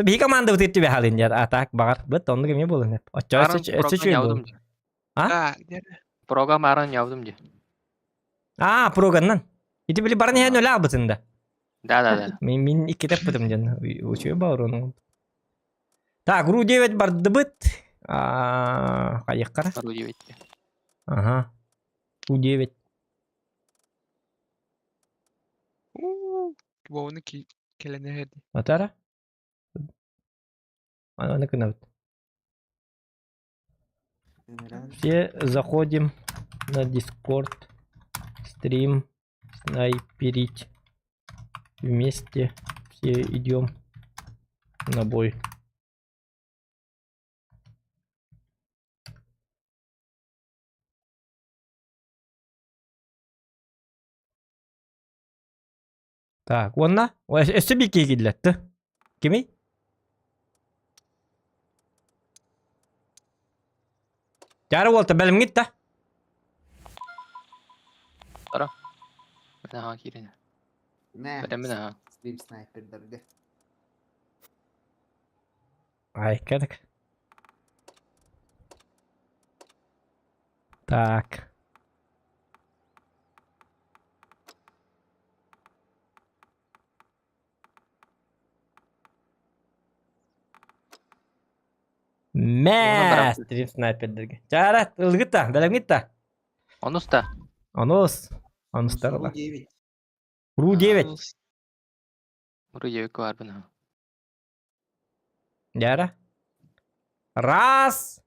Биһи командабыт түбэ халын диэн а так баҕар быт оннук эмиэ буолан эп. Оччо өссө үчүгэй буолун. А? Прога мааран явдым дии. А, проганнан. Ити били баран иһэн өлө албытын да. Да, да, да. Мин мин иккитэ эппитим диэн үчүгэй баар ону. Так, ру 9 бардыбыт. А, хайыххара? Ру 9. Ага. Ру 9. Вованы кэлэн иһэр дии. Атара? Аны гынабыт. Все заходим на Discord, стрим, снайперить. Вместе все идем на бой. Так, уонна өссө биир киһи киллэртэ. Кимий? Дьаара уолта бэлэмҥит да? Ара. Мен аха киирин. Мэ. Бэлэммин аха. Стрим снайпердарга. Ай, кедик. Так. Мэ, стрим снайпердерге. Чара, ылгыт да, бэлэмҥит да? Онус да. Онус. Онустар ыла. 9. Ру 9. Ру 9 баарбын аха. Дьара. Раз.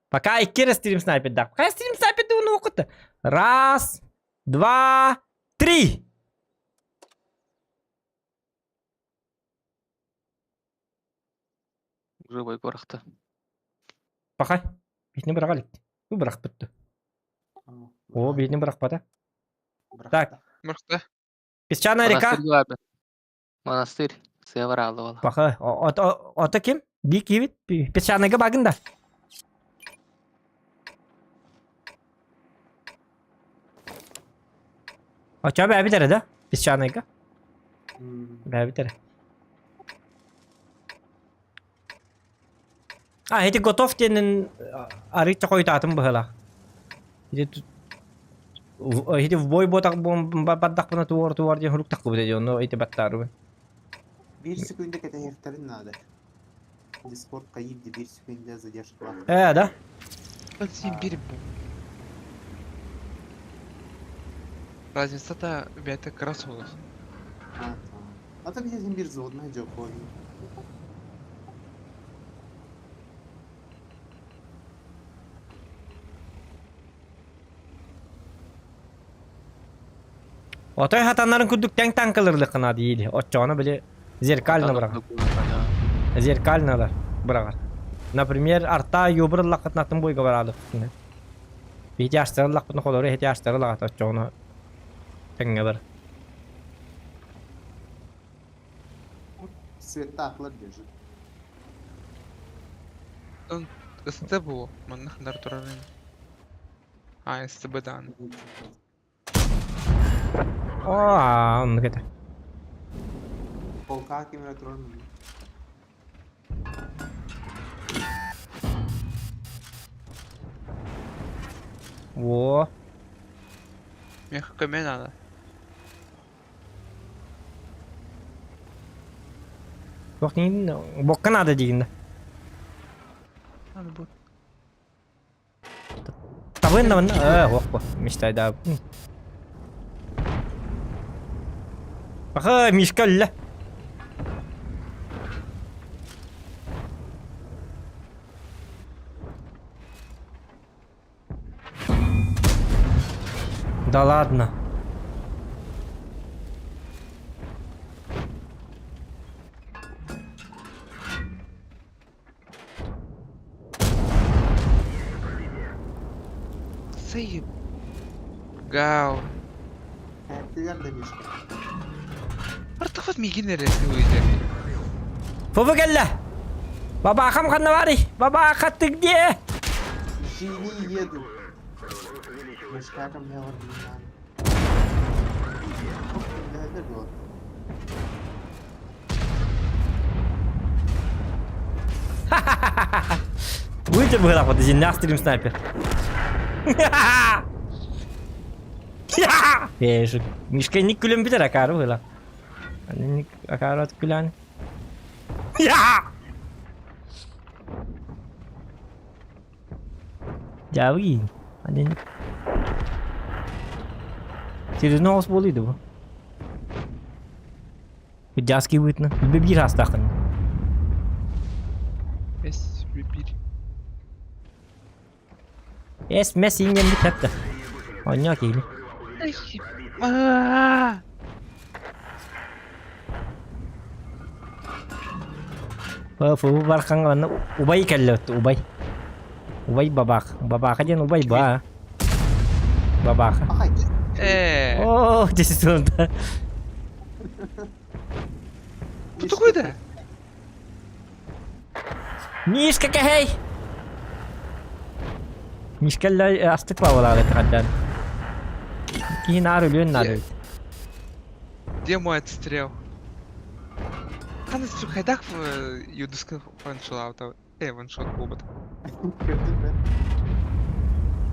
Пока икки эрэ стрим снайпердаах. Пока стрим снайперды унуоххут. Раз, два, три. Живой бырахта. Пока. Битini быраҕа илик. Бу бырахпыт. О, битini бырахпата. Так. Бырахта. Песчаная река. Монастырь. Сыа алла Паха. Ото ким? Би кибит. Песчаныйга багын да. Очо бэбит эрэ да? Песчаныйга? Бэбит эрэ. А, эти готов диэнин арыычча хойутаатым быһыылаах. Ити ити в бой буотах бардахпына туор туор диэн хуруктахпыт дии онно ити баттаарыбын. Биир секунда кэтэһиэхтэрин наада. Дискорд хайыыр дии биир секунда задержкалаах. Ээ да? Син бу. Разница-то бэйэтэ кыра соҕус. А так я син биир взводная дьокуон. Отой хатаннарын курдук тэҥ таҥкалырлыккына диили. Оччоҕуна били зеркально быраҕар. Зеркально быраҕар. Например, арта юбыр ыллаххытына бойга бараалыккытына. Биһи астары ыллахпытына холору эһити астары ылаҕат оччоҕуна тэҥҥэ бар. Светаклар держит. СТ бу манна хандар турарын. А, СТБ даан. О, оннук этэ. Полка кимре турар мин. Во. Меха көмө надо. Туох диигин бокка наада диигин да. Надо будет. Табын да э ох мечтай Аха, Мишка өллө. Да ладно. Сый. Гау. Этилэр да Мишка. Артахат мигин эрэ сылыйдыр. Фуфу кэллэ. Бабахам ханна барый? Бабаха ты где? Жени еду. Мишка ко мне вот не надо. Будете быһыылаах дьиннээх стрим снайпер. Э, Мишка ник күлэн бүтэр акаары быһыылаах. Ник акаары күлэн. Дьаабы Ани Серьезно оҕус буолуйду бу. Быдьааскый быытынан. Билбэ биир аастааххын. Эс бир. Эс мэс иҥҥэн бүтэтте. Онньоо киһини. Фу бархан манна убай кэллэ убай. Убай бабаах. Бабааха диэн убай баа. Бабааха. Э. О, десятунда. Бу такой да? Мишка кэһэй! Мишка астык баалаах этэ Киһи наар өлүөн наада эбит. Где мой отстрел? Ханна хайдах юдуска ваншот Э, ваншот буолбат.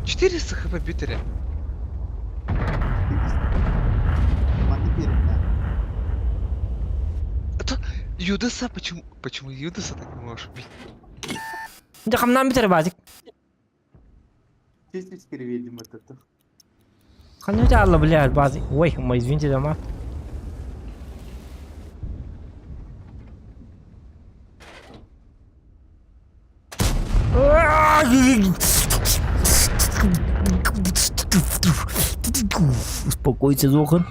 400 хп бүтере. А Юдаса почему почему Юдаса так не можешь убить? Дьэ хамнаан бүтэр баазик. Чуть-чуть перевели вот это. Ханна алла блядь, базик. Ой, мой, извините, дома. Успокойся, Зохан.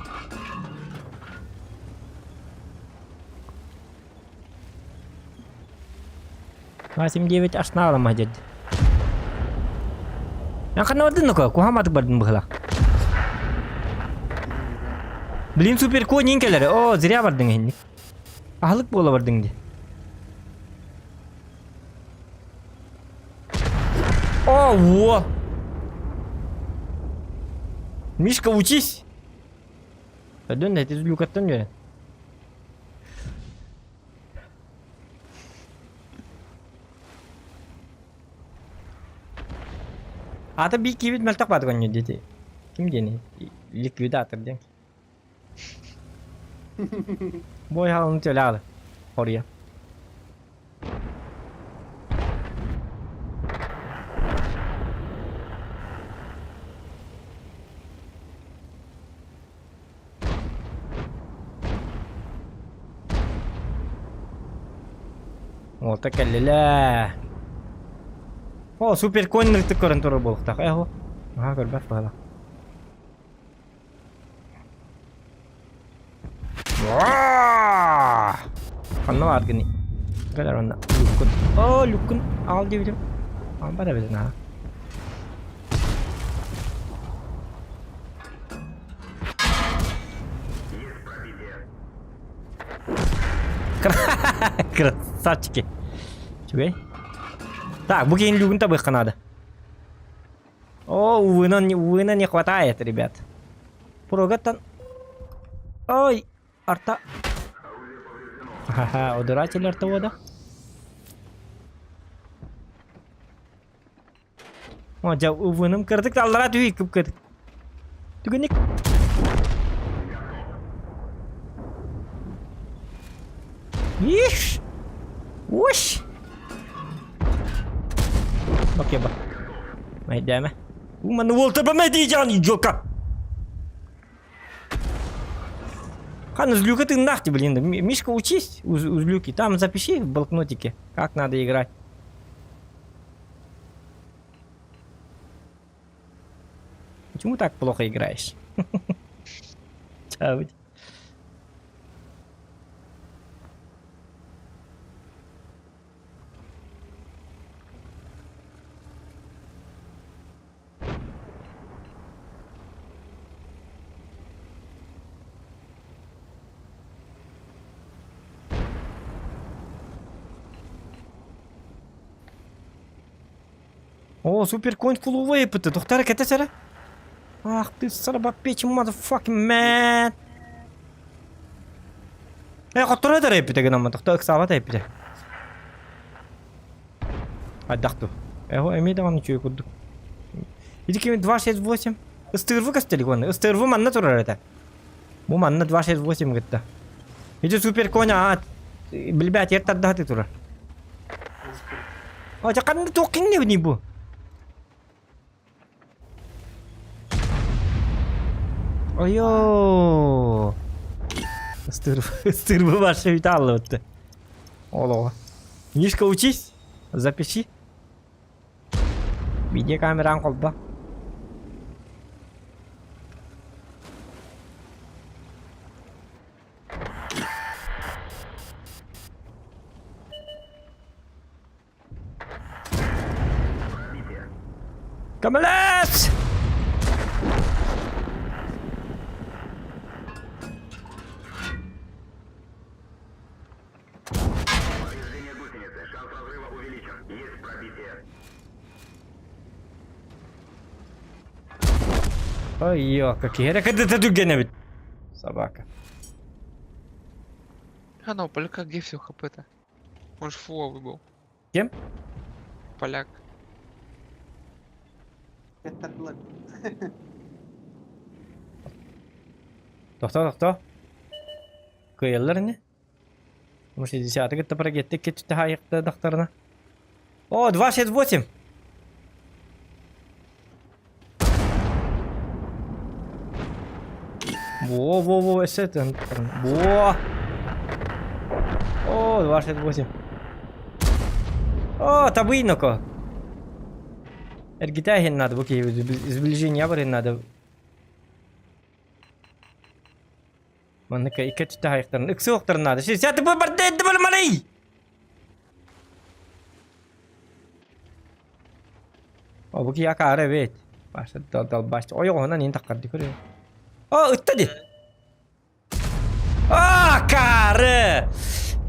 8-9 аж наалама дед. Ханна бардын ну-ка, куһаматык бардын быһылах. Блин, супер конь кэлэр. О, зря бардың иһинник. Аһылык буола бардыҥ дии. О, во! Мишка, учись! Пойдем, да, ты люкаттан үөрэн. Ата бии киибит мөлтөх баатык онньу диэти. Ким диэний? Ликвидатор диэн. Бой хаалын төлөҕө хоруйа. Уолта кэллилээ. О, супер конь ытык көрөн турар буолуохтаах. Ээ, Аха, көрбөт быһыылаах. Ханна бааргыный? Кэлэр онно люккун. О, люккун аал диэбитим. Аалбар эбитин аха. Красавчики. Үчүгэй. Так, бу киһини люгун табыахха наада. О, увына не хватает, ребят. Пурогаттан... Ой, арта... Ха-ха, удуратель артовода. О, дьэ, увыным кырдык аллара түһүй кып-кырдык. Түгэнник. Иш! Уш! Окей, ба. Майдаме. Уман уолта бамайдыйжан идиотка! Хан, Злюка ты нахти, блин. Мишка, учись у, у Злюки. Там запиши в блокнотике, как надо играть. Почему так плохо играешь? Чао. О, супер конь фулловый ыппыты. Тохтара кэтэс эрэ. Ах ты son of a bitch motherfucking man. Э, хотторо да эппитэ гынаммын. Тохто ыксаабат эппитэ. Хайдах дуу? Эго эмиэ даҕаны үчүгэй курдук. Ити кими 268? Ыстыырбы көстөлүк уонна. Ыстыырбы манна турар этэ. Бу манна 268 кытта. Ити супер коня аат. Билбэт ер тардаһаты турар. Ача ханна туох киннебиний бу? Ойоо. Ыстырбы барша үтэ аллыбытты. Олоҕо. Мишка, учись. Запиши. Видеокамераң холбо. Көмөлөс! Ой, какие это түрген эбит. Собака. А ну, у поляка где все хп-то? Он ж фуловый был. Кем? Поляк. Кеттардылар. Тохто, тохто. Кыайаллар ини. Может, десятый кытта прогетте кетті хайықты докторына. О, 268. Во, во, во, это. Во. О, 268. О, табыйноко. Эргитээһин надо, бу киһи сближение барын надо. Манныка икки өттүттэ хайыктарын ыксы охторун наада. Сяты бу барда эдди болмалый! О, бу киһи акаары эбит. Баша далбаш. Ойоҕоһунан иин таххарды көрүө. О, ытта ди. Акаары!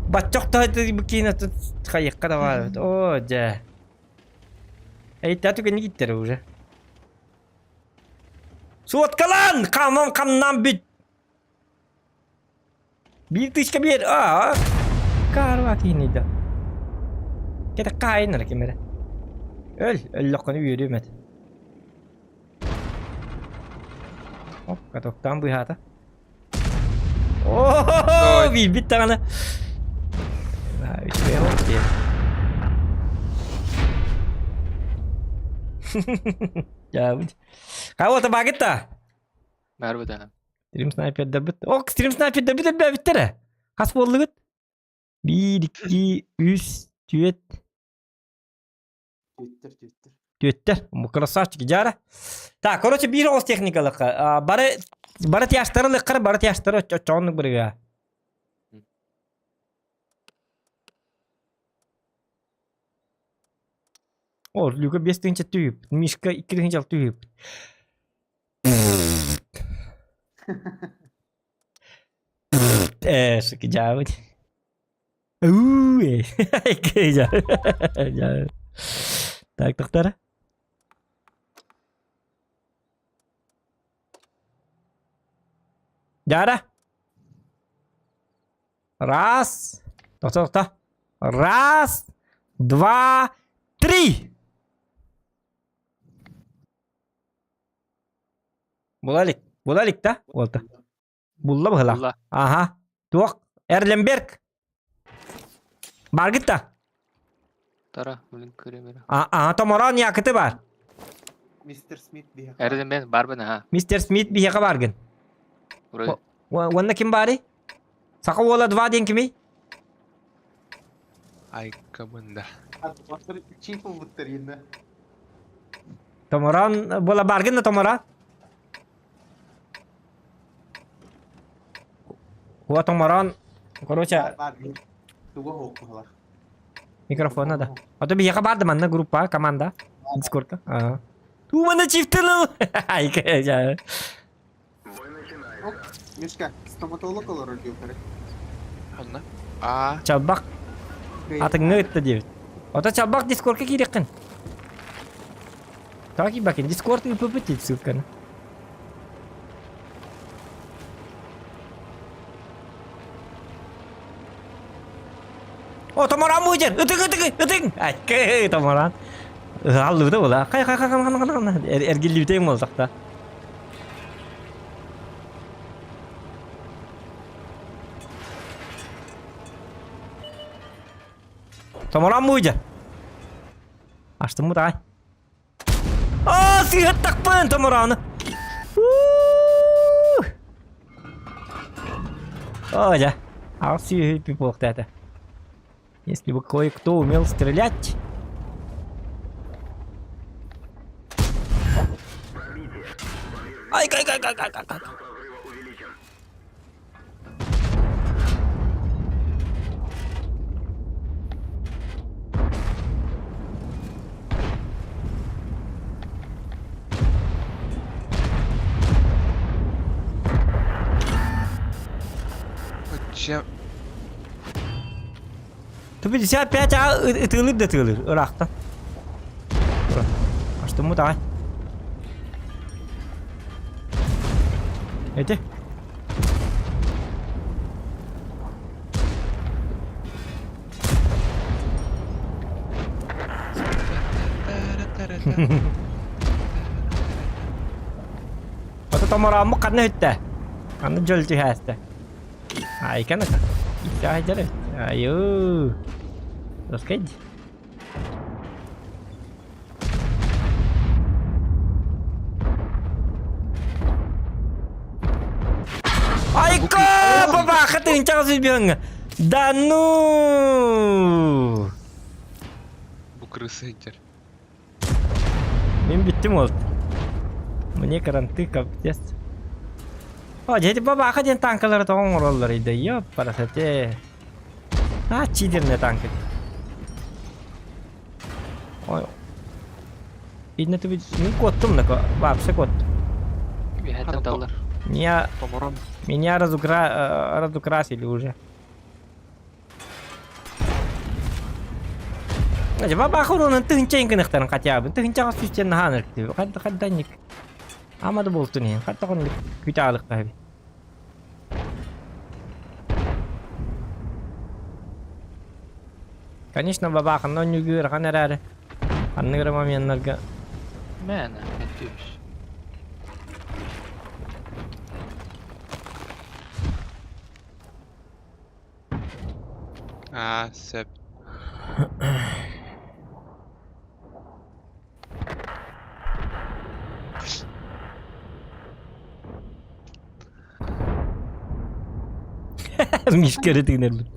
Баччох бу киһини хайыкка да баар эбит. О, дьэ. Эйттээ түгэнни киттэрэ уже. Суоткалаан! Хамам хамнаан бүт! Биир тыычка биэр! Аа! Каарва киһини да. Кэтэ хаайыннара ким эрэ. Өл, өллөххүнэ үөрүөм этэ. Оп, катоктаан быыһаата. Оо, биирбит даҕаны. Үчүгэй оҕус дии. Дьаабыт. Кого-то багыт-та? Баар бытаан. Стрим снайпердарбыт. О, стрим снайпердарбыт элбээбиттэр. Хас буоллугут? Биир, икки, үс, түөрт. Түөттэр, түөттэр. Түөттэр. Красавчик, дьара. Так, короче, биир оҕус техникалыкка. Бары бары тяжтары лыккар, бары тяжтары оччоҕоннук бырыга. О, Люка 5 түйіп, Мишка 2 түйіп. Э, шыкыдьаабыт. Уу, э. Так, тохтара. Дьаара. Раз. Тохто, тохто. Раз, два, три. Була илик. Була илик да? Буолта. Булла быһылаах. Булла. Аха. Туох? Эрленберг. Баргыт да? Тара, блин, көрөмөрө. А, томороон якыты бар. Мистер Смит биһиэхэ. Эрден мен барбын аха. Мистер Смит биһиэхэ баргын. Вроде. Уонна ким баарый? Саха уола 2 диэн кимий? Айкабында. Аттар чип ылбыттар инна. Томороон буола баргын да томороон? Уа томороон короче Бар, туга хоқ быһылар. микрофона да. А то биһиэхэ баар да манна группа, команда. Дискордка. Аа. Туумана чифтылыл. Айка. Мишка, стоматолог олорор диэхтэрэ. Анна. А. Чалбах атыҥҥа ытта диэбит. Ото чалбах дискордка киириэххин. Так ибакин дискорд ыыппыппыт диэт ссылканы. О, томоран бу дьэр! Ытыҥ, ытыҥ, ытыҥ! Айкы, томоран. Аллыбыта була. Хай, хай, хай, хай, хай, хай, Эргиллибитең буолтахта. Томорон бу дьэ. Астыммыт аҕай. Оо, сыыһаттахпын томорону. О, дьэ, аҕыс сүүһү буолуохтаата. Если бы кое-кто умел стрелять. Ай, кай, кай, кай, кай, кай, кай. Чем? 55 а ытыылыр да ытыылыр ыраахтан. Астыммыт аҕай. Эти. Ото томорооммут ханна үттэ? Ханна дьөл түһээстэ? Айканыка. Икки Айыы. Доскайди. Айка! Бабаха тыынчаҕа сүбүөҥҥэ. Да ну! Бу крысы сылдьар. Мин бүттүм ол. Мне каранты капец. О, дьэ бабаха диэн танкалары тоҕо оҥороллор да ёппарасате. А, читерная танка. Ой. Видно, ты ведь не коттум, вообще кот. Үһэттэн Меня, Томорон. меня разукрасили уже. Бабаха уруунан тыһынча гыныхтарын хотя бы. Тыһынчаҕа сүүстэн наһаан ырктыы. Хадда хадданник. Ама да буолтун иһин. Хатта хоннук күтэ аалыкка эбит. Конечно, бабаханна онньугу ыарахан эрээри. Ханнык эрэ моменнарга Мээнэ, өттүүс. Аа, сөп. Мишка эрэ тыынарбыт.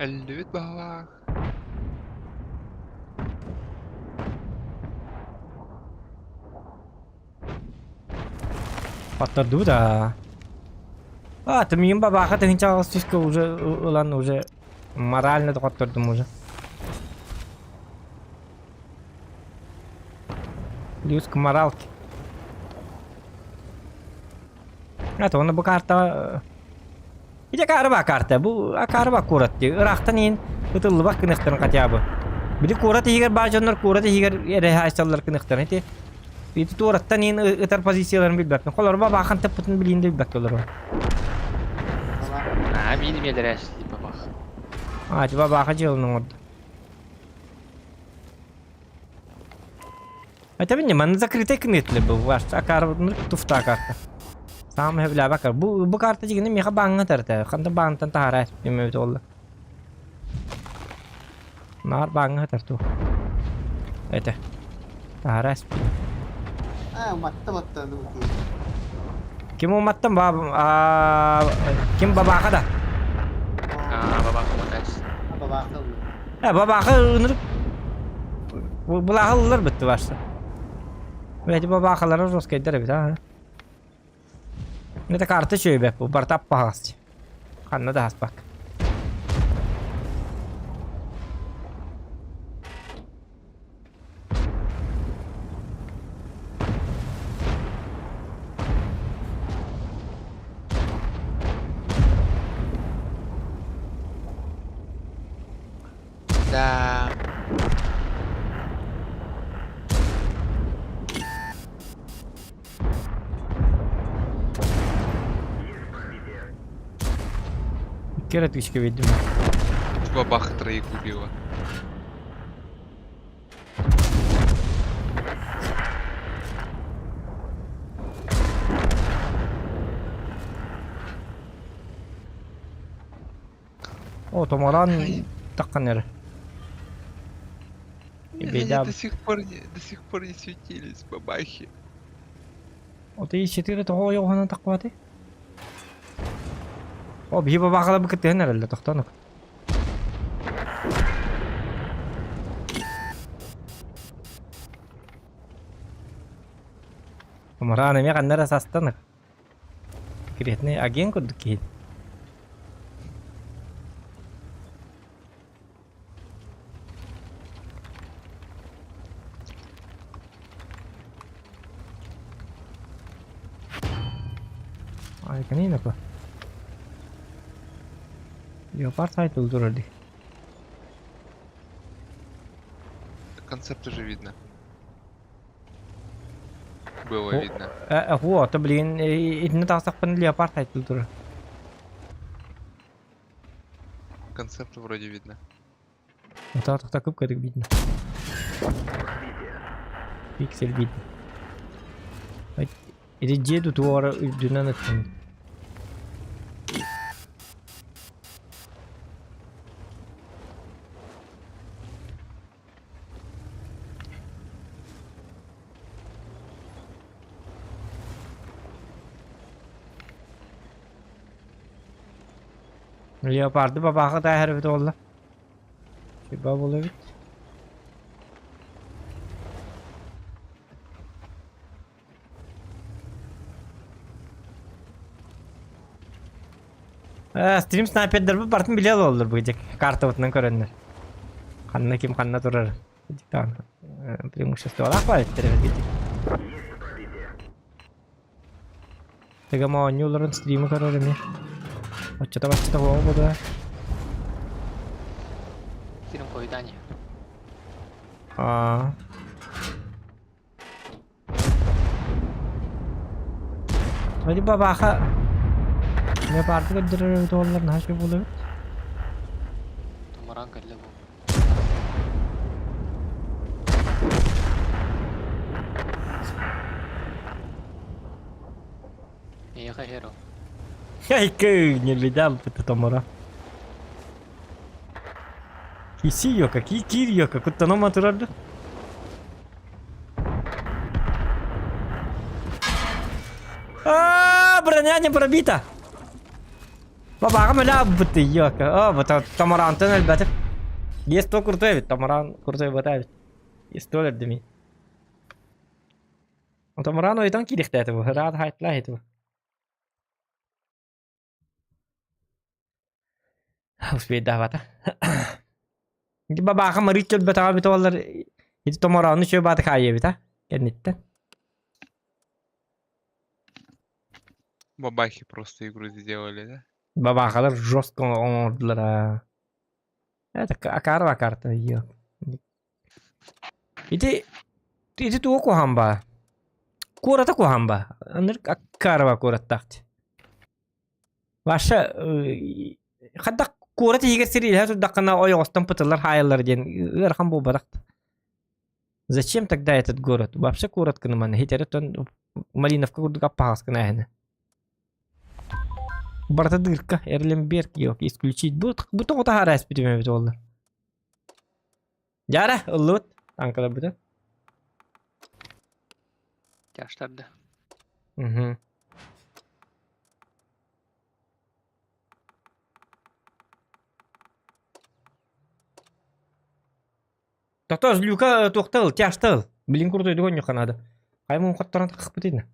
Өллүбүт баһылаах. Паттардыбыт аа. А, ты миин бабаха тыһынча түскэ уже ылан уже морально да хоттордум уже. Плюс к моралке. Это оны бу карта Ити акаарыба карта. Бу акаарыба куорат дии. Ыраахтан иһин ытыллыбат гыныахтарын хотя бы. Били куорат иһигэр баар дьоннор куорат иһигэр эрэ хаайсаллар гыныахтарын. Ити ити туораттан иһин ытар позицияларын билбэппин. Холоруба баахан таппытын билиин да билбэккэ олоробун. Аа, миин эмиэ бабах. А, типа бааха дьыалын оҥордо. Этэбин манна закрытый кыметле был ваш акар туфта карта. Саам хэвлээбэ Бу бу карта дигини миэхэ бааҥҥа тарта. Ханта баантан таһаараа эспимэбит олла. Наар бааҥҥа тарту. Это. Таһаараа эспим. Аа, матта матта ну Ким уматтан баб ким бабаха да? Аа, бабаха матас. Бабаха. Э бабаха ынырык Былааһыллар бытты барса. Бэти бабаахалара жесткайдар эбит аа. Это карта үчүгэй бу барыта аппаһаҕас. Ханна да аспак. Да. Икки эрэ тысяча видимо. Бабаха троих убила. О, томороон таххан эрэ. Они Беда. до сих пор не, до сих пор не светились, бабахи. О, ты четыре тоҕо ойоҕоһунан таххыбатый? О, биһи бабаахала бу кыттыһан эрэллэр, тохтоонук. Томороон эмиэ ханна эрэ састанык. Секретный агент курдук киһи. Ай, канина ко. Леопард сайт турар дии. Концепт уже видно. Было видно. Оо, то блин, итини тахсахпын леопард айтыл турар. Концепт вроде видно. Отаа тохта кып-кырык видно. Пиксель видно. Ити дьиэ тутуора үрдүнэн ыттым. Леопарды бабааҕы тааһар эбит буолла. Чуба буола эбит. Э, стрим снайпердербит барытын билэ олороллор бу дьик картабытынан көрөннөр. Ханна ким ханна турар. Преимуществолаах баар эттэр эбит дьик. Тыга моонньуу олорон стримы көрөр эмиэ. Оччото-баччата буола буолуо. Сирин хойутаан Аа. Вроде бабаха леопарды көрдөрөр эбит уоллар наһаа үчүгэй буолуо эбит. Тумаран кэллэ бу. Эйиэхэ иһэр ол. Хайкы, не видал ты томора. Кисиёка, кирьёка, куттаныма турар А, броня не пробита. Бабаҕым өлөөбүт ёка. О, вот Томорантан өлбөтүм. Есть то крутой эбит, Томоран крутой бата эбит. Есть то өлөрдүм. Томоран ойдон киирихтээтэ бу. Рад хайтла хит бу. Успейдаабата. Бабааха марыт өлбөтөҕө эбит буоллар ити томороону үчүгэй бааты хаайыа эбит а кэнниттэн. Бабахи просто игру сделали, да? Бабахалар жестко оҥордулар аа. Это акаарва карта её. Ити ити тугу куһаҕан баа? Куората куһаҕан баа. Ынырык акаарва куораттаах дии. Ваша хайдах куорат иһигэр сир илиһэ турдаххына ойоҕостон пытыллар хаайаллар диэн ыарахан буолбатах да. Зачем тогда этот город? Вообще куорат гыныман иһитэрэ Малиновка курдук аппаҕас гына эһэни. Барыта дырка, Эрленберг исключить. Бу бу тоҕо таһаара эспитим эбит буолла. Дьара, ыллыбыт. Таҥкаларбытын. Тяжтарды. Угу. Тотос Люка туохта ыл, тяжта ыл. Билин курдуйдук онньуха наада. Хайа муҥ хотторон таххыппыт инна.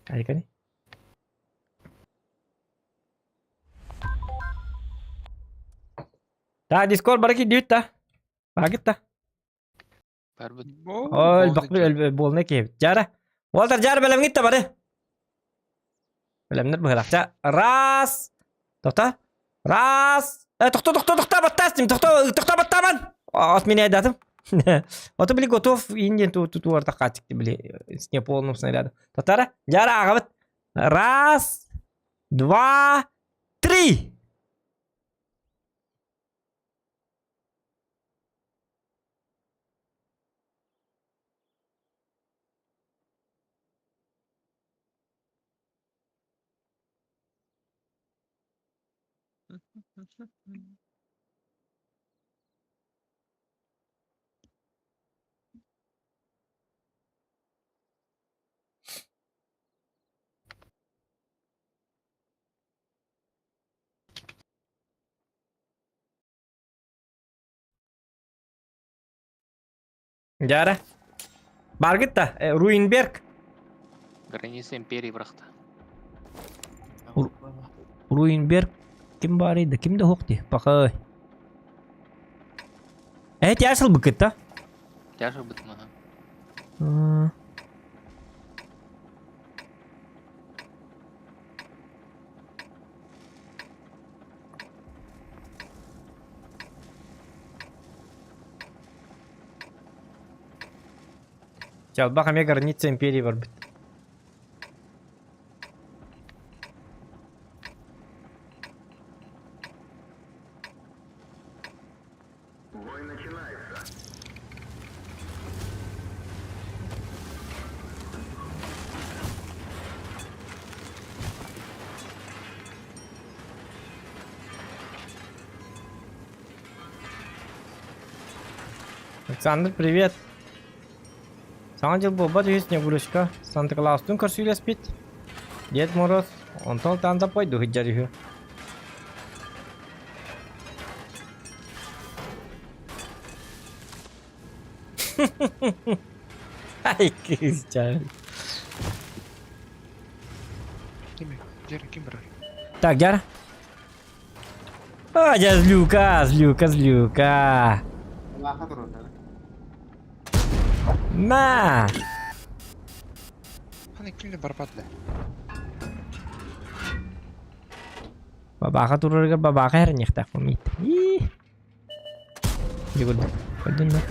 Айкани. Та Дискорд бары киирдибит да. Баагыт да. Барбыт. Ой, элбэх буолна киһибит. Дьара. Уолтар дьара бэлэмҥит да бары. Бэлэмнэр быһылахча. Раз. Тота. Раз. Э, тохто, тохто, тохто, баттаас дим. Тохто, тохто, баттааман. От меня айдатым. Ото били готов индиен ту ту туар такачик били с неполным снарядом. Татара, дьара аҕабыт. Раз, два, три. Дьара. Баргыт да, Руинберг. Граница империи бырахта. Руинберг ким баарый да ким да суох дии пахай. Э тяж ылбыккыт да? Тяж ылбытым аха. Чалбах эмиэ граница империи барбыт. Александр, привет. Саҥа дьыл буолбат үһү Снегурочка. Санта-Клаустуун көрсүүлэспит. Дед Мороз онтон таан таппай дуһуйдьар үһү. Ай, кыысчаан. Ким? Дьэр, ким барар? Так, Дьар. А, дьэ, злюка, злюка, злюка. Улахан турар. На! Хана кимне барбат да. Бабаха турарыгар бабаха эрниэхтээх мит. Дьэ көрдүн да.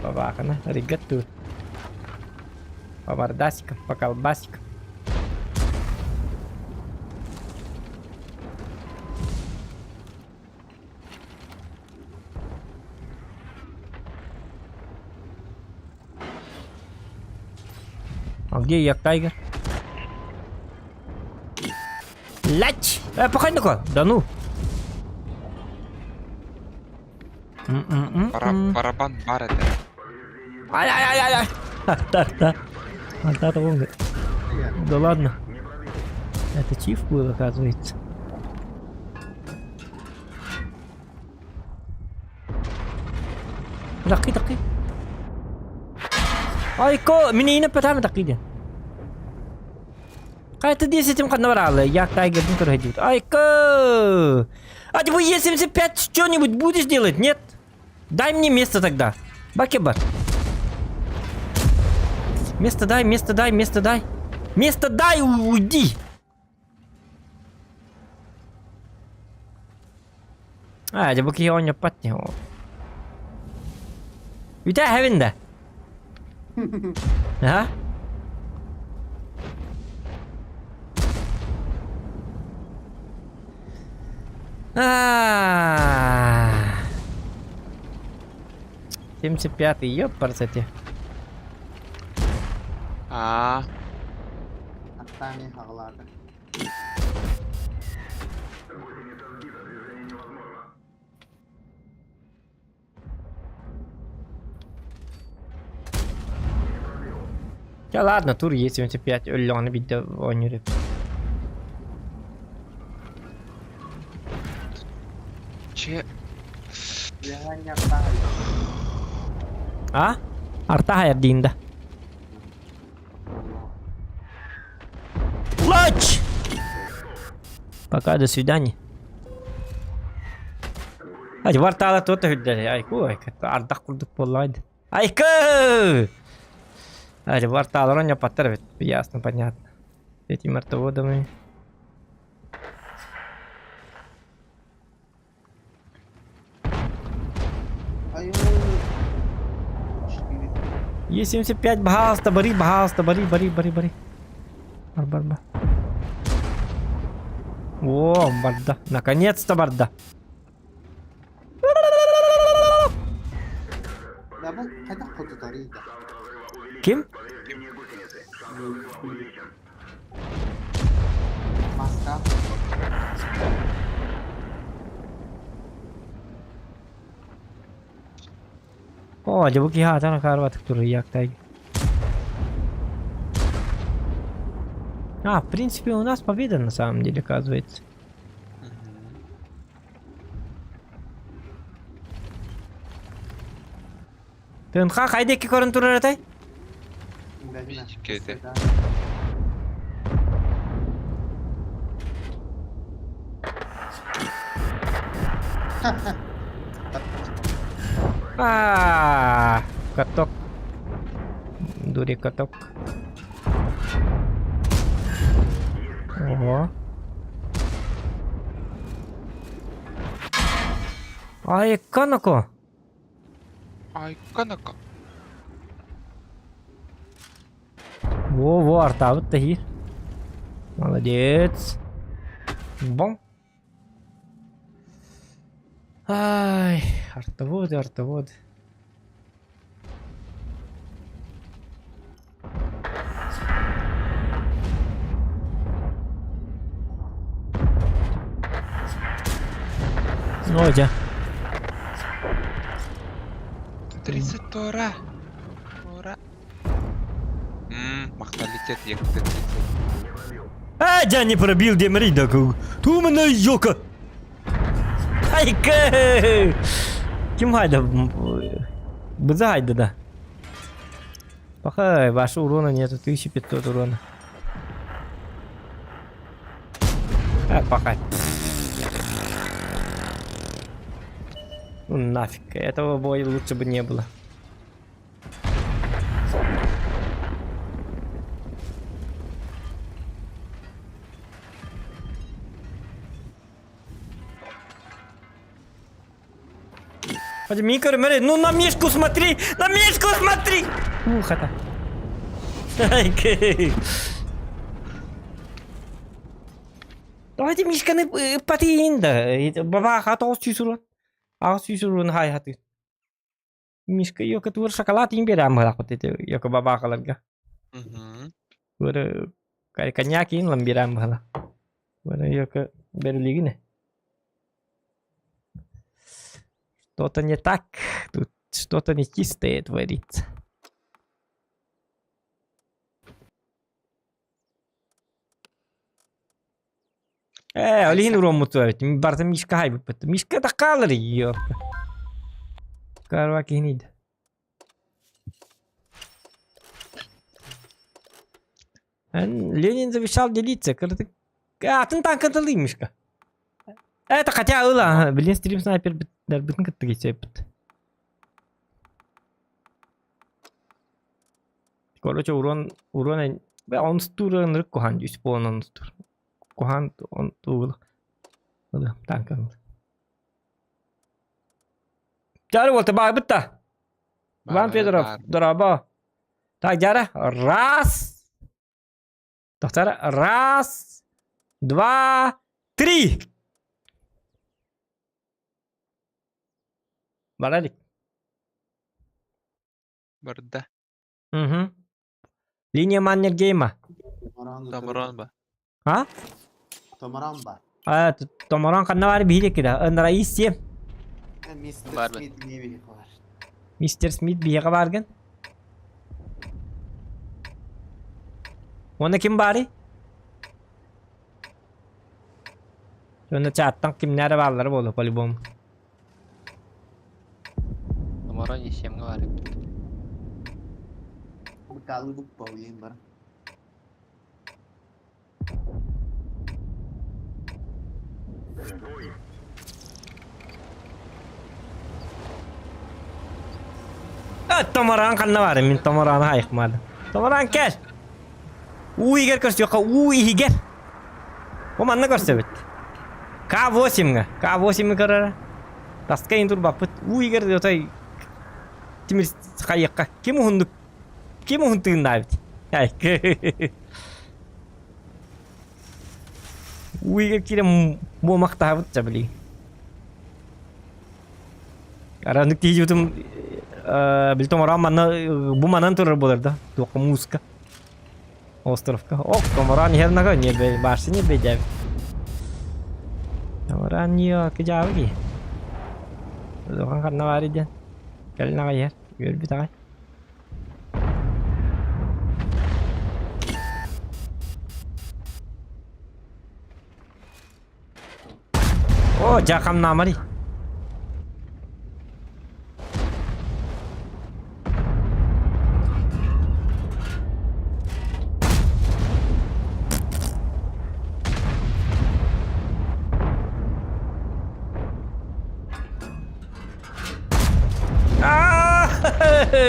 Бабахана, ригатту. По мордасикам, по колбасикам. А где Як Тайгер? Ляч! Пахай ну-ка! Да ну! М-м-м-м. Барабан бар этэ. Ай-ай-ай-ай! Так, так. А, Да ладно. Это чиф был, оказывается. Дакы, дакы. Айко, миниинэ пэтаама дакы Хайта 10 ханна бараалы, Як Тайгердин көрөйдүбүт. Айко! А ты Е75 что-нибудь будешь делать, нет? Дай мне место тогда. Бакебар. Место дай, место дай, место дай. Место дай, уйди! Аа, дьэ бу киһи оонньоппот дии. Бүтэ эһэбин да? А? А. 75-й, ёпарсоте. Аа. Аттаами хаҕалаата. Да ладно, тур Е75 өллөҕүнэ биирдэ оонньуур эбит. Че А? Арта хайар диин да. Лач! Пока, до свидания. Ай, вартаала туота үрдэр. Айку, ардах курдук буоллаҕай. Айка! Ай, вартаалар онньоппаттар эбит. Ясно, понятно. Эти мертвоводами. Е75, пожалуйста, бери, пожалуйста, бери, бери, бери, бери. Бар, бар, бар. О, барда. Наконец-то барда. Ким? Маска. О, дьэ бу киһи аатан акаарбатык туруйаактай. А, в принципе, у нас победа на самом деле, оказывается. Тынха хайда икки көрөн турар этэй? Бииккэ этэ. А, каток. Дури каток. Ого. Ай, Канако. Айканака. Во-во, артабыт тахир. Молодец. Бом. Ай, артовод, артовод. Оо дьэ. 30 тора. Тора. Ммм, махталитет екті 30. А, дьэ не пробил демри да Тумана ёка. Айка! Ким хайда? Быза хайда да. Пахай, вашего урона нету, 1500 урона. А, пахай. Ну нафиг, этого боя лучше бы не было. Микро, смотри, ну на Мишку смотри! На Мишку смотри! Ух, это. Давайте Мишканы патиин да. Баба хата ос сүүсүрүн. Аас сүүсүрүн хай хаты. Мишка йока тур шоколад им берем гылак эти йока бабахаларга. Тур коньяк ин лам берем гыла. Тур йока берлигине. Что-то не так. Тут что-то нечистое творится. Ээ, ол иһин уруоммут эбит. Барыта Мишка хайбыппыт. Мишка да хаалар ёпта. Карва киһини Ленин завещал делиться. Атын танкатылый Мишка. Это хотя ыла. Блин, стрим снайпер бүтін кытты кетсеппит. Короче, урон, урон, он стур ынырык кухан, жүз болон он стур. Кухан, он тугул. Танкан. Дьары буолта баарбыт да. Иван Федоров, дорообо. Так, дьара, раз. Тохтара, раз, два, три. Бара илик. Барда. Угу. Линия Маннергейма. Томорон ба. А? Томорон ба. А, Томорон ханна бар биһири кида. Ынраис сем. Мистер Смит не биһиги бар. Мистер Смит биһиэхэ бааргын. Уонна ким баарый? Уонна чааттан кимнээр бааллара буолуо по-любому. Томорон есемҥэ баар эбит. Быкаалыы бу бар. Томорон ханна баар мин Томорону хайыхмаадым. Томорон кэл! Уу иһигэр көрсүөххэ, уу иһигэр! Бу манна көрсөбүт. К8-ҥа. К8 көрөрө. Таска иһин турбаппыт. Уу иһигэр отой тимир хайыахха. Ким уһуннук ким уһун тыыннаабыт? Уу иһигэр киирэн муомахтаабыт дьэ били. Аранык тиийбитим били томороон манна бу манан турар буолар да туохха мууска. Островка. Ох, Комаран иһэр не бей, барсы не бей дәб. Комаран не кыжабы ки. Улахан ханна бар иден. Кэлин аҕай иһэр. Үөрбүт аҕай. О, жакамнамари.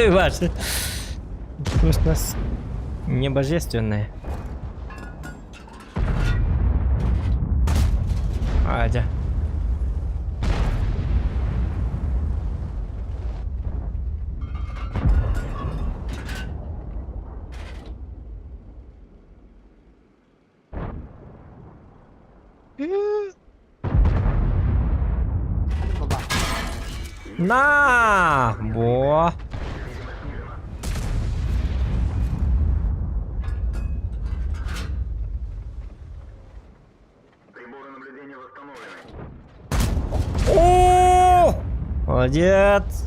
Ваше. Пусть нас не божественное. Адя. На! Во! О! Молодец!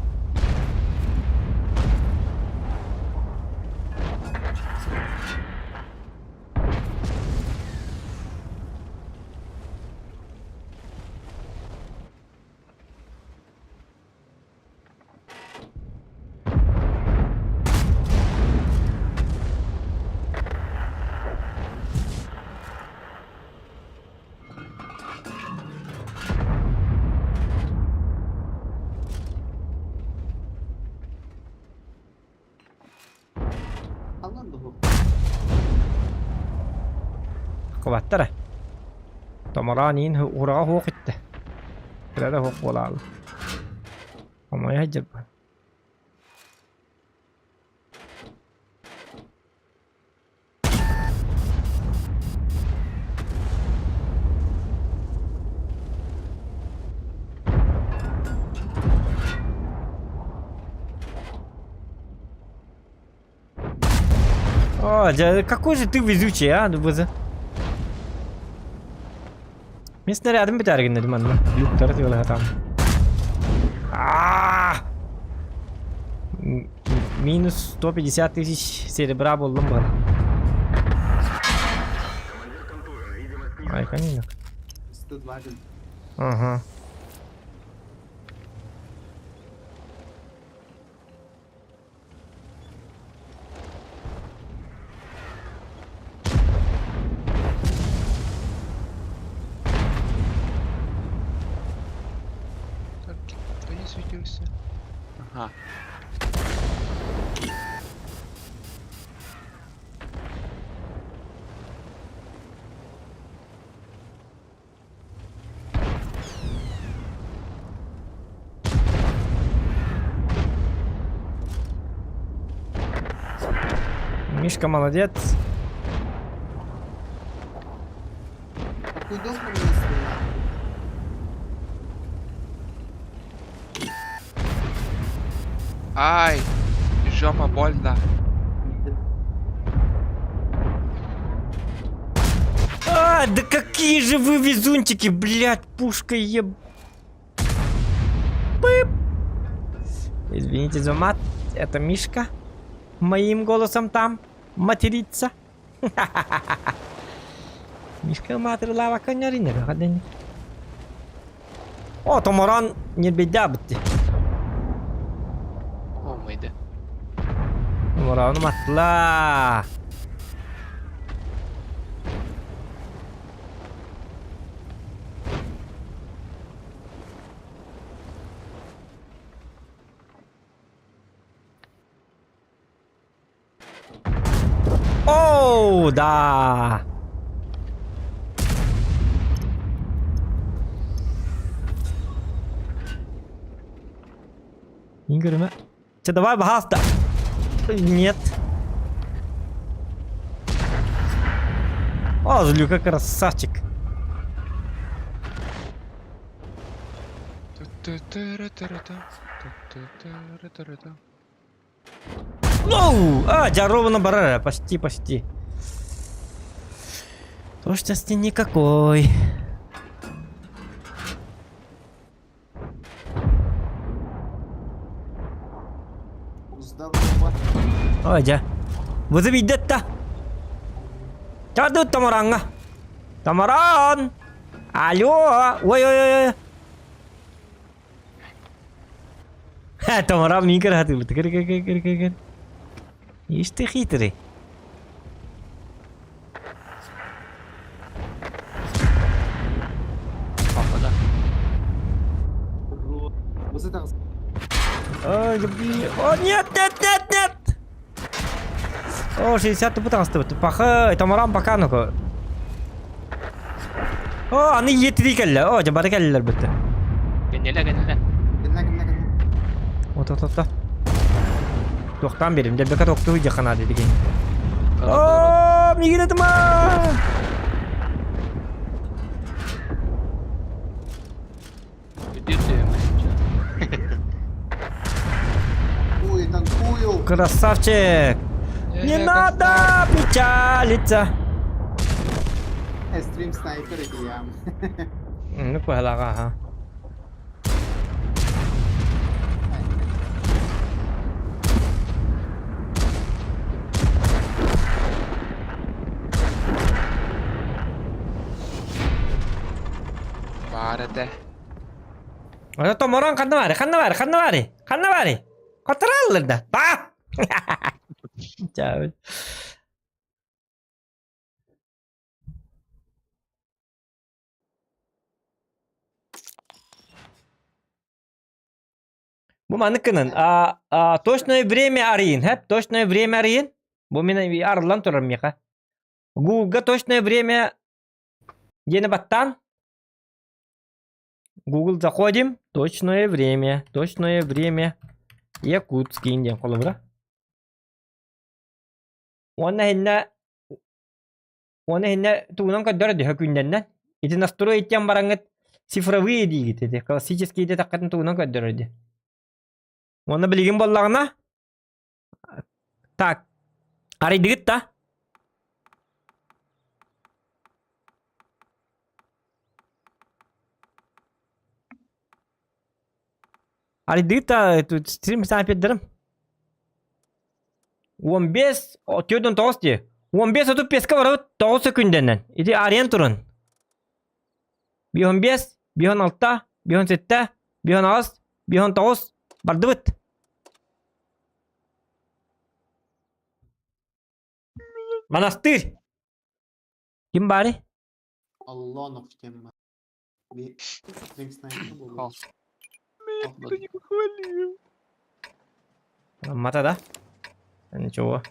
Алан дуһу. Кубаттара. Томороон иин ураҕа суох иттэ. Кыра да суох буолаалы. Хомойо сылдьарбын. О, дя, какой же ты везучий, а, ДБЗ. Мин снарядым бүтээр гиннэрим манна. Люктары тыалаһа там. А! Минус 150 тысяч серебра буллум бар. Ай, конечно. 120. Ага. Так, кто не светился? Ага. Мишка молодец. Какой дом по мне стрелял? Ай! Жопа больно. А, да какие же вы везунчики, блядь, пушка еб... Пып. Извините за мат, это Мишка. Моим голосом там матерится. Мишка материлава конярина, гадень. О, Томоран не беда бітті. Olmaydı. Томораным атла. Оу, да. Игорь, Че, давай, пожалуйста. Нет. О, Злюка красавчик. Ну, а, дья ровно барара, почти, почти. Точности никакой. Ой, дьэ. Вызов идет-то. Чардыт Тамаранга. Тамаран! Алло! Ой-ой-ой! Ха, Тамаран мин кыраһатыыбыт. Кыр кыр кыр кыр кыр кыр. Ишь ты хитрый. Папа, Ой, люби. О, нет, нет, нет, нет! О, 60 тупо таҥастыбыт. Паха, Тамаран пока ну-ка. О, аны иетири кэллэ. О, дьэ бары кэллилэр бүттэ. Кэннилэ, кэннилэ. Кэннэ, кэннэ, кэннэ. Вот, вот, вот. Туохтаан биэрим, дьэлбэкэ тохтуу дьахана дедиги. О, мигин атыма! Ой, танкую! Красавчик! Не надо печалиться! Стрим снайпер это я. Ну, куһалаҕа, аха. Баар этэ. Ата томорон ханна баары, ханна баары, ханна баары, ханна баары? Хотураллар да. Ба! Чаабыт. Бу маннык гынан, а, а, точное время арыйын, хэп, точное время арыйын. Бу мин арыллан турар миэхэ. Гуглга точное время диэни баттаан. Google заходим, точное время, Якутский диэн холобура. Уонна иһиннэ Уонна иһиннэ тугунан көрдөрөр дии күннэннэн. Ити настрой итиэн бараҥҥыт цифровые диигит ити классический диэтэххитин тугунан көрдөрөр дии. Уонна билигин буоллаҕына так арыйдыгыт да? Арыйдыгыт да стрим снайпердарым. 15 49 дии. 15 35-ка барабыт 9 секундэнэн. Ити арыйан турун. 15, 56, 57, 58, 59 бардыбыт. Монастырь. Ким баарый? Аллонов тема. Стрим снайпер был. Никто не похвалил. Мата да? Ничего.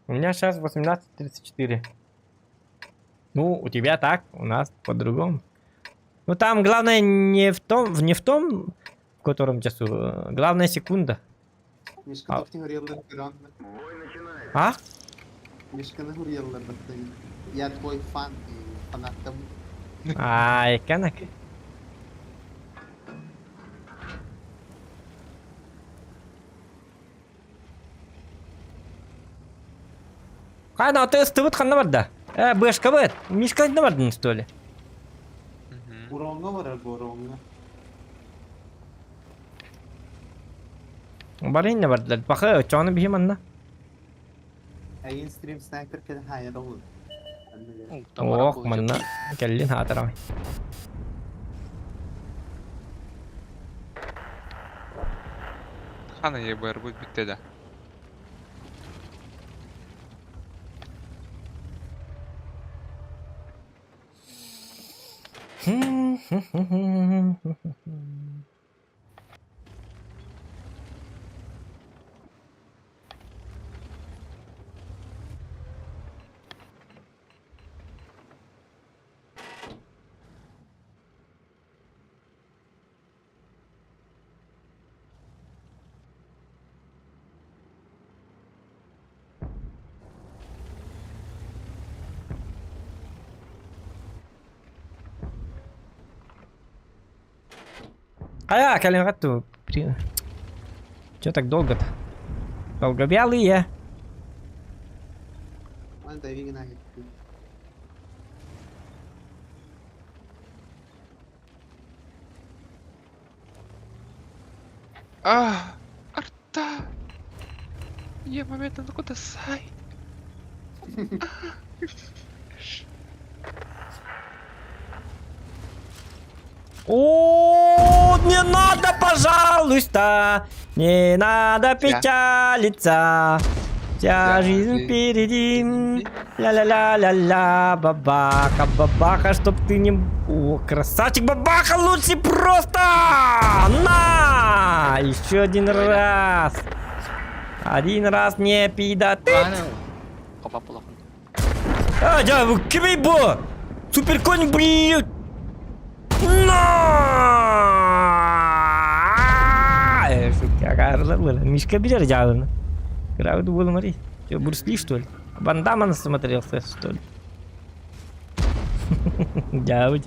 У меня сейчас 18.34. Ну, у тебя так, у нас по-другому. Ну, там главное не в том, не в том, в котором часу. Главное секунда. Мишка а. А? Мишканы Я твой фан и фанаттым. Ай, канак. Хайна, ты ыстыбыт ханна барда? Э, бэшка быт. Мишка ханна бардын, что ли? Уроңга барар бу уроңга. Барин не бардылар. Баха, чоны бихим анна. Әйин стрим снайпер кен хайыр ол. Ох, манна кэллин хаатарам. Хана ебар будет бүттэ да. Хайа, кэлин хатту. Че так долго-то? Долговялые. А, арта! Е, момент, ну куда сайт? О, не надо, пожалуйста, не надо печалиться. Вся жизнь впереди. Ля-ля-ля-ля-ля, бабаха, бабаха, чтоб ты не... О, красавчик, бабаха лучше просто! На! Еще один раз. Один раз не пида. А, да, кимий бу? Суперконь, блин! На! Мишка билэр дьаалыны. Кыраабыт буолумари. Че, Брюс Ли, что ли? Ван Дамма насмотрелся, что ли? Дьаабыт.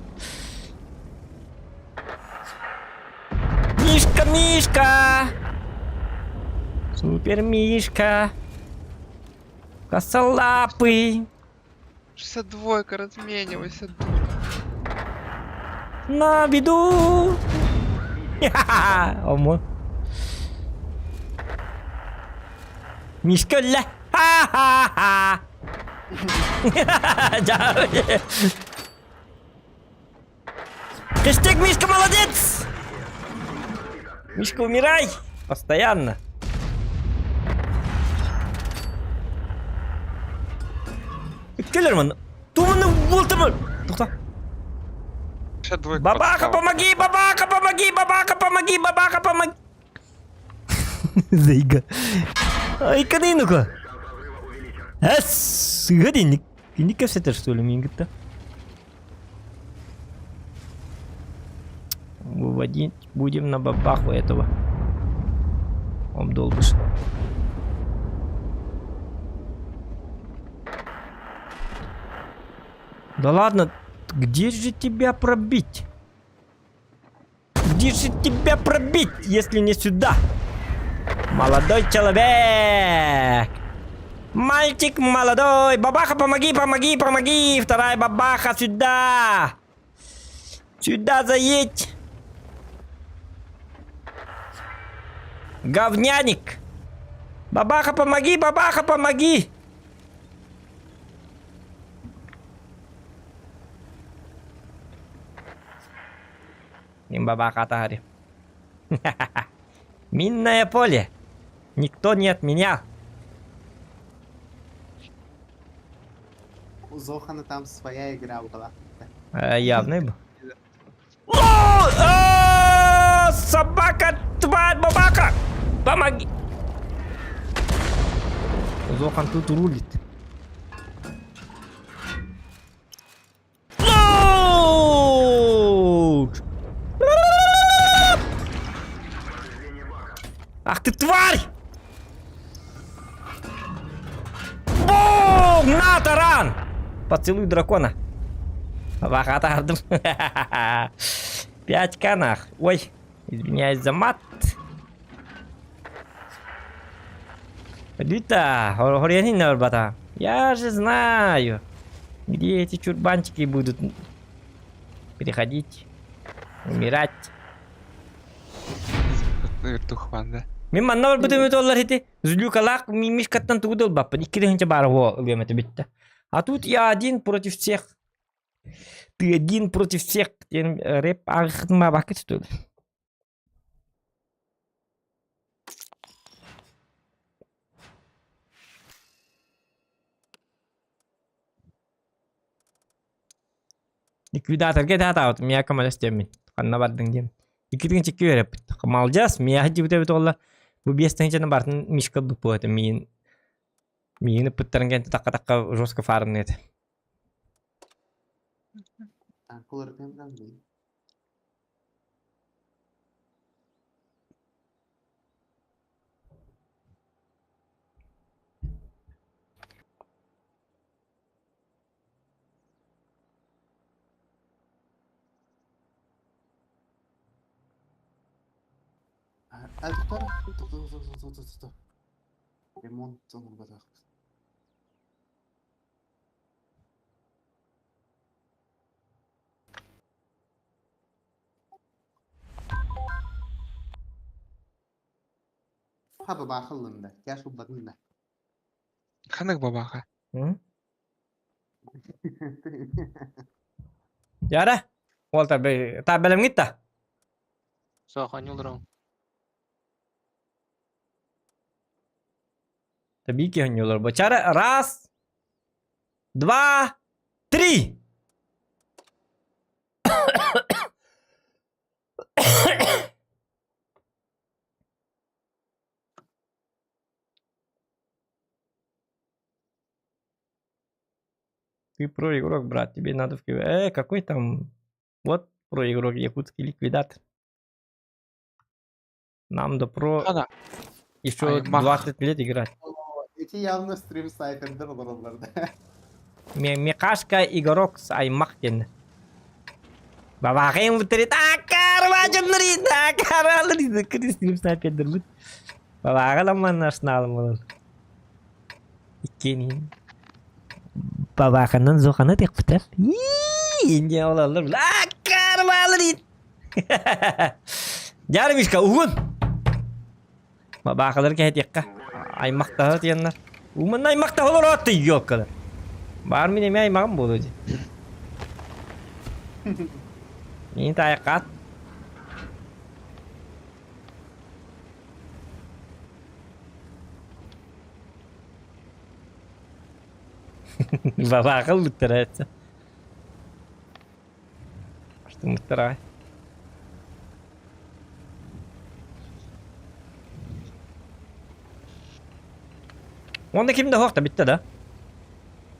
Мишка, Мишка! Супер Мишка! Косолапый! 62-ка, разменивайся, дура. На беду! Омон. Мишка өллө! Ха-ха-ха! Хэштег Мишка молодец! Мишка, умирай! Постоянно. Кэлэр манна. Туманы бултымы. Тоқта. 62-ка Бабаха, подстава. помоги, бабаха, помоги, бабаха, помоги, бабаха, помоги. Зайга. Ай, ну-ка. Эс, годинник. Киник кэпсэтэр что ли, мингытта. Выводить будем на бабаху этого. Обдолбыш. Да ладно, где же тебя пробить? Где же тебя пробить, если не сюда? Молодой человек! Мальчик молодой! Бабаха, помоги, помоги, помоги! Вторая бабаха сюда! Сюда заедь! Говняник! Бабаха, помоги, бабаха, помоги! Мин бабаха атаһари. Минное поле. Никто не отменял. У Зохана там своя игра была. Явный был. О, а, Собака, тварь, бабака! Помоги! Зохан тут рулит. Лоуд! Ах ты тварь! Бум! На, таран! Поцелуй дракона. Бабаха Пять канах. Ой, извиняюсь за мат. Люта, бата. Я же знаю, где эти чурбанчики будут переходить, умирать. Вертухван, да? Мин манна барбытым өтө ити. Злюкалаах мишкаттан тугу да ылбаппын. Икки тыһыынча баар уо ылыам этэ бүттэ. А тут я один против всех. Ты один против всех. Диэн рэп ааҕыаххытын баабакка что ли? Ликвидаторга этэ миэхэ көмөлөс диэммин. Ханна бардыҥ диэм. Иккитин чикки үөрэппит. Малдьас, миэхэ дьибитэ эбит уолла. Бу биэс тыһыынчаны барытын Мишка ылбыт буо этэ миигин миигин ыппыттарын кэннэ такка-такка жестко фармныа этэ. Танкылар дии. А, тоқтар, тоқта, тоқта, тоқта, тоқта. Ремонт оҥорботох. Ха бабаахыллын да, тяж ылбатын да. Ханнык бабааха? М? Яра, ол та бэлэмҥит да? Суох, оонньууллар Табии киһи бу. Чара раз, два, три! Ты про игрок, брат, тебе надо в какой там... Вот про игрок, якутский ликвидатор. Нам до про Хана. еще Аймах. 20 лет играть. Эти явно стрим снайпердер олороллор да. Мекашка игрок с аймах диэн. Бабахын бутырит акарважыннырит акаралырит кристим снайпердер бут. Бабаҕаламман арсеналым болор. Иккиэнин. Бабаханан зохана текпитер. Инде олалар. Акарвалырит. Дьары Мишка угун. Бабахалар кэһэтиэххэ. Аймахтаһа тиэннэр. Уман аймахтаһа олороот ёлкалар. Баар мин эмиэ аймаҕым буолуо дии. Мин таайыккаат. Бабаахы ылбыттара этэ. Астыммыттар Онда ким да хоқта битте да.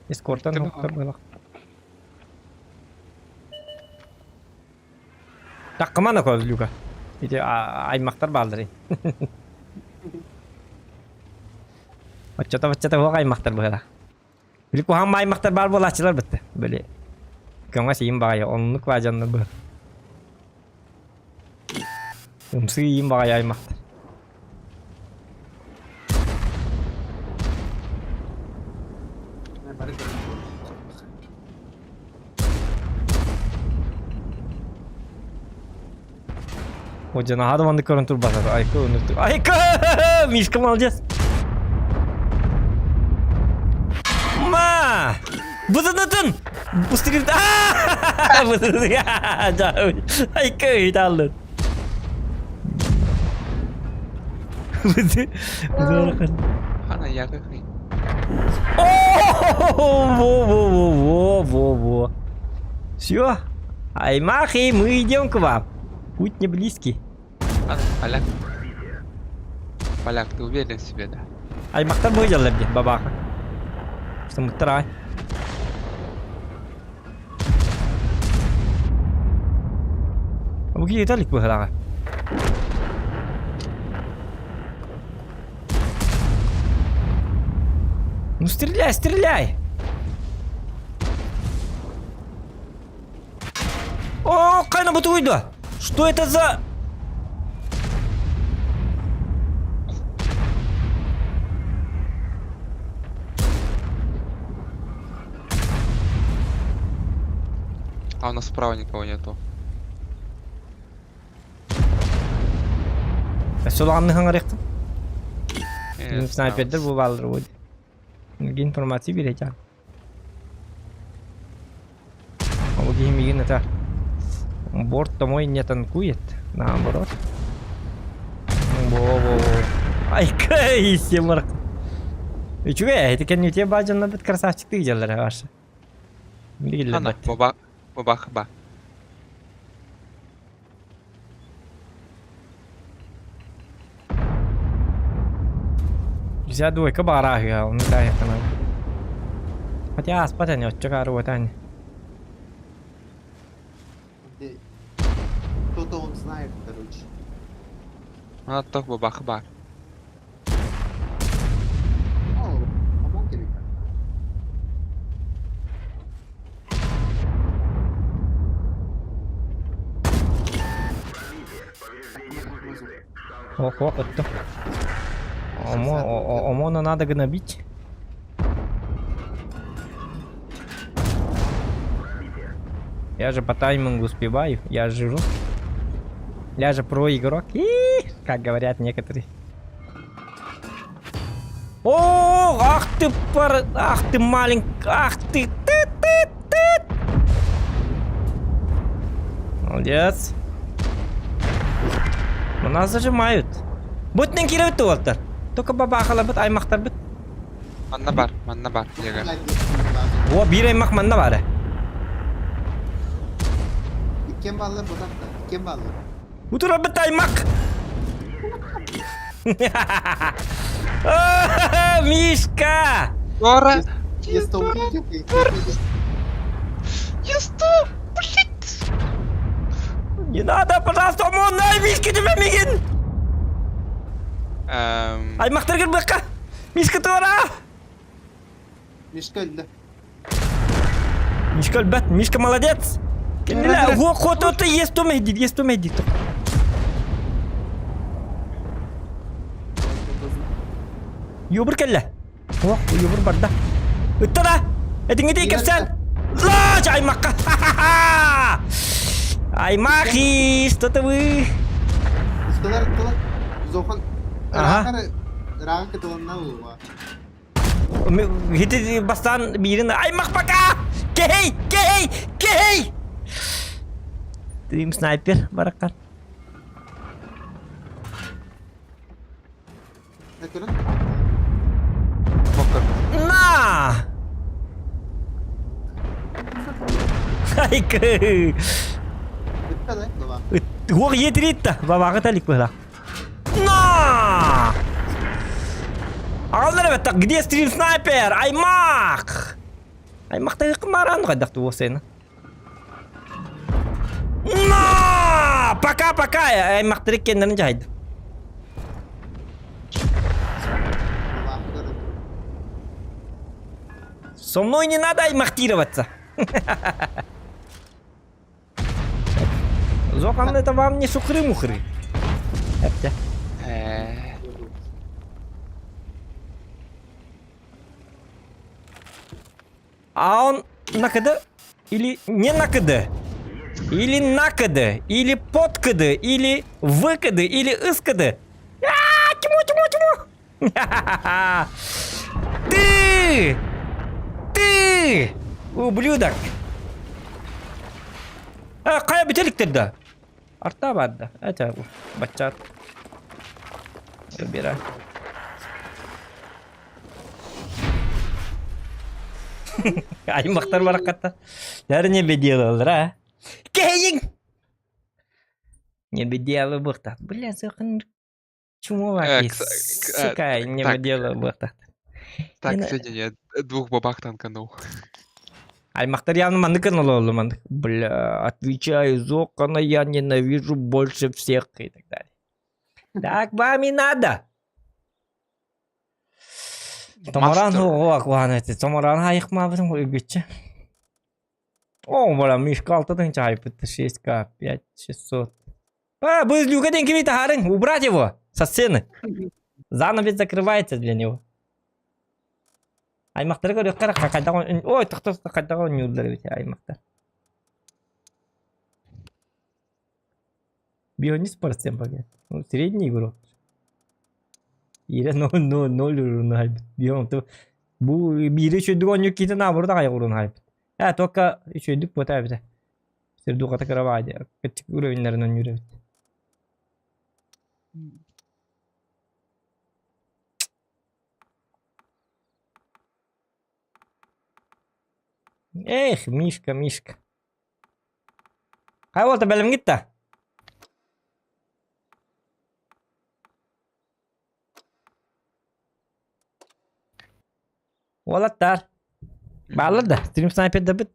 Эскорттан Битте хоқтар было. Таккымана кол Люка. Ити аймақтар баалдыр. Баччата баччата хоқ аймақтар быһыла. Били куһаҕан аймақтар баар буолааччылар бытты. Били көҥө сиин баҕайы оннук баадьаннар быһыр. Ымсыы иин баҕайы аймақтар. Бары көрөн О дьэ наһаа да маннык көрөн турбатар. Айка өнүрдүк. Айка! Мишка молодец! Ма! Бытынытын! Быстырыт! Айка ыйталлын. Хана якахый. Во-во-во-во-во-во. Все. Аймахи, мы идем к вам. Путь не близкий. Хана, поляк. Поляк, ты уверен в себе, да? Аймахтар быдьаллар диэн бабааха. Сымыттар аай. Бу киһи илик быһылаҕа. Ну стреляй, стреляй! О, хайна бутуйда! Что это за... А у нас справа никого нету. Солоҕанны хаҥарыахтын. Э, Снайпердер справа. бу бааллар буолуо. Информация биэрэ Ол киһи миигин это борт домой не танкует, наоборот. Во-во-во. Айка, семарк. Үчүгэй, ити кэннитиэ баадьаннарбыт красавчиктыы дьаллара ваша. Хана, Билиллэрбэт. баба, бабах ба. Взя двойка баарааһыа, ону таайахтанар. Хотя ааспат ини, оччо кааруота ини. Кто-то он знает, короче. Ана тох бабах ба. О, помог или как? Ох, ох, это. Омона надо гнобить. Я же по таймингу успеваю, я жижу. Я же про игрок, И, как говорят некоторые. О, ах ты пар, ах ты маленький, ах ты, ты, ты, ты. Молодец. У нас зажимают. Бутнен кире уолтар. Только бабахалар бит, аймактар бит. Манна бар, манна бар, Лега. О, биир аймак манна баар. Иккен баллар бутакта. Иккен баллар. Утура бит аймак. Мишка! Тора! Есто Есто! Блять! Не надо, пожалуйста, ОМОН, най, Мишка, тебе мигин! Эм... Аймактар кырбыкка! Мишка туора! Мишка өлдө. Мишка өлбөт, Мишка молодец! Кенниле, го кото есть то мейдит, есть то мейдит. Юбыр кэллэ. О, юбыр барда. Ытта да! Этиңити кэпсээн! Лач аймакка! Аймахи, что-то вы... Ыттылар ыттылар. Зохан. Ага. Ыраага кытылынна ууга. Хити бастан биирин аймак пока! Кей! Кей! Кей! Трим снайпер бараккан. Өтөрүн. На! Хайкы! Бүтті да, баба. Уох етритта, бабаға талик была. На! Аҕаллар эбэт, где стрим снайпер? Аймак! Аймакта ыкмаран кайдакты уосайна. На! Пока-пока! Аймактыр кеннерин жайды. Баба, көрүн. Со мной не надо аймактироваться. Зокан, это вам не сухры-мухры. Это. Э, А он на КД или не на КД? Или на КД, или под КД, или в КД, или из КД. А, тьму, тьму, тьму. Ты! Ты! Ублюдок! А, кая бүтеликтер да? Арта барда. Это бачат. Выбирай. Аймактар баракатта. Бәрі не беделалар, а? Кейин! Не беделы бухта. Бля, зақын чумоваки, сука, не так. беделы бухта. Так, Не на- сегодня я двух бабах танканул. Аймактар явно мандык олы мандык. Бля, отвечаю, Зокана я ненавижу больше всех и так далее. Так вам и надо. Томаран Мастер. оҕо эти Томаран хайыкмабытын үгүччэ. О, бара Мишка алтыдын чайпытты 6К, 5600. А, бызлюка ден кимит харын, убрать его со сцены. Занавес закрывается для него. Аймактар көрөк кара кайда ой тохто кайда ойнуулар эбит аймактар. Бионис спортсмен пока. Ну, средний игрок. Ире 0-0-0 урун хайбит. Бион то бу бире үчөйдүк онньу китин абырда кай урун хайбит. Э, только үчөйдүк бота бите. Сирду ката карабади. Кычык уровеньлерин онньур эбит. Эх, Мишка, Мишка. Кай болду белим гитта. Уолаттар. Баалар да. Стрим снайпер да бит.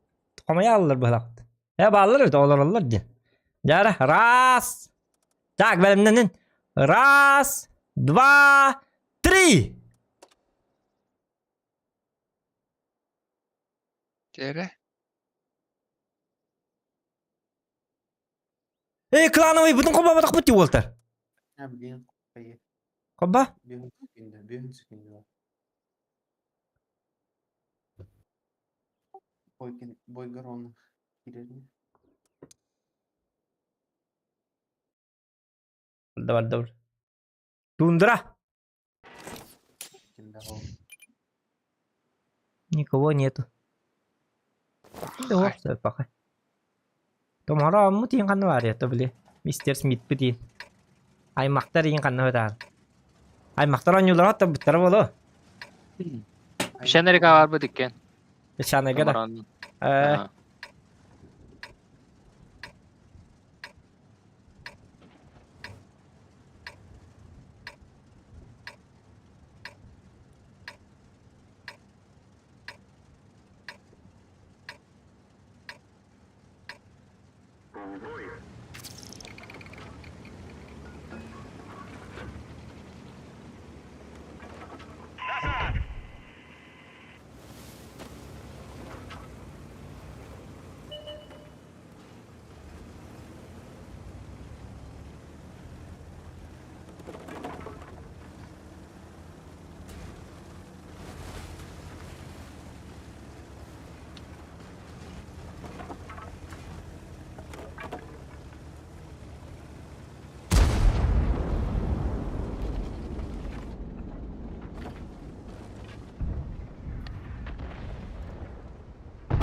Хомая аллар быһалаахт. Э баалар эбит олороллор диэн. Дьара раз. Так, бэлэмнэнин. Раз, два, три. Тере. Эй, клановый бүтүн холбоботох бут уолтар. А, блин. Хоба? Бүһүн секүндэ, бүһүн секүндэ. Бойгин, Бойгорон киирэрин. Давай, давай. Тундра! Ким да ол. Никого нету. Да, все, пока. Томоро мутин ханна бар это били. Мистер Смит бити. Аймактар иин ханна бытаар. Аймактар оонньуулара оттор боло. Пещенерика бар бу диккен. Пещанега да. Томорон. Э,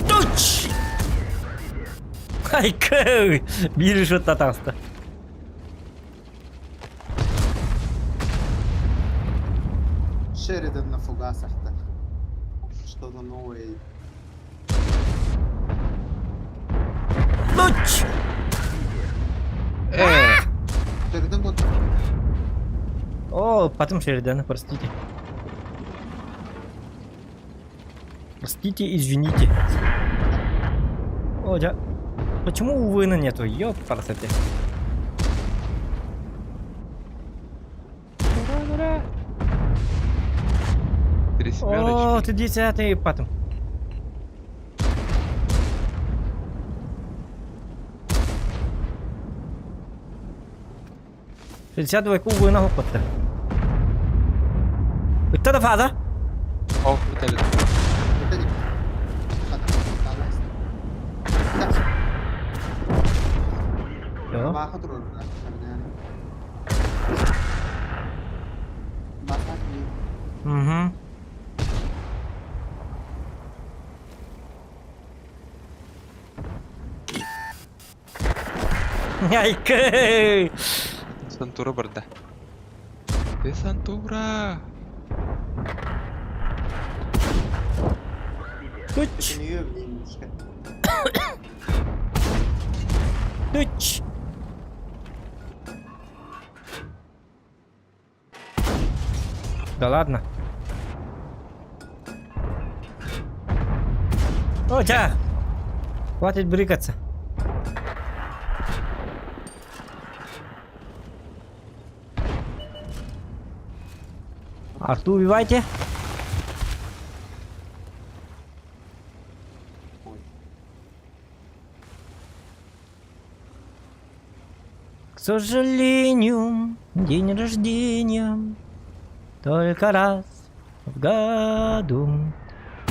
Туч! Айкы! Биир шотта таҕыста. Шеридан на фугасах-то. Что-то новое. Туч! Э, Шеридан вот О, потом Шеридана, простите. Простите, извините. О, да. Почему у Вына нету? Ёпарасоте. Ура, ура. Три О, семерочки. ты десятый потом. 62 угуна хоппатта. Ытта да фаза. О, вертолет. это не... Так, Йо. Баха турар. Баха Угу. Айкы! Сантура барда. Ты Сантура! Туч! Нее немножко. Туч! Да ладно. О, тя! Хватит брыкаться. Арту убивайте. Ой. К сожалению, день рождения только раз в году.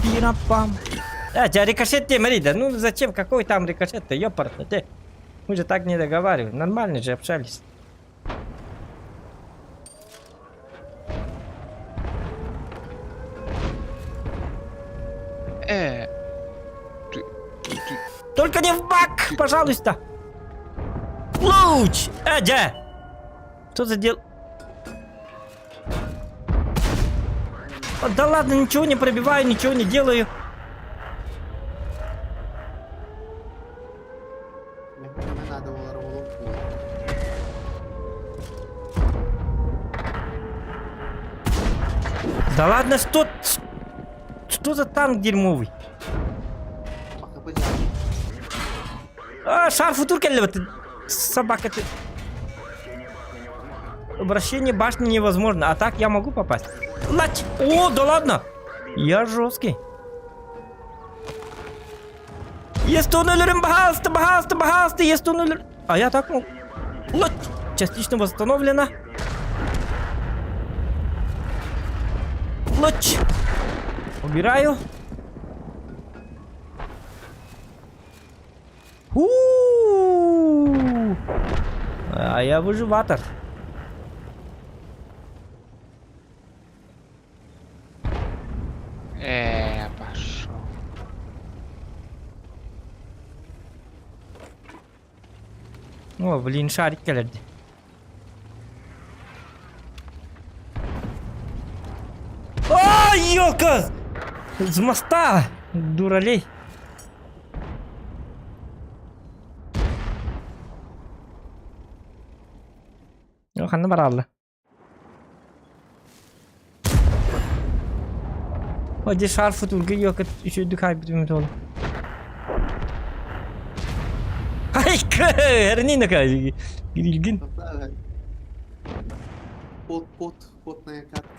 Пирапам. А, тебя рикошет тебе, Марида. Ну зачем? Какой там рикошет-то? Ёпарт, ты. Мы же так не договаривали. Нормально же общались. Э! Ты, ты, Только не в бак, пожалуйста. Луч! Эдя! Что за дел? О, да ладно, ничего не пробиваю, ничего не делаю. Мне надо было рволок. Да ладно, что... Что за танк дерьмовый? Пока поделал. А, шарф туркелли, ты собака ты. Обращение башни невозможно, а так я могу попасть. Лать! О, да ладно! Я жесткий. Есть бахалста, бахалста, бахалста, есть А я так могу. Лать! Частично восстановлено. Сволочь! Убираю. У-у-у! А я выживатор. Пошел. О, блин, шарик кэлэрди. А, ёлка! С моста! Дуралей. Ханна баралла. Hadi шарфы турга ёкат үчүдүк хайбытым тола. Айка, эрнина ка. Гирилгин. Пот, пот, потная катка.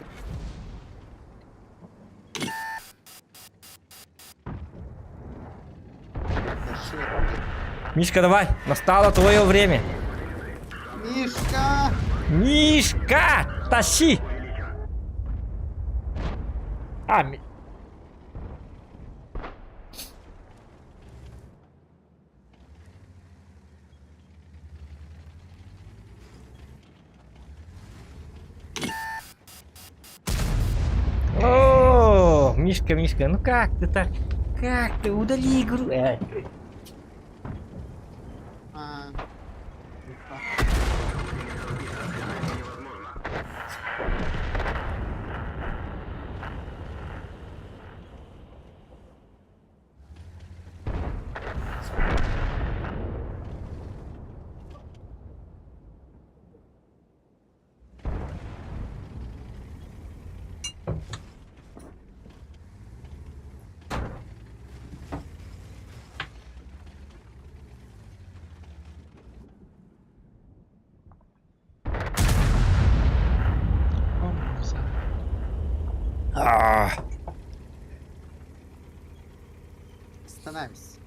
Мишка, давай, настало твое время. Мишка! Мишка, тащи! А, ми... О, Мишка, Мишка, ну как ты так? Как ты? Удали игру. Эй. А, А. Становимся.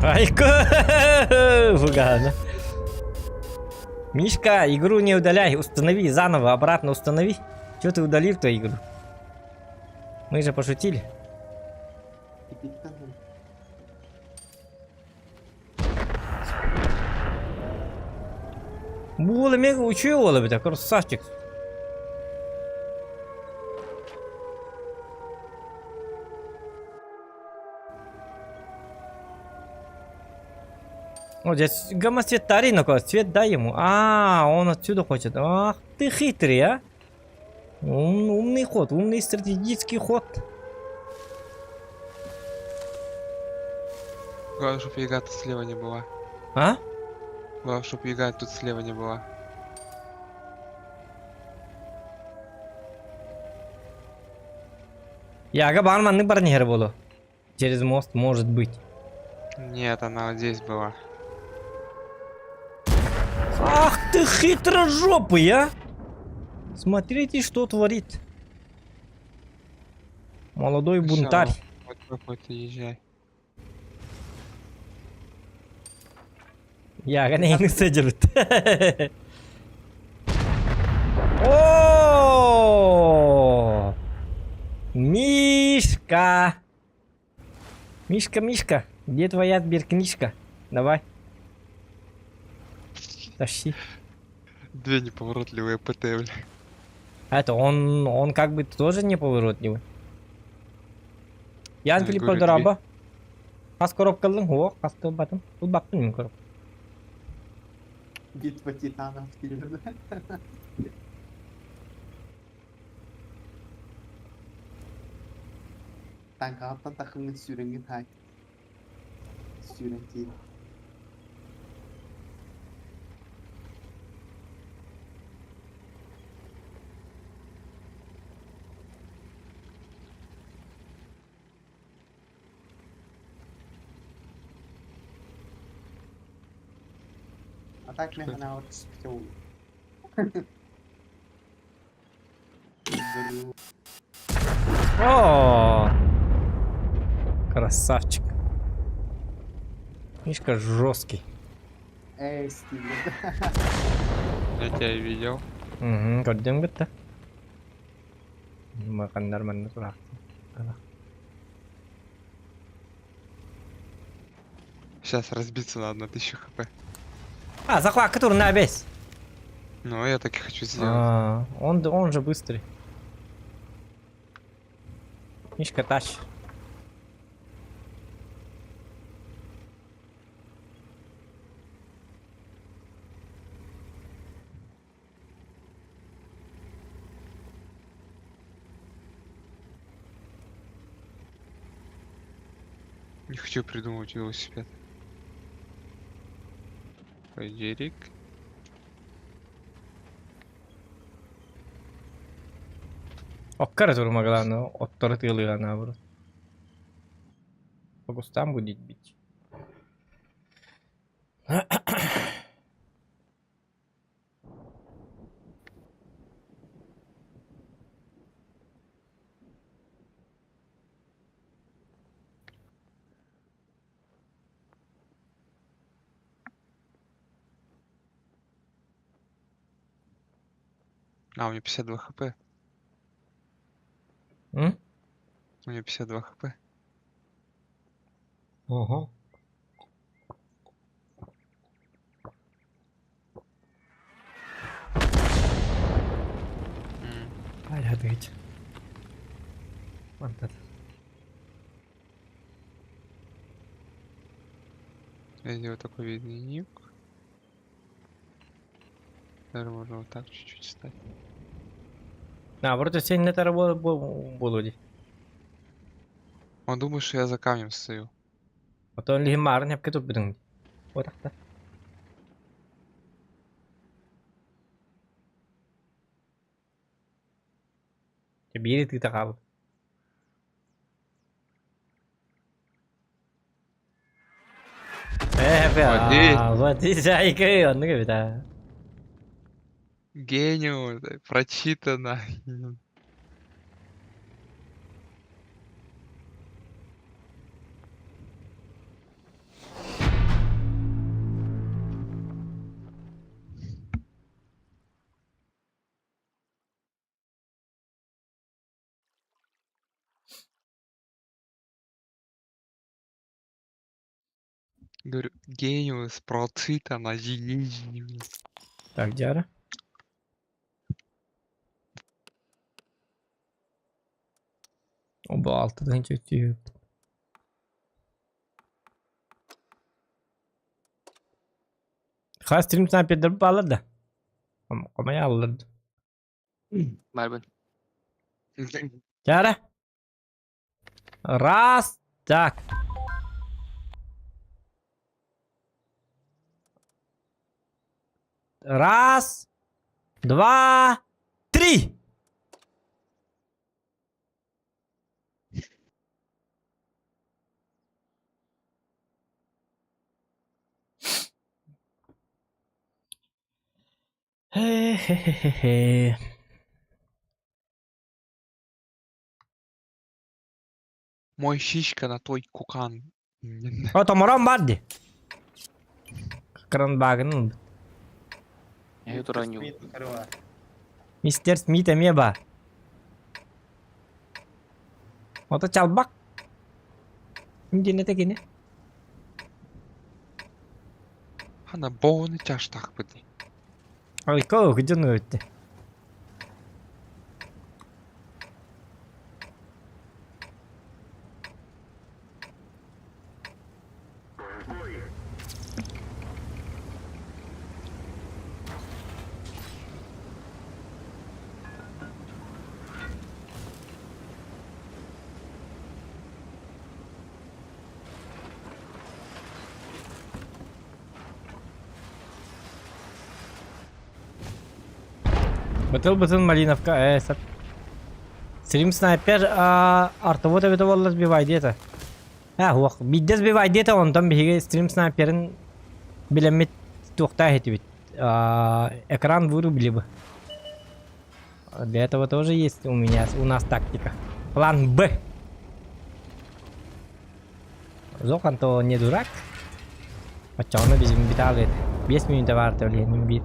Айка! Фугана. Мишка, игру не удаляй, установи заново, обратно установи. Чего ты удалил-то игру? Мы же пошутили. Була мега учила бы, красавчик. О, здесь гамма-цвет дари, ну цвет дай ему. А, он отсюда хочет. Ах ты хитрый, а. Умный ход, умный стратегический ход. Главное, чтобы яга тут слева не была. А? Главное, чтобы яга тут слева не была. Яга барманны барнихер было. Через мост может быть. Нет, она вот здесь была. Ах ты хитрожопый, а! Смотрите, что творит. Молодой бунтарь. Вот какой-то езжай. Яга не сидит. О! Мишка! Мишка, Мишка, где твоя сберкнижка? Давай. Тащи. Две неповоротливые ПТ, бля. А это он как бы тоже неповоротливый. Ян Ну, Филипп говорю, Дораба. Хас коробка лын, о, хас батым. Тут баптын короб. Битва титанов да? Танкаттан тахыңын сүүреңин хай. Сүүрен тиин. А так мен ханаабар түспүтэ буолуо. О! Красавчик. Мишка жесткий. Эй, Стивен. Я тебя видел. Угу, көрдүҥ бытта. Маканнар манна тураах. Сейчас разбиться надо на 1000 хп. А, захват который на весь. Ну, я так и хочу сделать. А, он, он же быстрый. Мишка тащит. Не хочу придумывать велосипед. Пойдерик. Оккара турмагалааны оттору тыалыгаана наоборот. По кустам будет бить. А, у меня 52 хп. М? У меня 52 хп. Ого. М. Порядок. Мантат. Я сделаю такой видный ник. Даже можно вот так чуть-чуть стать. Наоборот, сен не буолуо дии. Он думает, что я за камнем стою. Оттон лиһин маарын эпке турбутуҥ дии. Отахта. Биир ытыыта хаалбыт. Води. Э, води, зайка, оннук эбит аа. Гениус, прочитано. Говорю, гениус, прочитано, гениус. Так, Диара. Оба алтыдан чөтү. Хас стрим снайпердер баалар да. Комая аллар. Барбын. Диара. Раз, так. Раз, два, три. Хе-хе-хе-хе. Мой щичка на той кукан. О, томорон бар дии. Кран багын. Я тураню. Мистер Смит эмиэ баар. Ото чалбак. Диэн этэ кини. Хана боны чаштахпыт. Ойко дьон өттө. Бытыл бытын Малиновка, э, сап. Стрим снайпер, а, артовод эбитэ буолла сбивай диэтэ. А, уох, биирдэ сбивай диэтэ, онтон биһиги стрим снайперин билэммит. туохтаах этибит. Экран вырубили бы. Для этого тоже есть у меня, у нас тактика. План Б. Зохан то не дурак. Оччоҕуна бизим битаалыт. 5 минута баар төлүөнүм биир.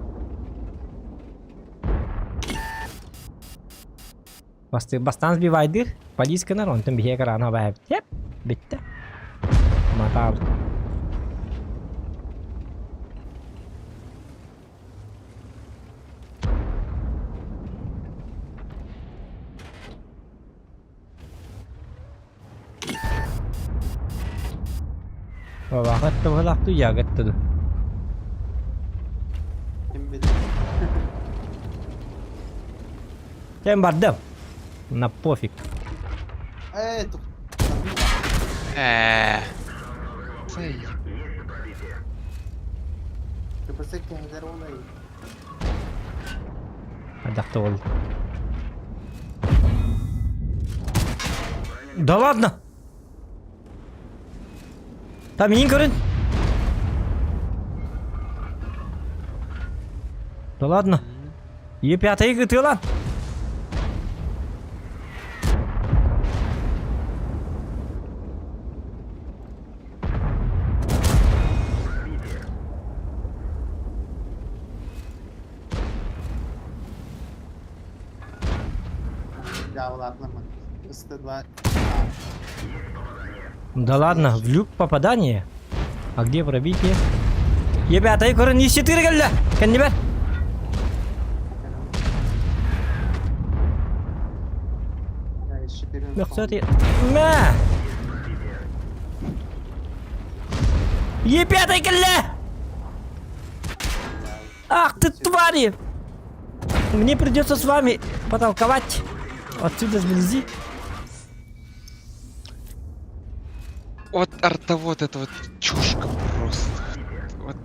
Басты бастаан сбивайдыр, полис гынар, онтон биһиэхэ экрана баайбыт. Yep, бүттэ. Матаабыт. Бабаҕа быһылаахтыы дьаагатта ду. Ким билэр. Кем бардым? На пофиг. Ээ, тух. Ээ. Сай. КПС кэһэлэр олай. Хайдах ол. Да ладно! Там иин көрүн. Да ладно. Е5 ытыалан. Да ладно, в люк попадание. А где пробитие? Ребята, көрін не 4 келді. Кәнне бер. Мөхсөт Мә! Е5 келді! Ах ты твари! Мне придется с вами потолковать. Отсюда сблизи. Вот арта вот это вот чушка просто. Вот,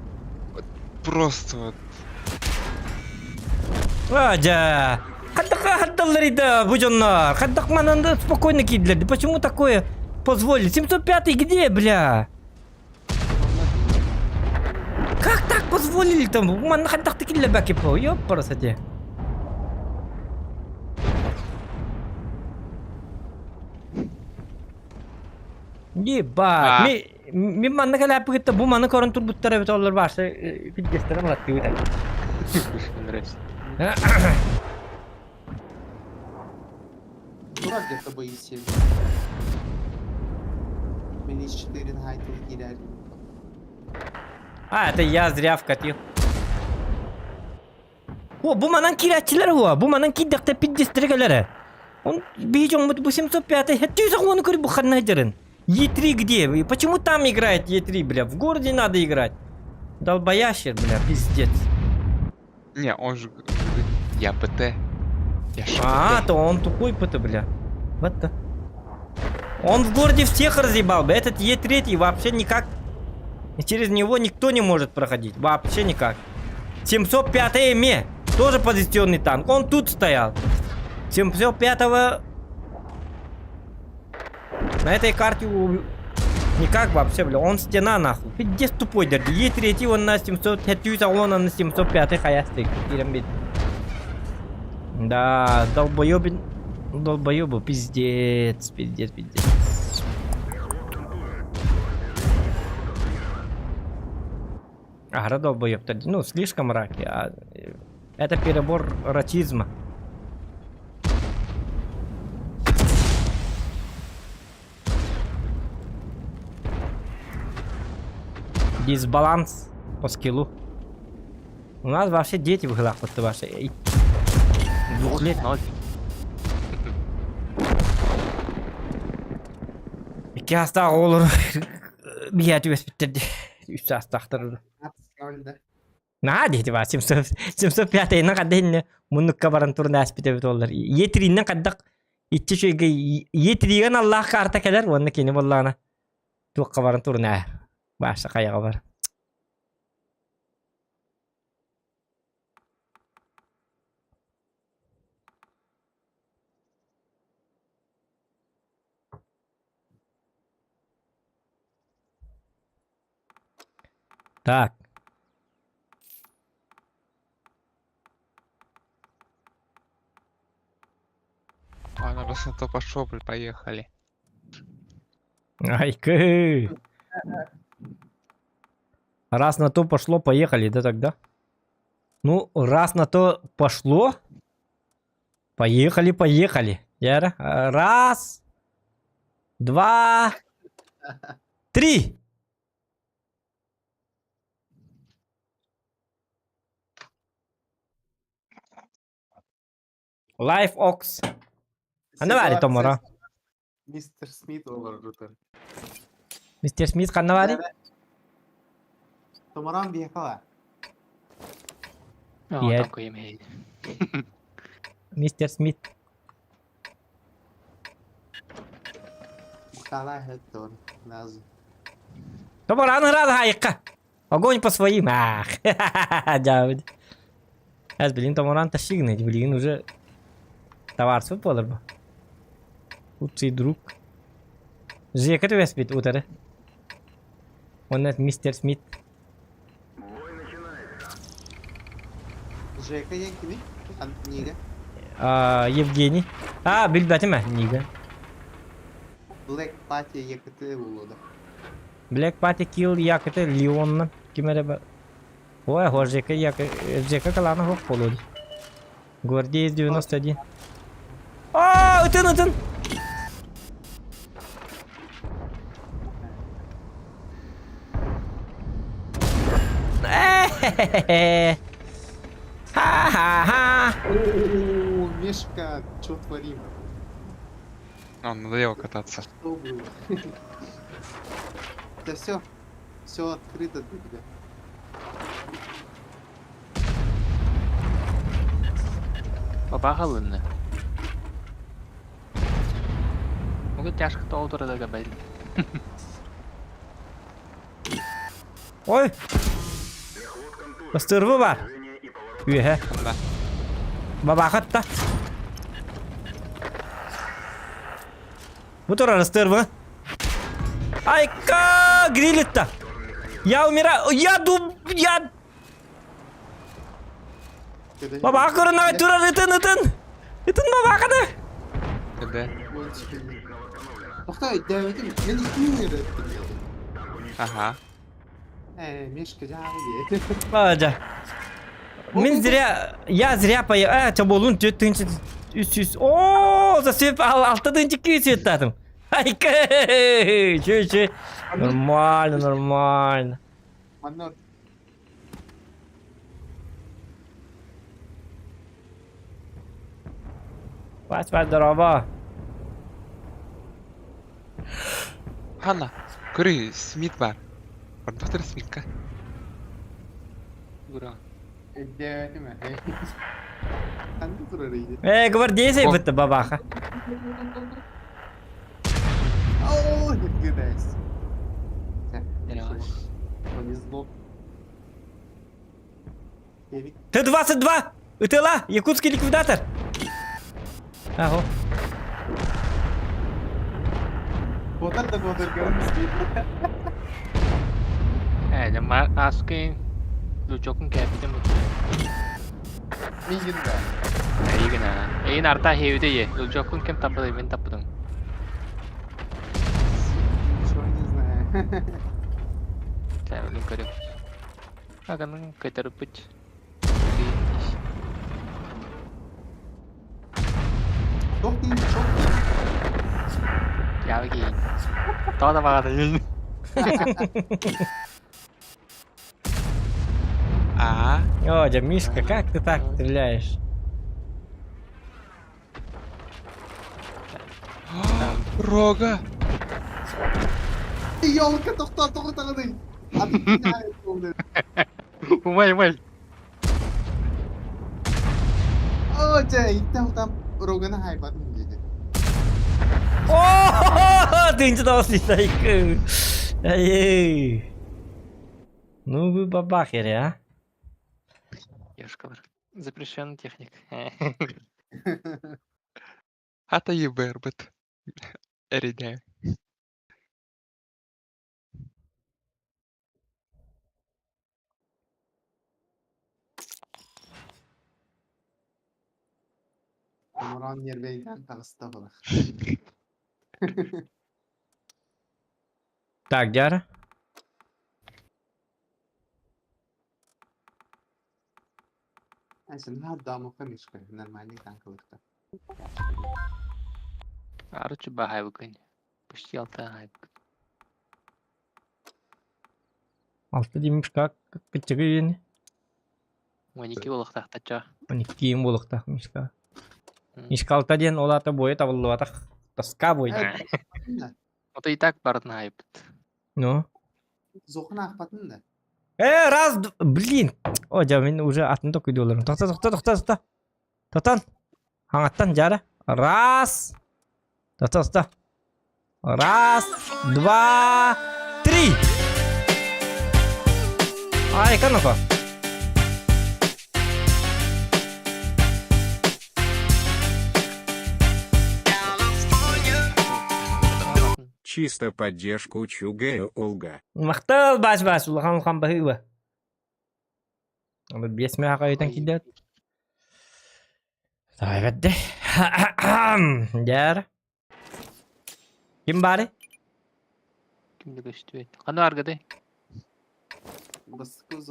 вот просто вот. Адя! Хаддалларида, будь он Хаддак мананда спокойно кидлер. Почему такое позволили? 705 где, бля? Как так позволили там? Манна хайдах киллэрбэккэ Ёпарасоте. Ебать. А. Ми ми манна кэлээппикиттэ бу маны көрөн турбуттар эбит олор баарса пиздестэрэ малаттыыбыт. Нравится. Дурак где-то боится. Мин 4 хайтыл киирэр. А, это я зря вкатил. О, бу манан киирээччилэр уо. Бу манан киирдэхтэ пиздестэрэ кэлэрэ. Он бейджон бу 705 хэттүү оны көрү бу ханна дерин. Е3 где? И почему там играет Е3, бля? В городе надо играть. Долбоящер, бля, пиздец. Не, он же говорит, я ПТ. Я ж А, ПТ. то он тупой ПТ, бля. Вот то. Он в городе всех разъебал, бля. Этот Е3 вообще никак... Через него никто не может проходить. Вообще никак. 705 МЕ. Тоже позиционный танк. Он тут стоял. 705-го... На этой карте никак вообще, бля. Он стена нахуй. Пиздец тупой, дерди. Е3 он на 700... а он на 705 хаястык. Да, долбоебин. Долбоебы, пиздец, пиздец, пиздец. Ага, долбоеб. Ну, слишком раки. А, это перебор ратизма. Дисбаланс по скиллу. У нас вообще дети в головах, вот ваши. Двухлетний. Ноль. Икки астаах оҕолор биһиэхэ түбэспиттэр үс астаахтар. Ноль, да. Наһаа диэти баа 705 хадда муннукка баран туран ааспыт эбит буоллар. Е3-нэн хайдах иччи үчүгэйгэ Е3-гэ наллаах карта кэлэр уонна кини буоллаҕына туохха баран туран ааһар. Бааса хайаҕа бар. Так. Раз на то пошло, блин, поехали. Айкы. Раз на то пошло, поехали, да тогда? Ну, раз на то пошло, поехали, поехали. Яра. Раз, два, три. Life Ox. Ханна баарый Томоро? Мистер Смит олорбутар. Мистер Смит ханна баарый? Томорон биэхэ О, Я- там кое Мистер Смит. Бухтала хеттон. Лазу. Томоран рада хайыкка. Огонь по своим. Ах, дьабыт. Эс, блин, Томоран тащигнет, блин, уже товарство буолар бу. Лучший друг. Жека түбэспит утары. Онно мистер Смит. Жека диэн кими? Нига. А, Евгений. А, билбэтим ээ, Нига. Black Party ЕКТ булуда. Black Party Kill якыты Леонна. Ким эрэ ба- Ой, хо Жека як Жека калана хох болуду. Гвардеец 91. А, ытын ытын. Э-хе-хе-хе. Ха-ха-ха. О, Мишка, что творим? А, надоело кататься. Что было? Да все, все открыто для тебя. Бабагалынны. Могу тяжко то турада габель. Ой. Бастырбы бар. Үөһэ. Да. Бабахатта. Бу турар ыстырбы. Айка, грилитта. Я умираю. Я дуб... Я... Бабаха көрүнэ турар ытын ытын. Ытын бабаханы. КД. Тохтой, дәвитим, мен икки Ага. Э, Мишка, жағы Бажа. Мин зря... Я зря поехал. А, чаболун төрт тыһыынча үс сүүс. О, засып ал алта тыһыынча икки сүүс Айка. Чө, чө. Нормально, нормально. Манна Бас, бас, здорово. Ханна, көрү, Смит бар. Ордуктар Смитка. Ура. дәвитим. Ханды турар иди. Э, гвардейцы О. бытты бабаха. О, гидайс. Нервас. Повезло. Эвик. Т-22! Ытыла! Якутский ликвидатор! Ага. Котар да котар көрүнүз Э, жама аскын лучокун кәпитен бу. Мигин да. Эйгена. Эйин арта хеуде е. Лучокун кем таппыды, мен таппыдым. Ничего не знаю. Тәмлин көрөм. Аганың көтөрүп бит. Çok iyi, çok iyi. Явги. Тоо да багада. А, О, дядя Мишка, как ты так стреляешь? Рога. Елка, тохта, тохта, Умай, умай. О, дьэ, иттэ там роганы хайбатын диэди. О, ты не дал Эй. Ну вы бабахеры, а? Ешкалар. Запрещенный техник. Ата ебербет. Эриде. Томороон нервэйдээн таҕыста буолар. Так, Дяра. Ася, ну отдам Мишка, нормальный танковый-то. Арычы баһайбыкын. Почти алта хайбыкын. Алта димишка кыччыгын. 12 буолуохтаахтачча. 12 буолуохтаах Мишка. Мишка алта диэн ол аата буойа табыллыбатах. Тоска буойда. Ото и так барытын хайбыт. Ну? Зохун аахпатын да. Э, раз, блин! О, дьэ, мин уже атын токуйдууларым. Тохто, тохто, тохто, тохто. Тотон. Хаҥаттан дьара. Раз. Тохто, тохто. Раз, два, три. Ай, канака. Чисто поддержку Чугею Олга. Махтал бас бас улахан улахан баһыыба. Биэс мэхэ өйтөн киирдэ. Давай Дьэр. Ким баары? Ким да көстүбэт. Ханна аргыдай?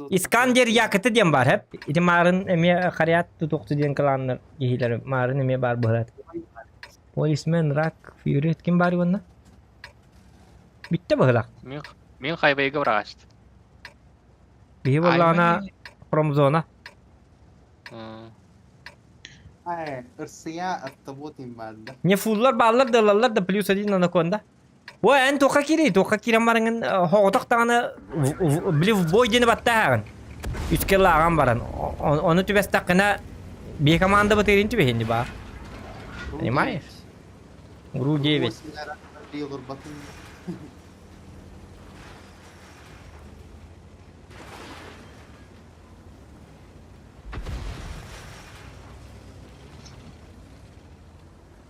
Искандер Якыты диэн баар хэп. Ити маарын эмиэ харыйаат тутуохту диэн кылааннар киһилэр маарын эмиэ баар быһыраат. Полисмен, рак, фьюрит ким баар уонна? Бүттэ быһылаах. Мин мин хайвейга быраҕаачты. Биһи буоллаҕына промзона. Ай, ырсыя от им да. Не фуллар бааллар да ылаллар да плюс один анаконда. Бу эн туохха киирий, туохха киирэн бараҥын хоҕотох даҕаны били в бой диэни баттааһаҕын. Үс кило баран. Ону түбэстэххинэ бие команда бытыырын түбэһинни баар. Понимаешь? Гру 9.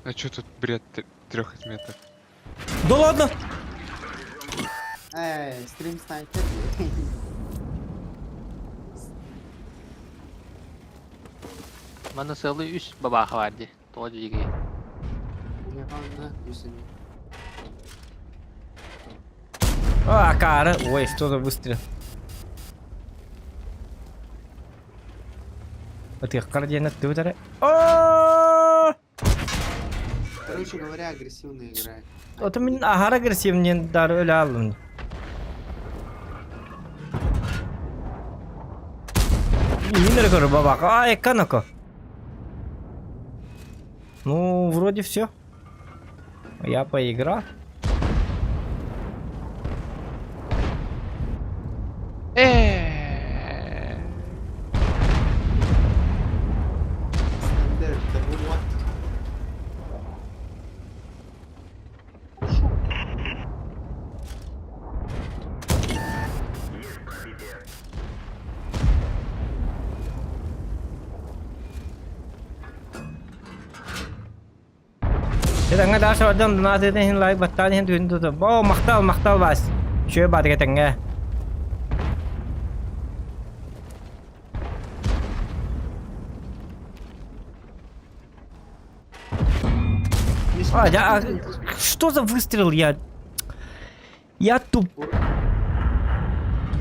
А чё тут бред трех метров? Да ладно! Эй, стрим снайпер. Манна сыалы үс бабааха бар дии. Тоҕо дьиги. А, акары. Ой, что за выстрел? Ытыаххар диэн ыттыбыт эрэ. Короче говоря, агрессивно играет. Ото мин аһара агрессивнен дары өлө аллым. Мин эрэ көрөр бабака. А, экканако. Ну, вроде все. Я поиграл. Э. Искандер, да вот. Этэҥҥэ Даша ордон донатытын иһин лайк баттаан иһин түһүн туту. О, махтал, махтал Вась. Үчүгэй баатык этэҥҥэ. А, я, а, что за выстрел я? Я туп.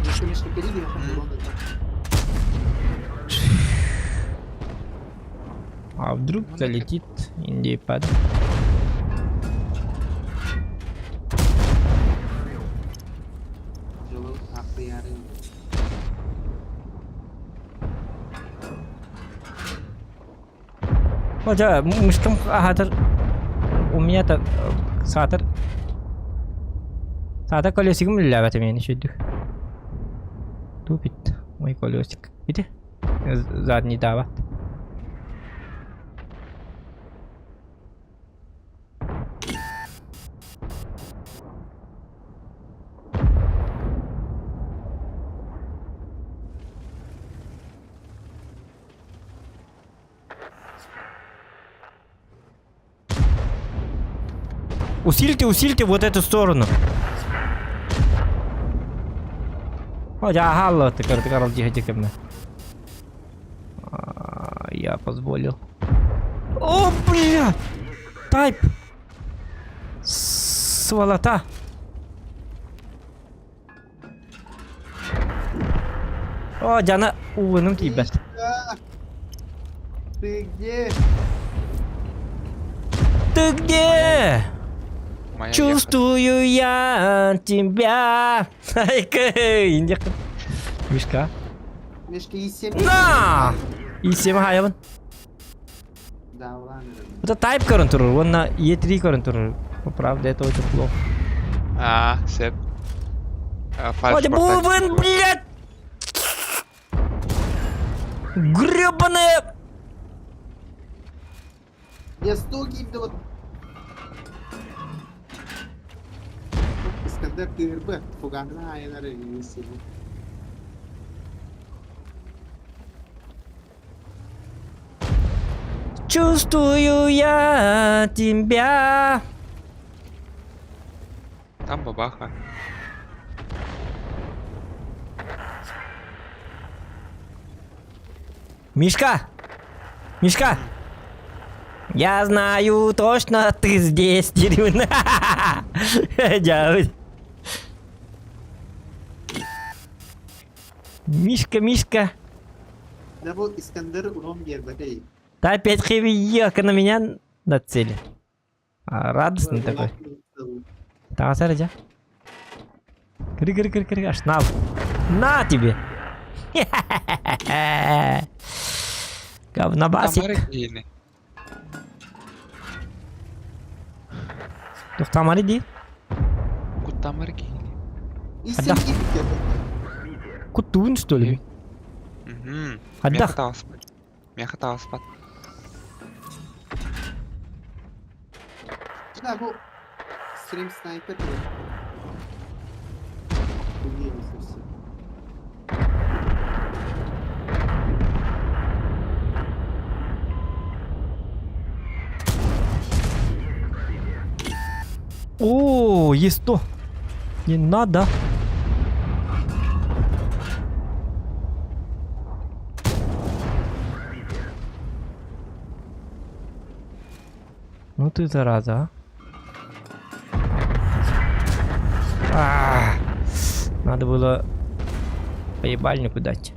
Миша, Миша, бери, я урона дам. А вдруг залетит индейпад? Дьолу ахтыйарын. Хотя, мышкам аһатар у меня-то саатар саатар колесигым үлэлээбэтэ миэнэ үчүгдүк. Тупит мой колесик. Ити задний даабат. Усильте, усильте вот эту сторону. О, я галла, ты Карл, тихо, тихо, Я позволил. О, бля! Тайп! Сволота! О, Диана, ууным тиийбэт. Ты где? Ты где? Моя Чувствую я тебя. Мишка. Мишка и семь. На! И семь хайабын. Да, ладно. Это тайп көрөн турur, уонна E3 көрөн турur. Правда, это очень плохо. А, сеп. Ой, бубен, блядь! Гребаная! Я 100 гиб, да вот. Искандер КРБ, фугана, я на ревизии. Чувствую я тебя. Там бабаха. Мишка! Мишка! Я знаю точно, ты здесь, деревня. Дядь. Мишка, Мишка. Да вот Искандер урон гербатей. Да опять хэви на меня нацелен. А, радостный такой. Таҕас эрэ Кыры кыры кыры кыры аж на. На тебе. Говнобасик. Тамара киһини. Туохтаамары дии. Куттамары киһини. И Да. семь гиб Куттуун что ли? Мгм. Хайдах? Миэхэ таҕыспат. Миэхэ таҕыспат. Да, бу стрим снайпер. Охуели совсем. О, есть то. Не надо. Ну ты зараза, а. А, Надо было по ебальнику дать.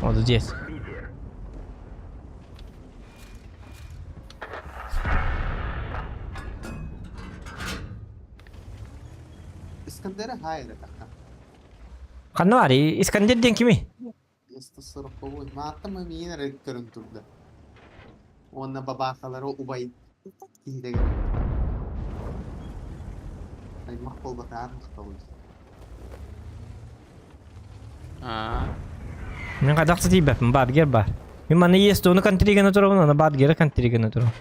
Вот здесь. Искандера хайра така. Ханна бар, Искандер диэн кимий? 140 Мааттам миин эрэ көрөн турда. Уонна бабаахалары убай киһитигэр. Аймах буолбатаар махталый. Аа. Мин хайдах да тиийбэппин, баатгер баар. Мин манна ЕСТО-ну контригана турабын, аны баатгеры контригана турабын.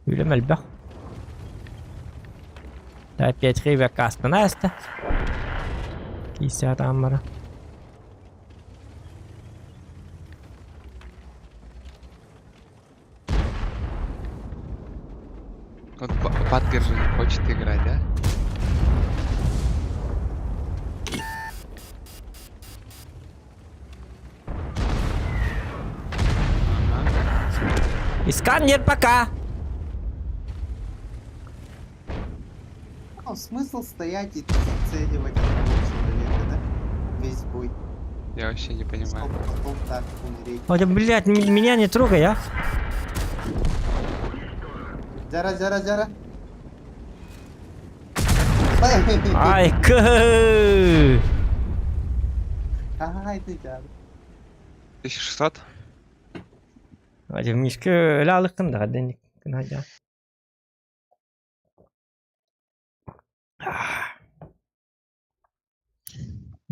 Үлэм элбэх. Да, опять хейве каспана аста. Кисе атаммара. Вот Батгер же не хочет играть, да? Ага. Искандер, пока! Ну, смысл стоять и целивать одного человека, да? Весь бой. Я вообще не понимаю. Чтобы потом так умереть. Ой, да, блядь, меня не трогай, а. Зара, зара, зара. Ай, к. Ай, ты жара. 1600? Ой, Мишка, өлө алыккын да, денег. Надя.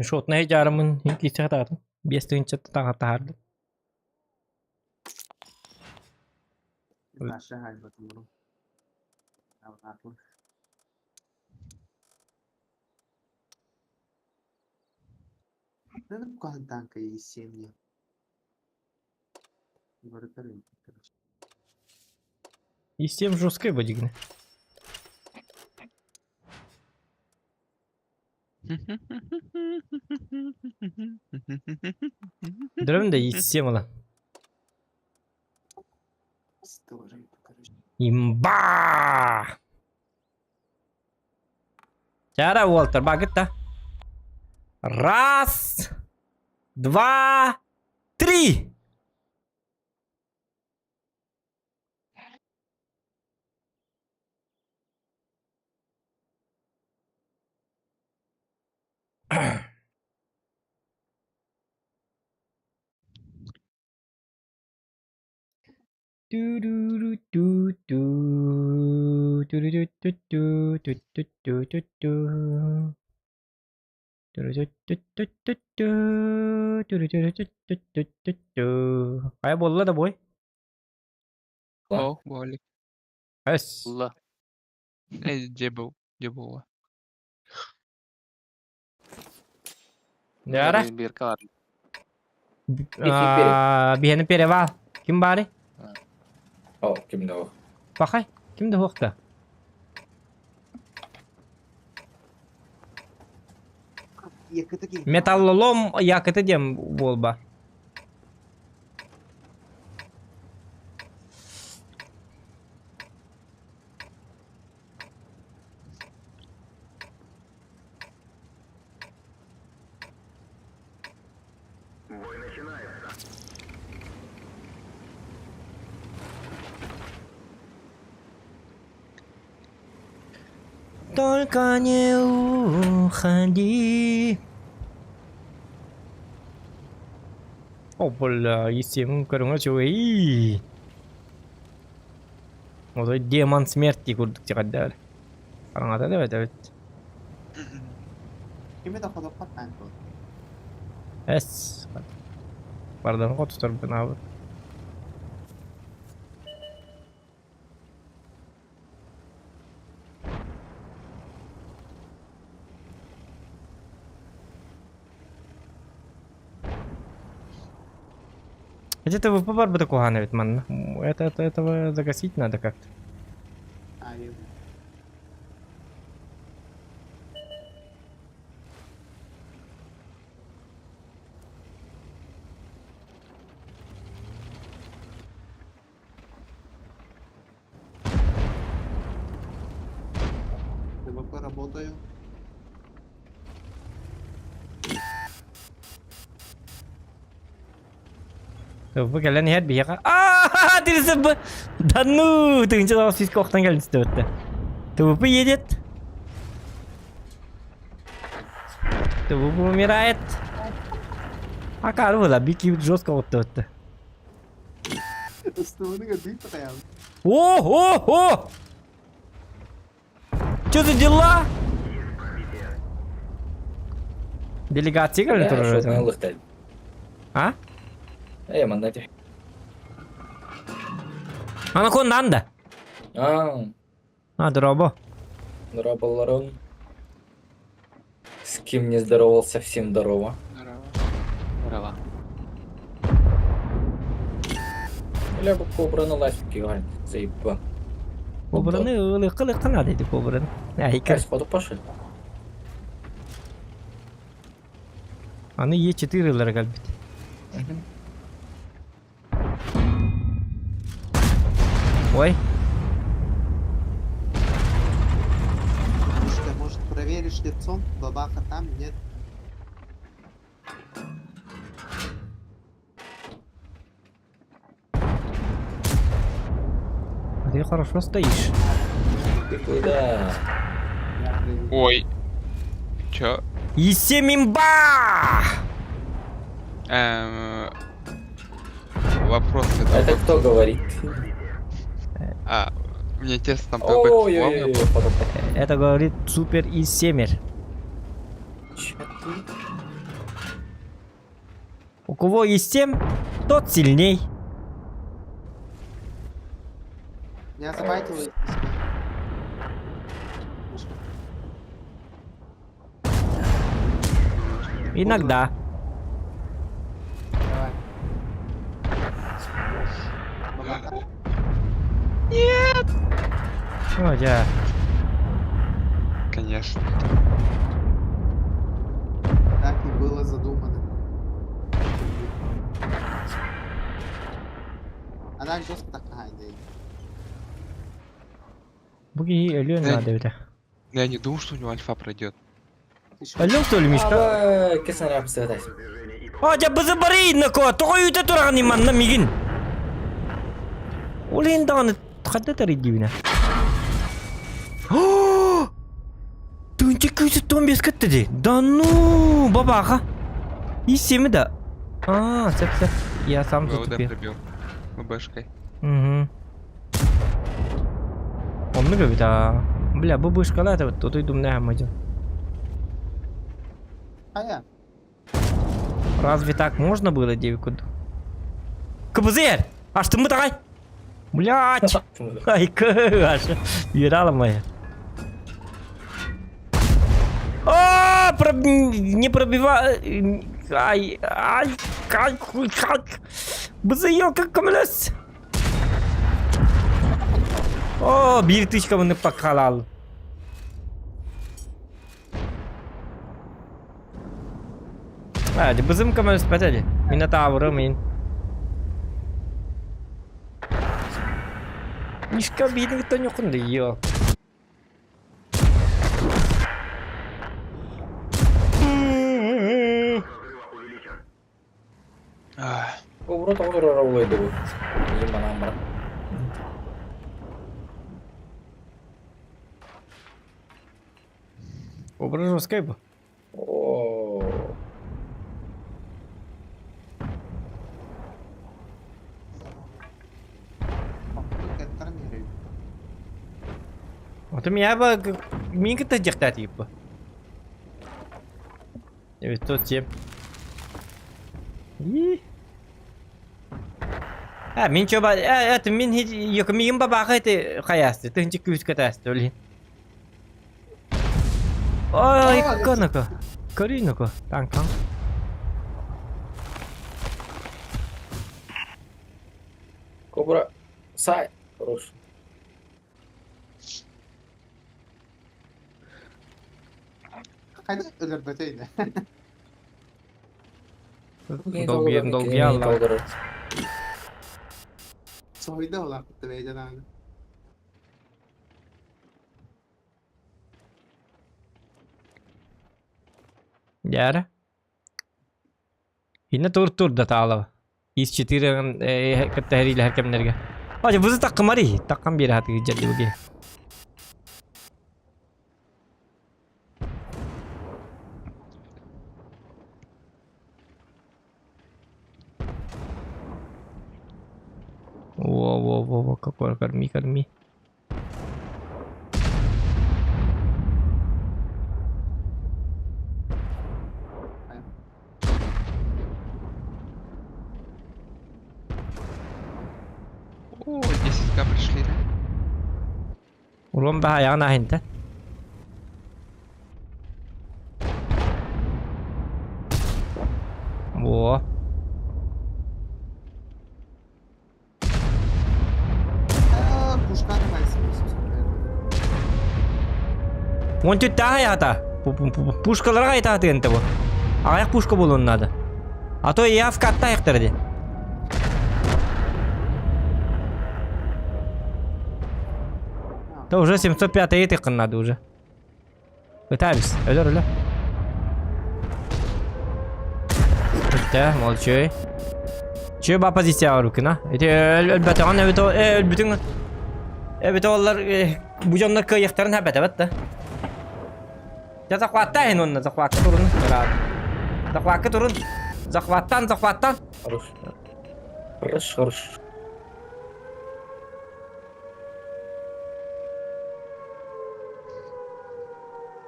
Шотнай жарымын кисе хатаатым. Бес тыынча таҕа таһаардым. Наша хайба туру. Ну, танка и семьи. Короче. И всем жесткой бодигне. Дрон да иссем ыла. Имба! Чара, Уолтер, багытта. Раз, два, три! Ту-ду-ду-ду-ду. Ту-ду-ду-ду-ду-ду-ду-ду-ду. Ту-ду-ду-ду-ду-ду. Ту-ду-ду-ду-ду-ду-ду. Хайа буолла да бой? О, буолик. Эс. Улла. Эй, дьэ бу, дьэ буолла. Яра. Бирка бар. Биһэни перевал. Ким баары? О, ким да Пахай. Ким да хуохта? Металлолом якыты диэн буолба. Только не уходи. О, бля, есемін көрүҥэ үчүгэй. Отой демон смерти курдук тиҕэрдээр. Хараҥата да эбит. Кими да ходоппот танк был. Эс. Бардан хотуторбун аабыт. Где-то ВП барбыта куһаҕан эбит манна. Это, этого загасить надо как-то. А, я... ТВП работаю. ТВП кэлэн иһэр биһиэхэ. А, ТВП! Да ну, тыынча тоҕус сүүс охтон кэлин ТВП. ТВП едет. ТВП умирает. Акары была, бики жестко вот ТВП. Ыстыбыны көрдүй такая. О, о, о! Что за дела? Делегация кэлэн турар. А? Э, манна ти. Анаконда анда. А, А, дорообо. Здорово, С кем не здоровался, всем здорово. Здорово. Здорово. Бля, бу кобраны лайф говорит, заеба. Кобраны ылыкка надо эти кобраны. Айка. Сходу пошли. Аны Е4 ылара кэлбит. Ой. Слушай, может проверишь лицом, бабаха там, нет? А ты хорошо стоишь. Ты куда? Ой. Чё? Есем имба! Вопрос это... Это кто говорит? А, мне интересно, там ТВП Ой-ой-ой, Это говорит супер Исемер. У кого есть семь, тот сильней. Я забайтил из Иногда. Давай. Бабаха. Нет! О, я. Конечно. и было задумано. А так жестко так ага, Бу киһи өлүөн Да. наада эбитэ. Я не думал, что у него альфа пройдет. Өлүөҥ что ли, Мишка? Аба, кесен рапсы А, дьэ бызы барыйнако, тоҕо үүтэ тураҕын манна мигин. Ол иһин даҕаны хадда тарый диибинэ. Тыынча күүсү тон бес кытты ди. Да ну, бабаха. И семи да. А, сеп сеп. Я сам ВВД затупил. пробил. ВБшкой. Угу. Оннук эбит аа. Бля, бу бышкалаа это вот думная мадин. А я. Разве так можно было девку? КБЗ! Аж ты мы давай! Блять! Ай, аж Юрала моя. А, не пробивай. Ай, ай, ай, хуй, как. Бызы, как камлес. О, bir тычка мне покалал. А, бызым камлес патяди. Минотавры мин. Мишка бийдин тонюкунду йо. Ах, Кобра тоҕо турар олойду бу. Bizim банан бар. Образ жесткой был. Оо. Вот у меня бы минка-то дехта типа. 907. И. А, мин чё ба, это мин yok мин бабаха это хаясты, ты не күз катасты, блин. Ой, конако. Кориноко, танкан. Кобра. Сай. Хорош. Хайда өлөрбөтөйдө. Долбиен, долбиялла. Сойда улаатты бэйден аны. Яра. Инна тур тур да таалава. Из 4 кытта хәриле һәркемнәргә. Ача бызы таккымари, таккан бир хаты җәлли буги. Во, во, во, во, какой корми, корми. О, 10к пришли, да? Урон баха ягына хинте. Во. Пушканы Он тут таа ята. Пушкаларга айта тыгынты бу. Аяк пушка болуун надо. А то я в катта аяктар То уже 705 тыкын надо уже. Пытались. Өлөр, өлөр. Да, молчи. Че ба позиция рукина? Эти өлбөтөгөн эбит өлбүтүң. Эбит олар бу жоннор кыйыктарын хабат эбит да. Я захваттайын онна, захватка турун. Захватка турун. Захваттан, захваттан. Хорош. Хорош, хорош.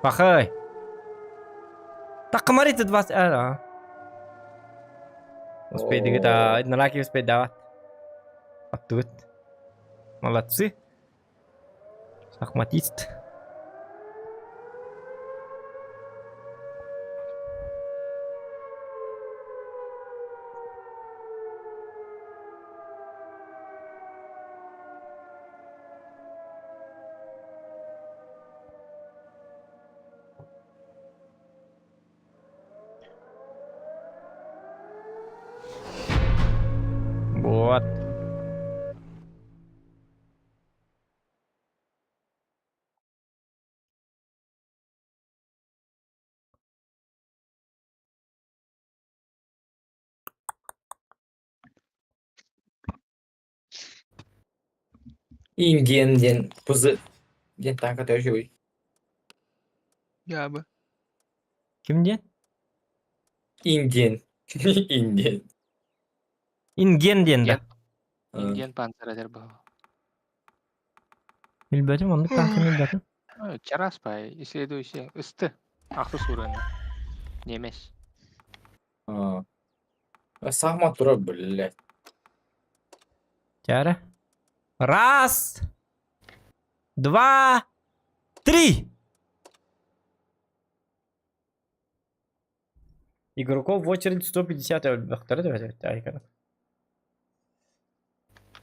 Пахай. Такмарит 20 а. Успей да, нараки успей давать. Оттугут. Молодцы. Шахматист. Вот. Индиан диэн пызы диэн тааҥка төһө үчүгэй? Дьаабы. Ким диэн? Индиан. Индиан. Инген диэн да. Индиан панцер этэр баһа. Билбэтим, оннук тааҥканы билбэтим. Чараас бай, исследующая. Ысты. Ахсыс уровень. Немес. А. Саама турар, блядь. Чара. Раз, два, три! Игроков в очередь 150 өлбөхтөрө да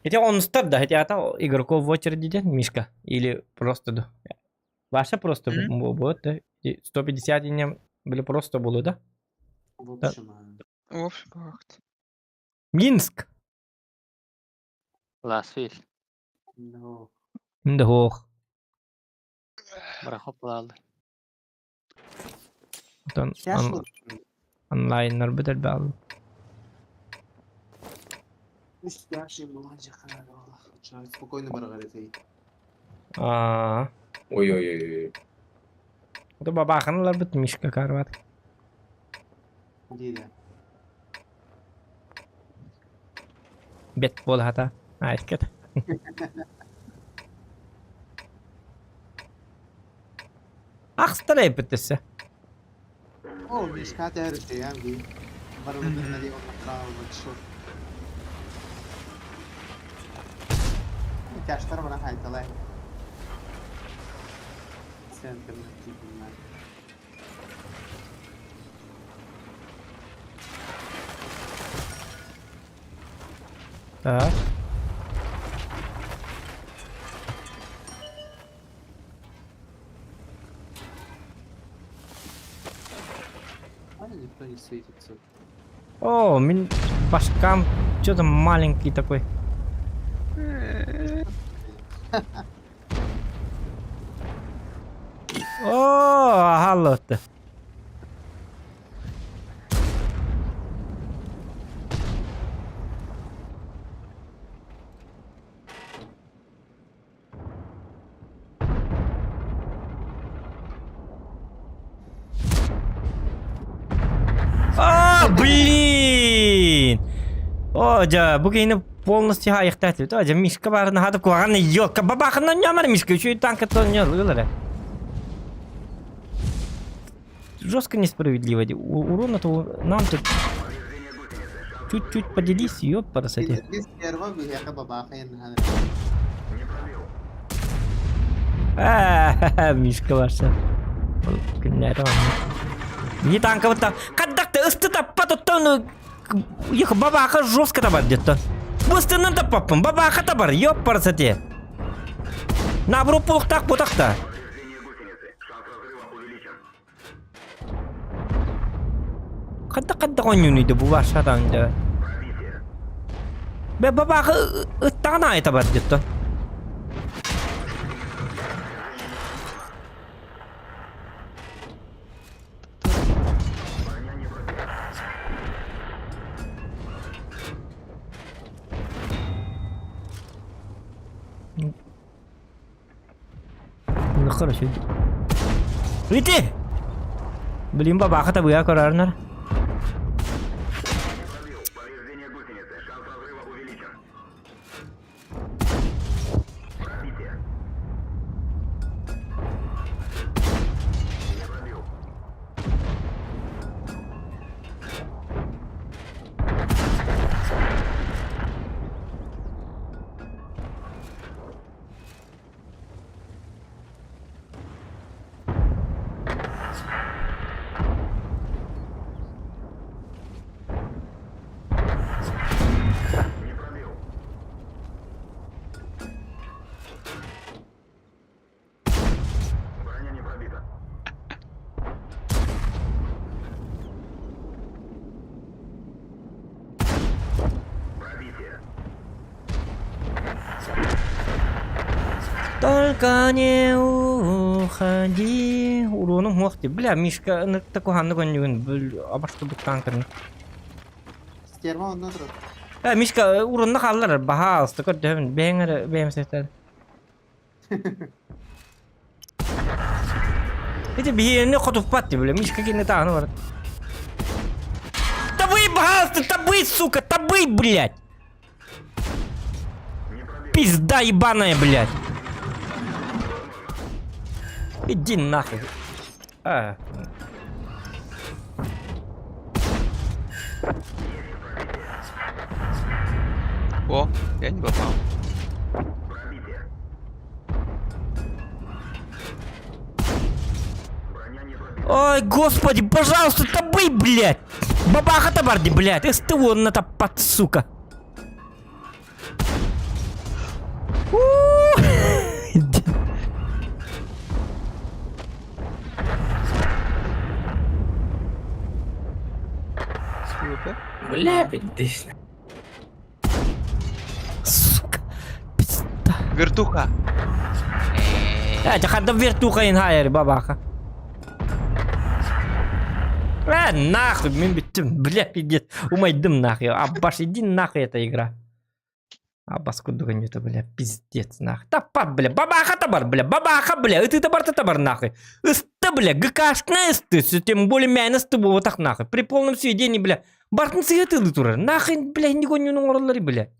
Эти онустар да, эти ата игроков в очереди диэн Мишка или просто да. Ваша просто будет, да? 150 инем были просто было, да? В общем, В общем, факт. Минск. Ласвиль. ну, Да ох. Барахоп лалды. Оттон сейчас вот, онлайннар бүтэр баал. Спокойно барҕар Аа. Ой-ой-ой. Это бабаханалар бит Мишка карват. Диля. Бет буолаата. Айкет. Ахстар эппитесе. О, Мишка тәрүтэ ди. Барыбытын ди оннохтообут Тяжтар бара хайталай. Центр типа. Так. А никто не светится. О, мин башкам что-то маленький такой. О, халлотты. А, блин! О, дьэ, бу киһини полностью хайыхта этибит. О, дьэ, Мишка баарын хата куһаҕан ёлка бабахынан ньамар Мишка үчүгэй танкаттан ньалыылара. Жестко несправедливо. Урон это нам тут чуть-чуть поделись, ёпарасоте. Без первого биһиэхэ бабаахайын Мишка барса. Күннээри Не танка Хаддакта ысты таппа тоттон их бабаха жестко табар где-то. Быстынан таппаппын, бабаха табар, ёпарасоте. Наоборот полуктак ботакта. Хадда-хадда оонньуунуй бу вашатан дьэ. Бэ бабаахы ыттаҕын аайы табар диэттэн. Ну хорошо. Ити! Блин, бабаха табыа көрөрнөр. Только не уходи. Уруонум хуох дии. Бля, Мишка ынырта куһааннык өнньүгүн абаштыбыт танканы. Стерва онно турар. Э, Мишка, урунна хааллар, баһаалыста көрдөһөбүн. Бэйэҥ эрэ бэйэм сэтэр. Ити биһиэни хотуппат дии, бля, Мишка кинини тааны барат. Табый, баһаалыста, табый, сука, табый, блядь! Пизда ебаная, блядь! Иди нахуй. А. О, я не попал. Ой, господи, пожалуйста, табый, блядь! Бабаха табарди, блядь! СТО на тапат, сука! ПВП? Бля, пиздец. Сука! Пизда. Вертуха. Э, хадда вертуха инхайр, бабаха. Э, нахуй, мин бүттүм, бля, пиздец. Умайдым нахуй. Аббаш, иди нахуй эта игра. Аббас курдук это, бля, пиздец, нахуй. Таппат, бля, бабаха табар, бля, бабаха, бля, ыты табар табар, нахуй. Ысты, бля, ГКшная ысты, тем более мяйна ысты так нахуй. При полном сведении, бля, бартын сыгытылы турар. Нахуй, бля, не гоню бля.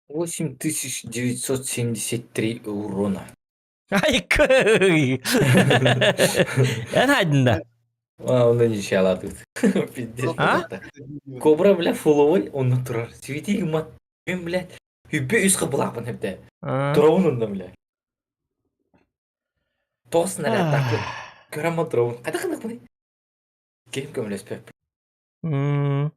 8973 урона. Ай, кый! Эн хайдында. А, он не тут. Пиздец. А? Кобра, бля, фуловой, он турар. Свети, мат, мен, блядь. Үбе үс кыбылапын хепте. Туравын онда, бля. Тоғыз снаряд такы. Көрәм туравын. Қайда қындық бұны? Кем көмілеспеп. М.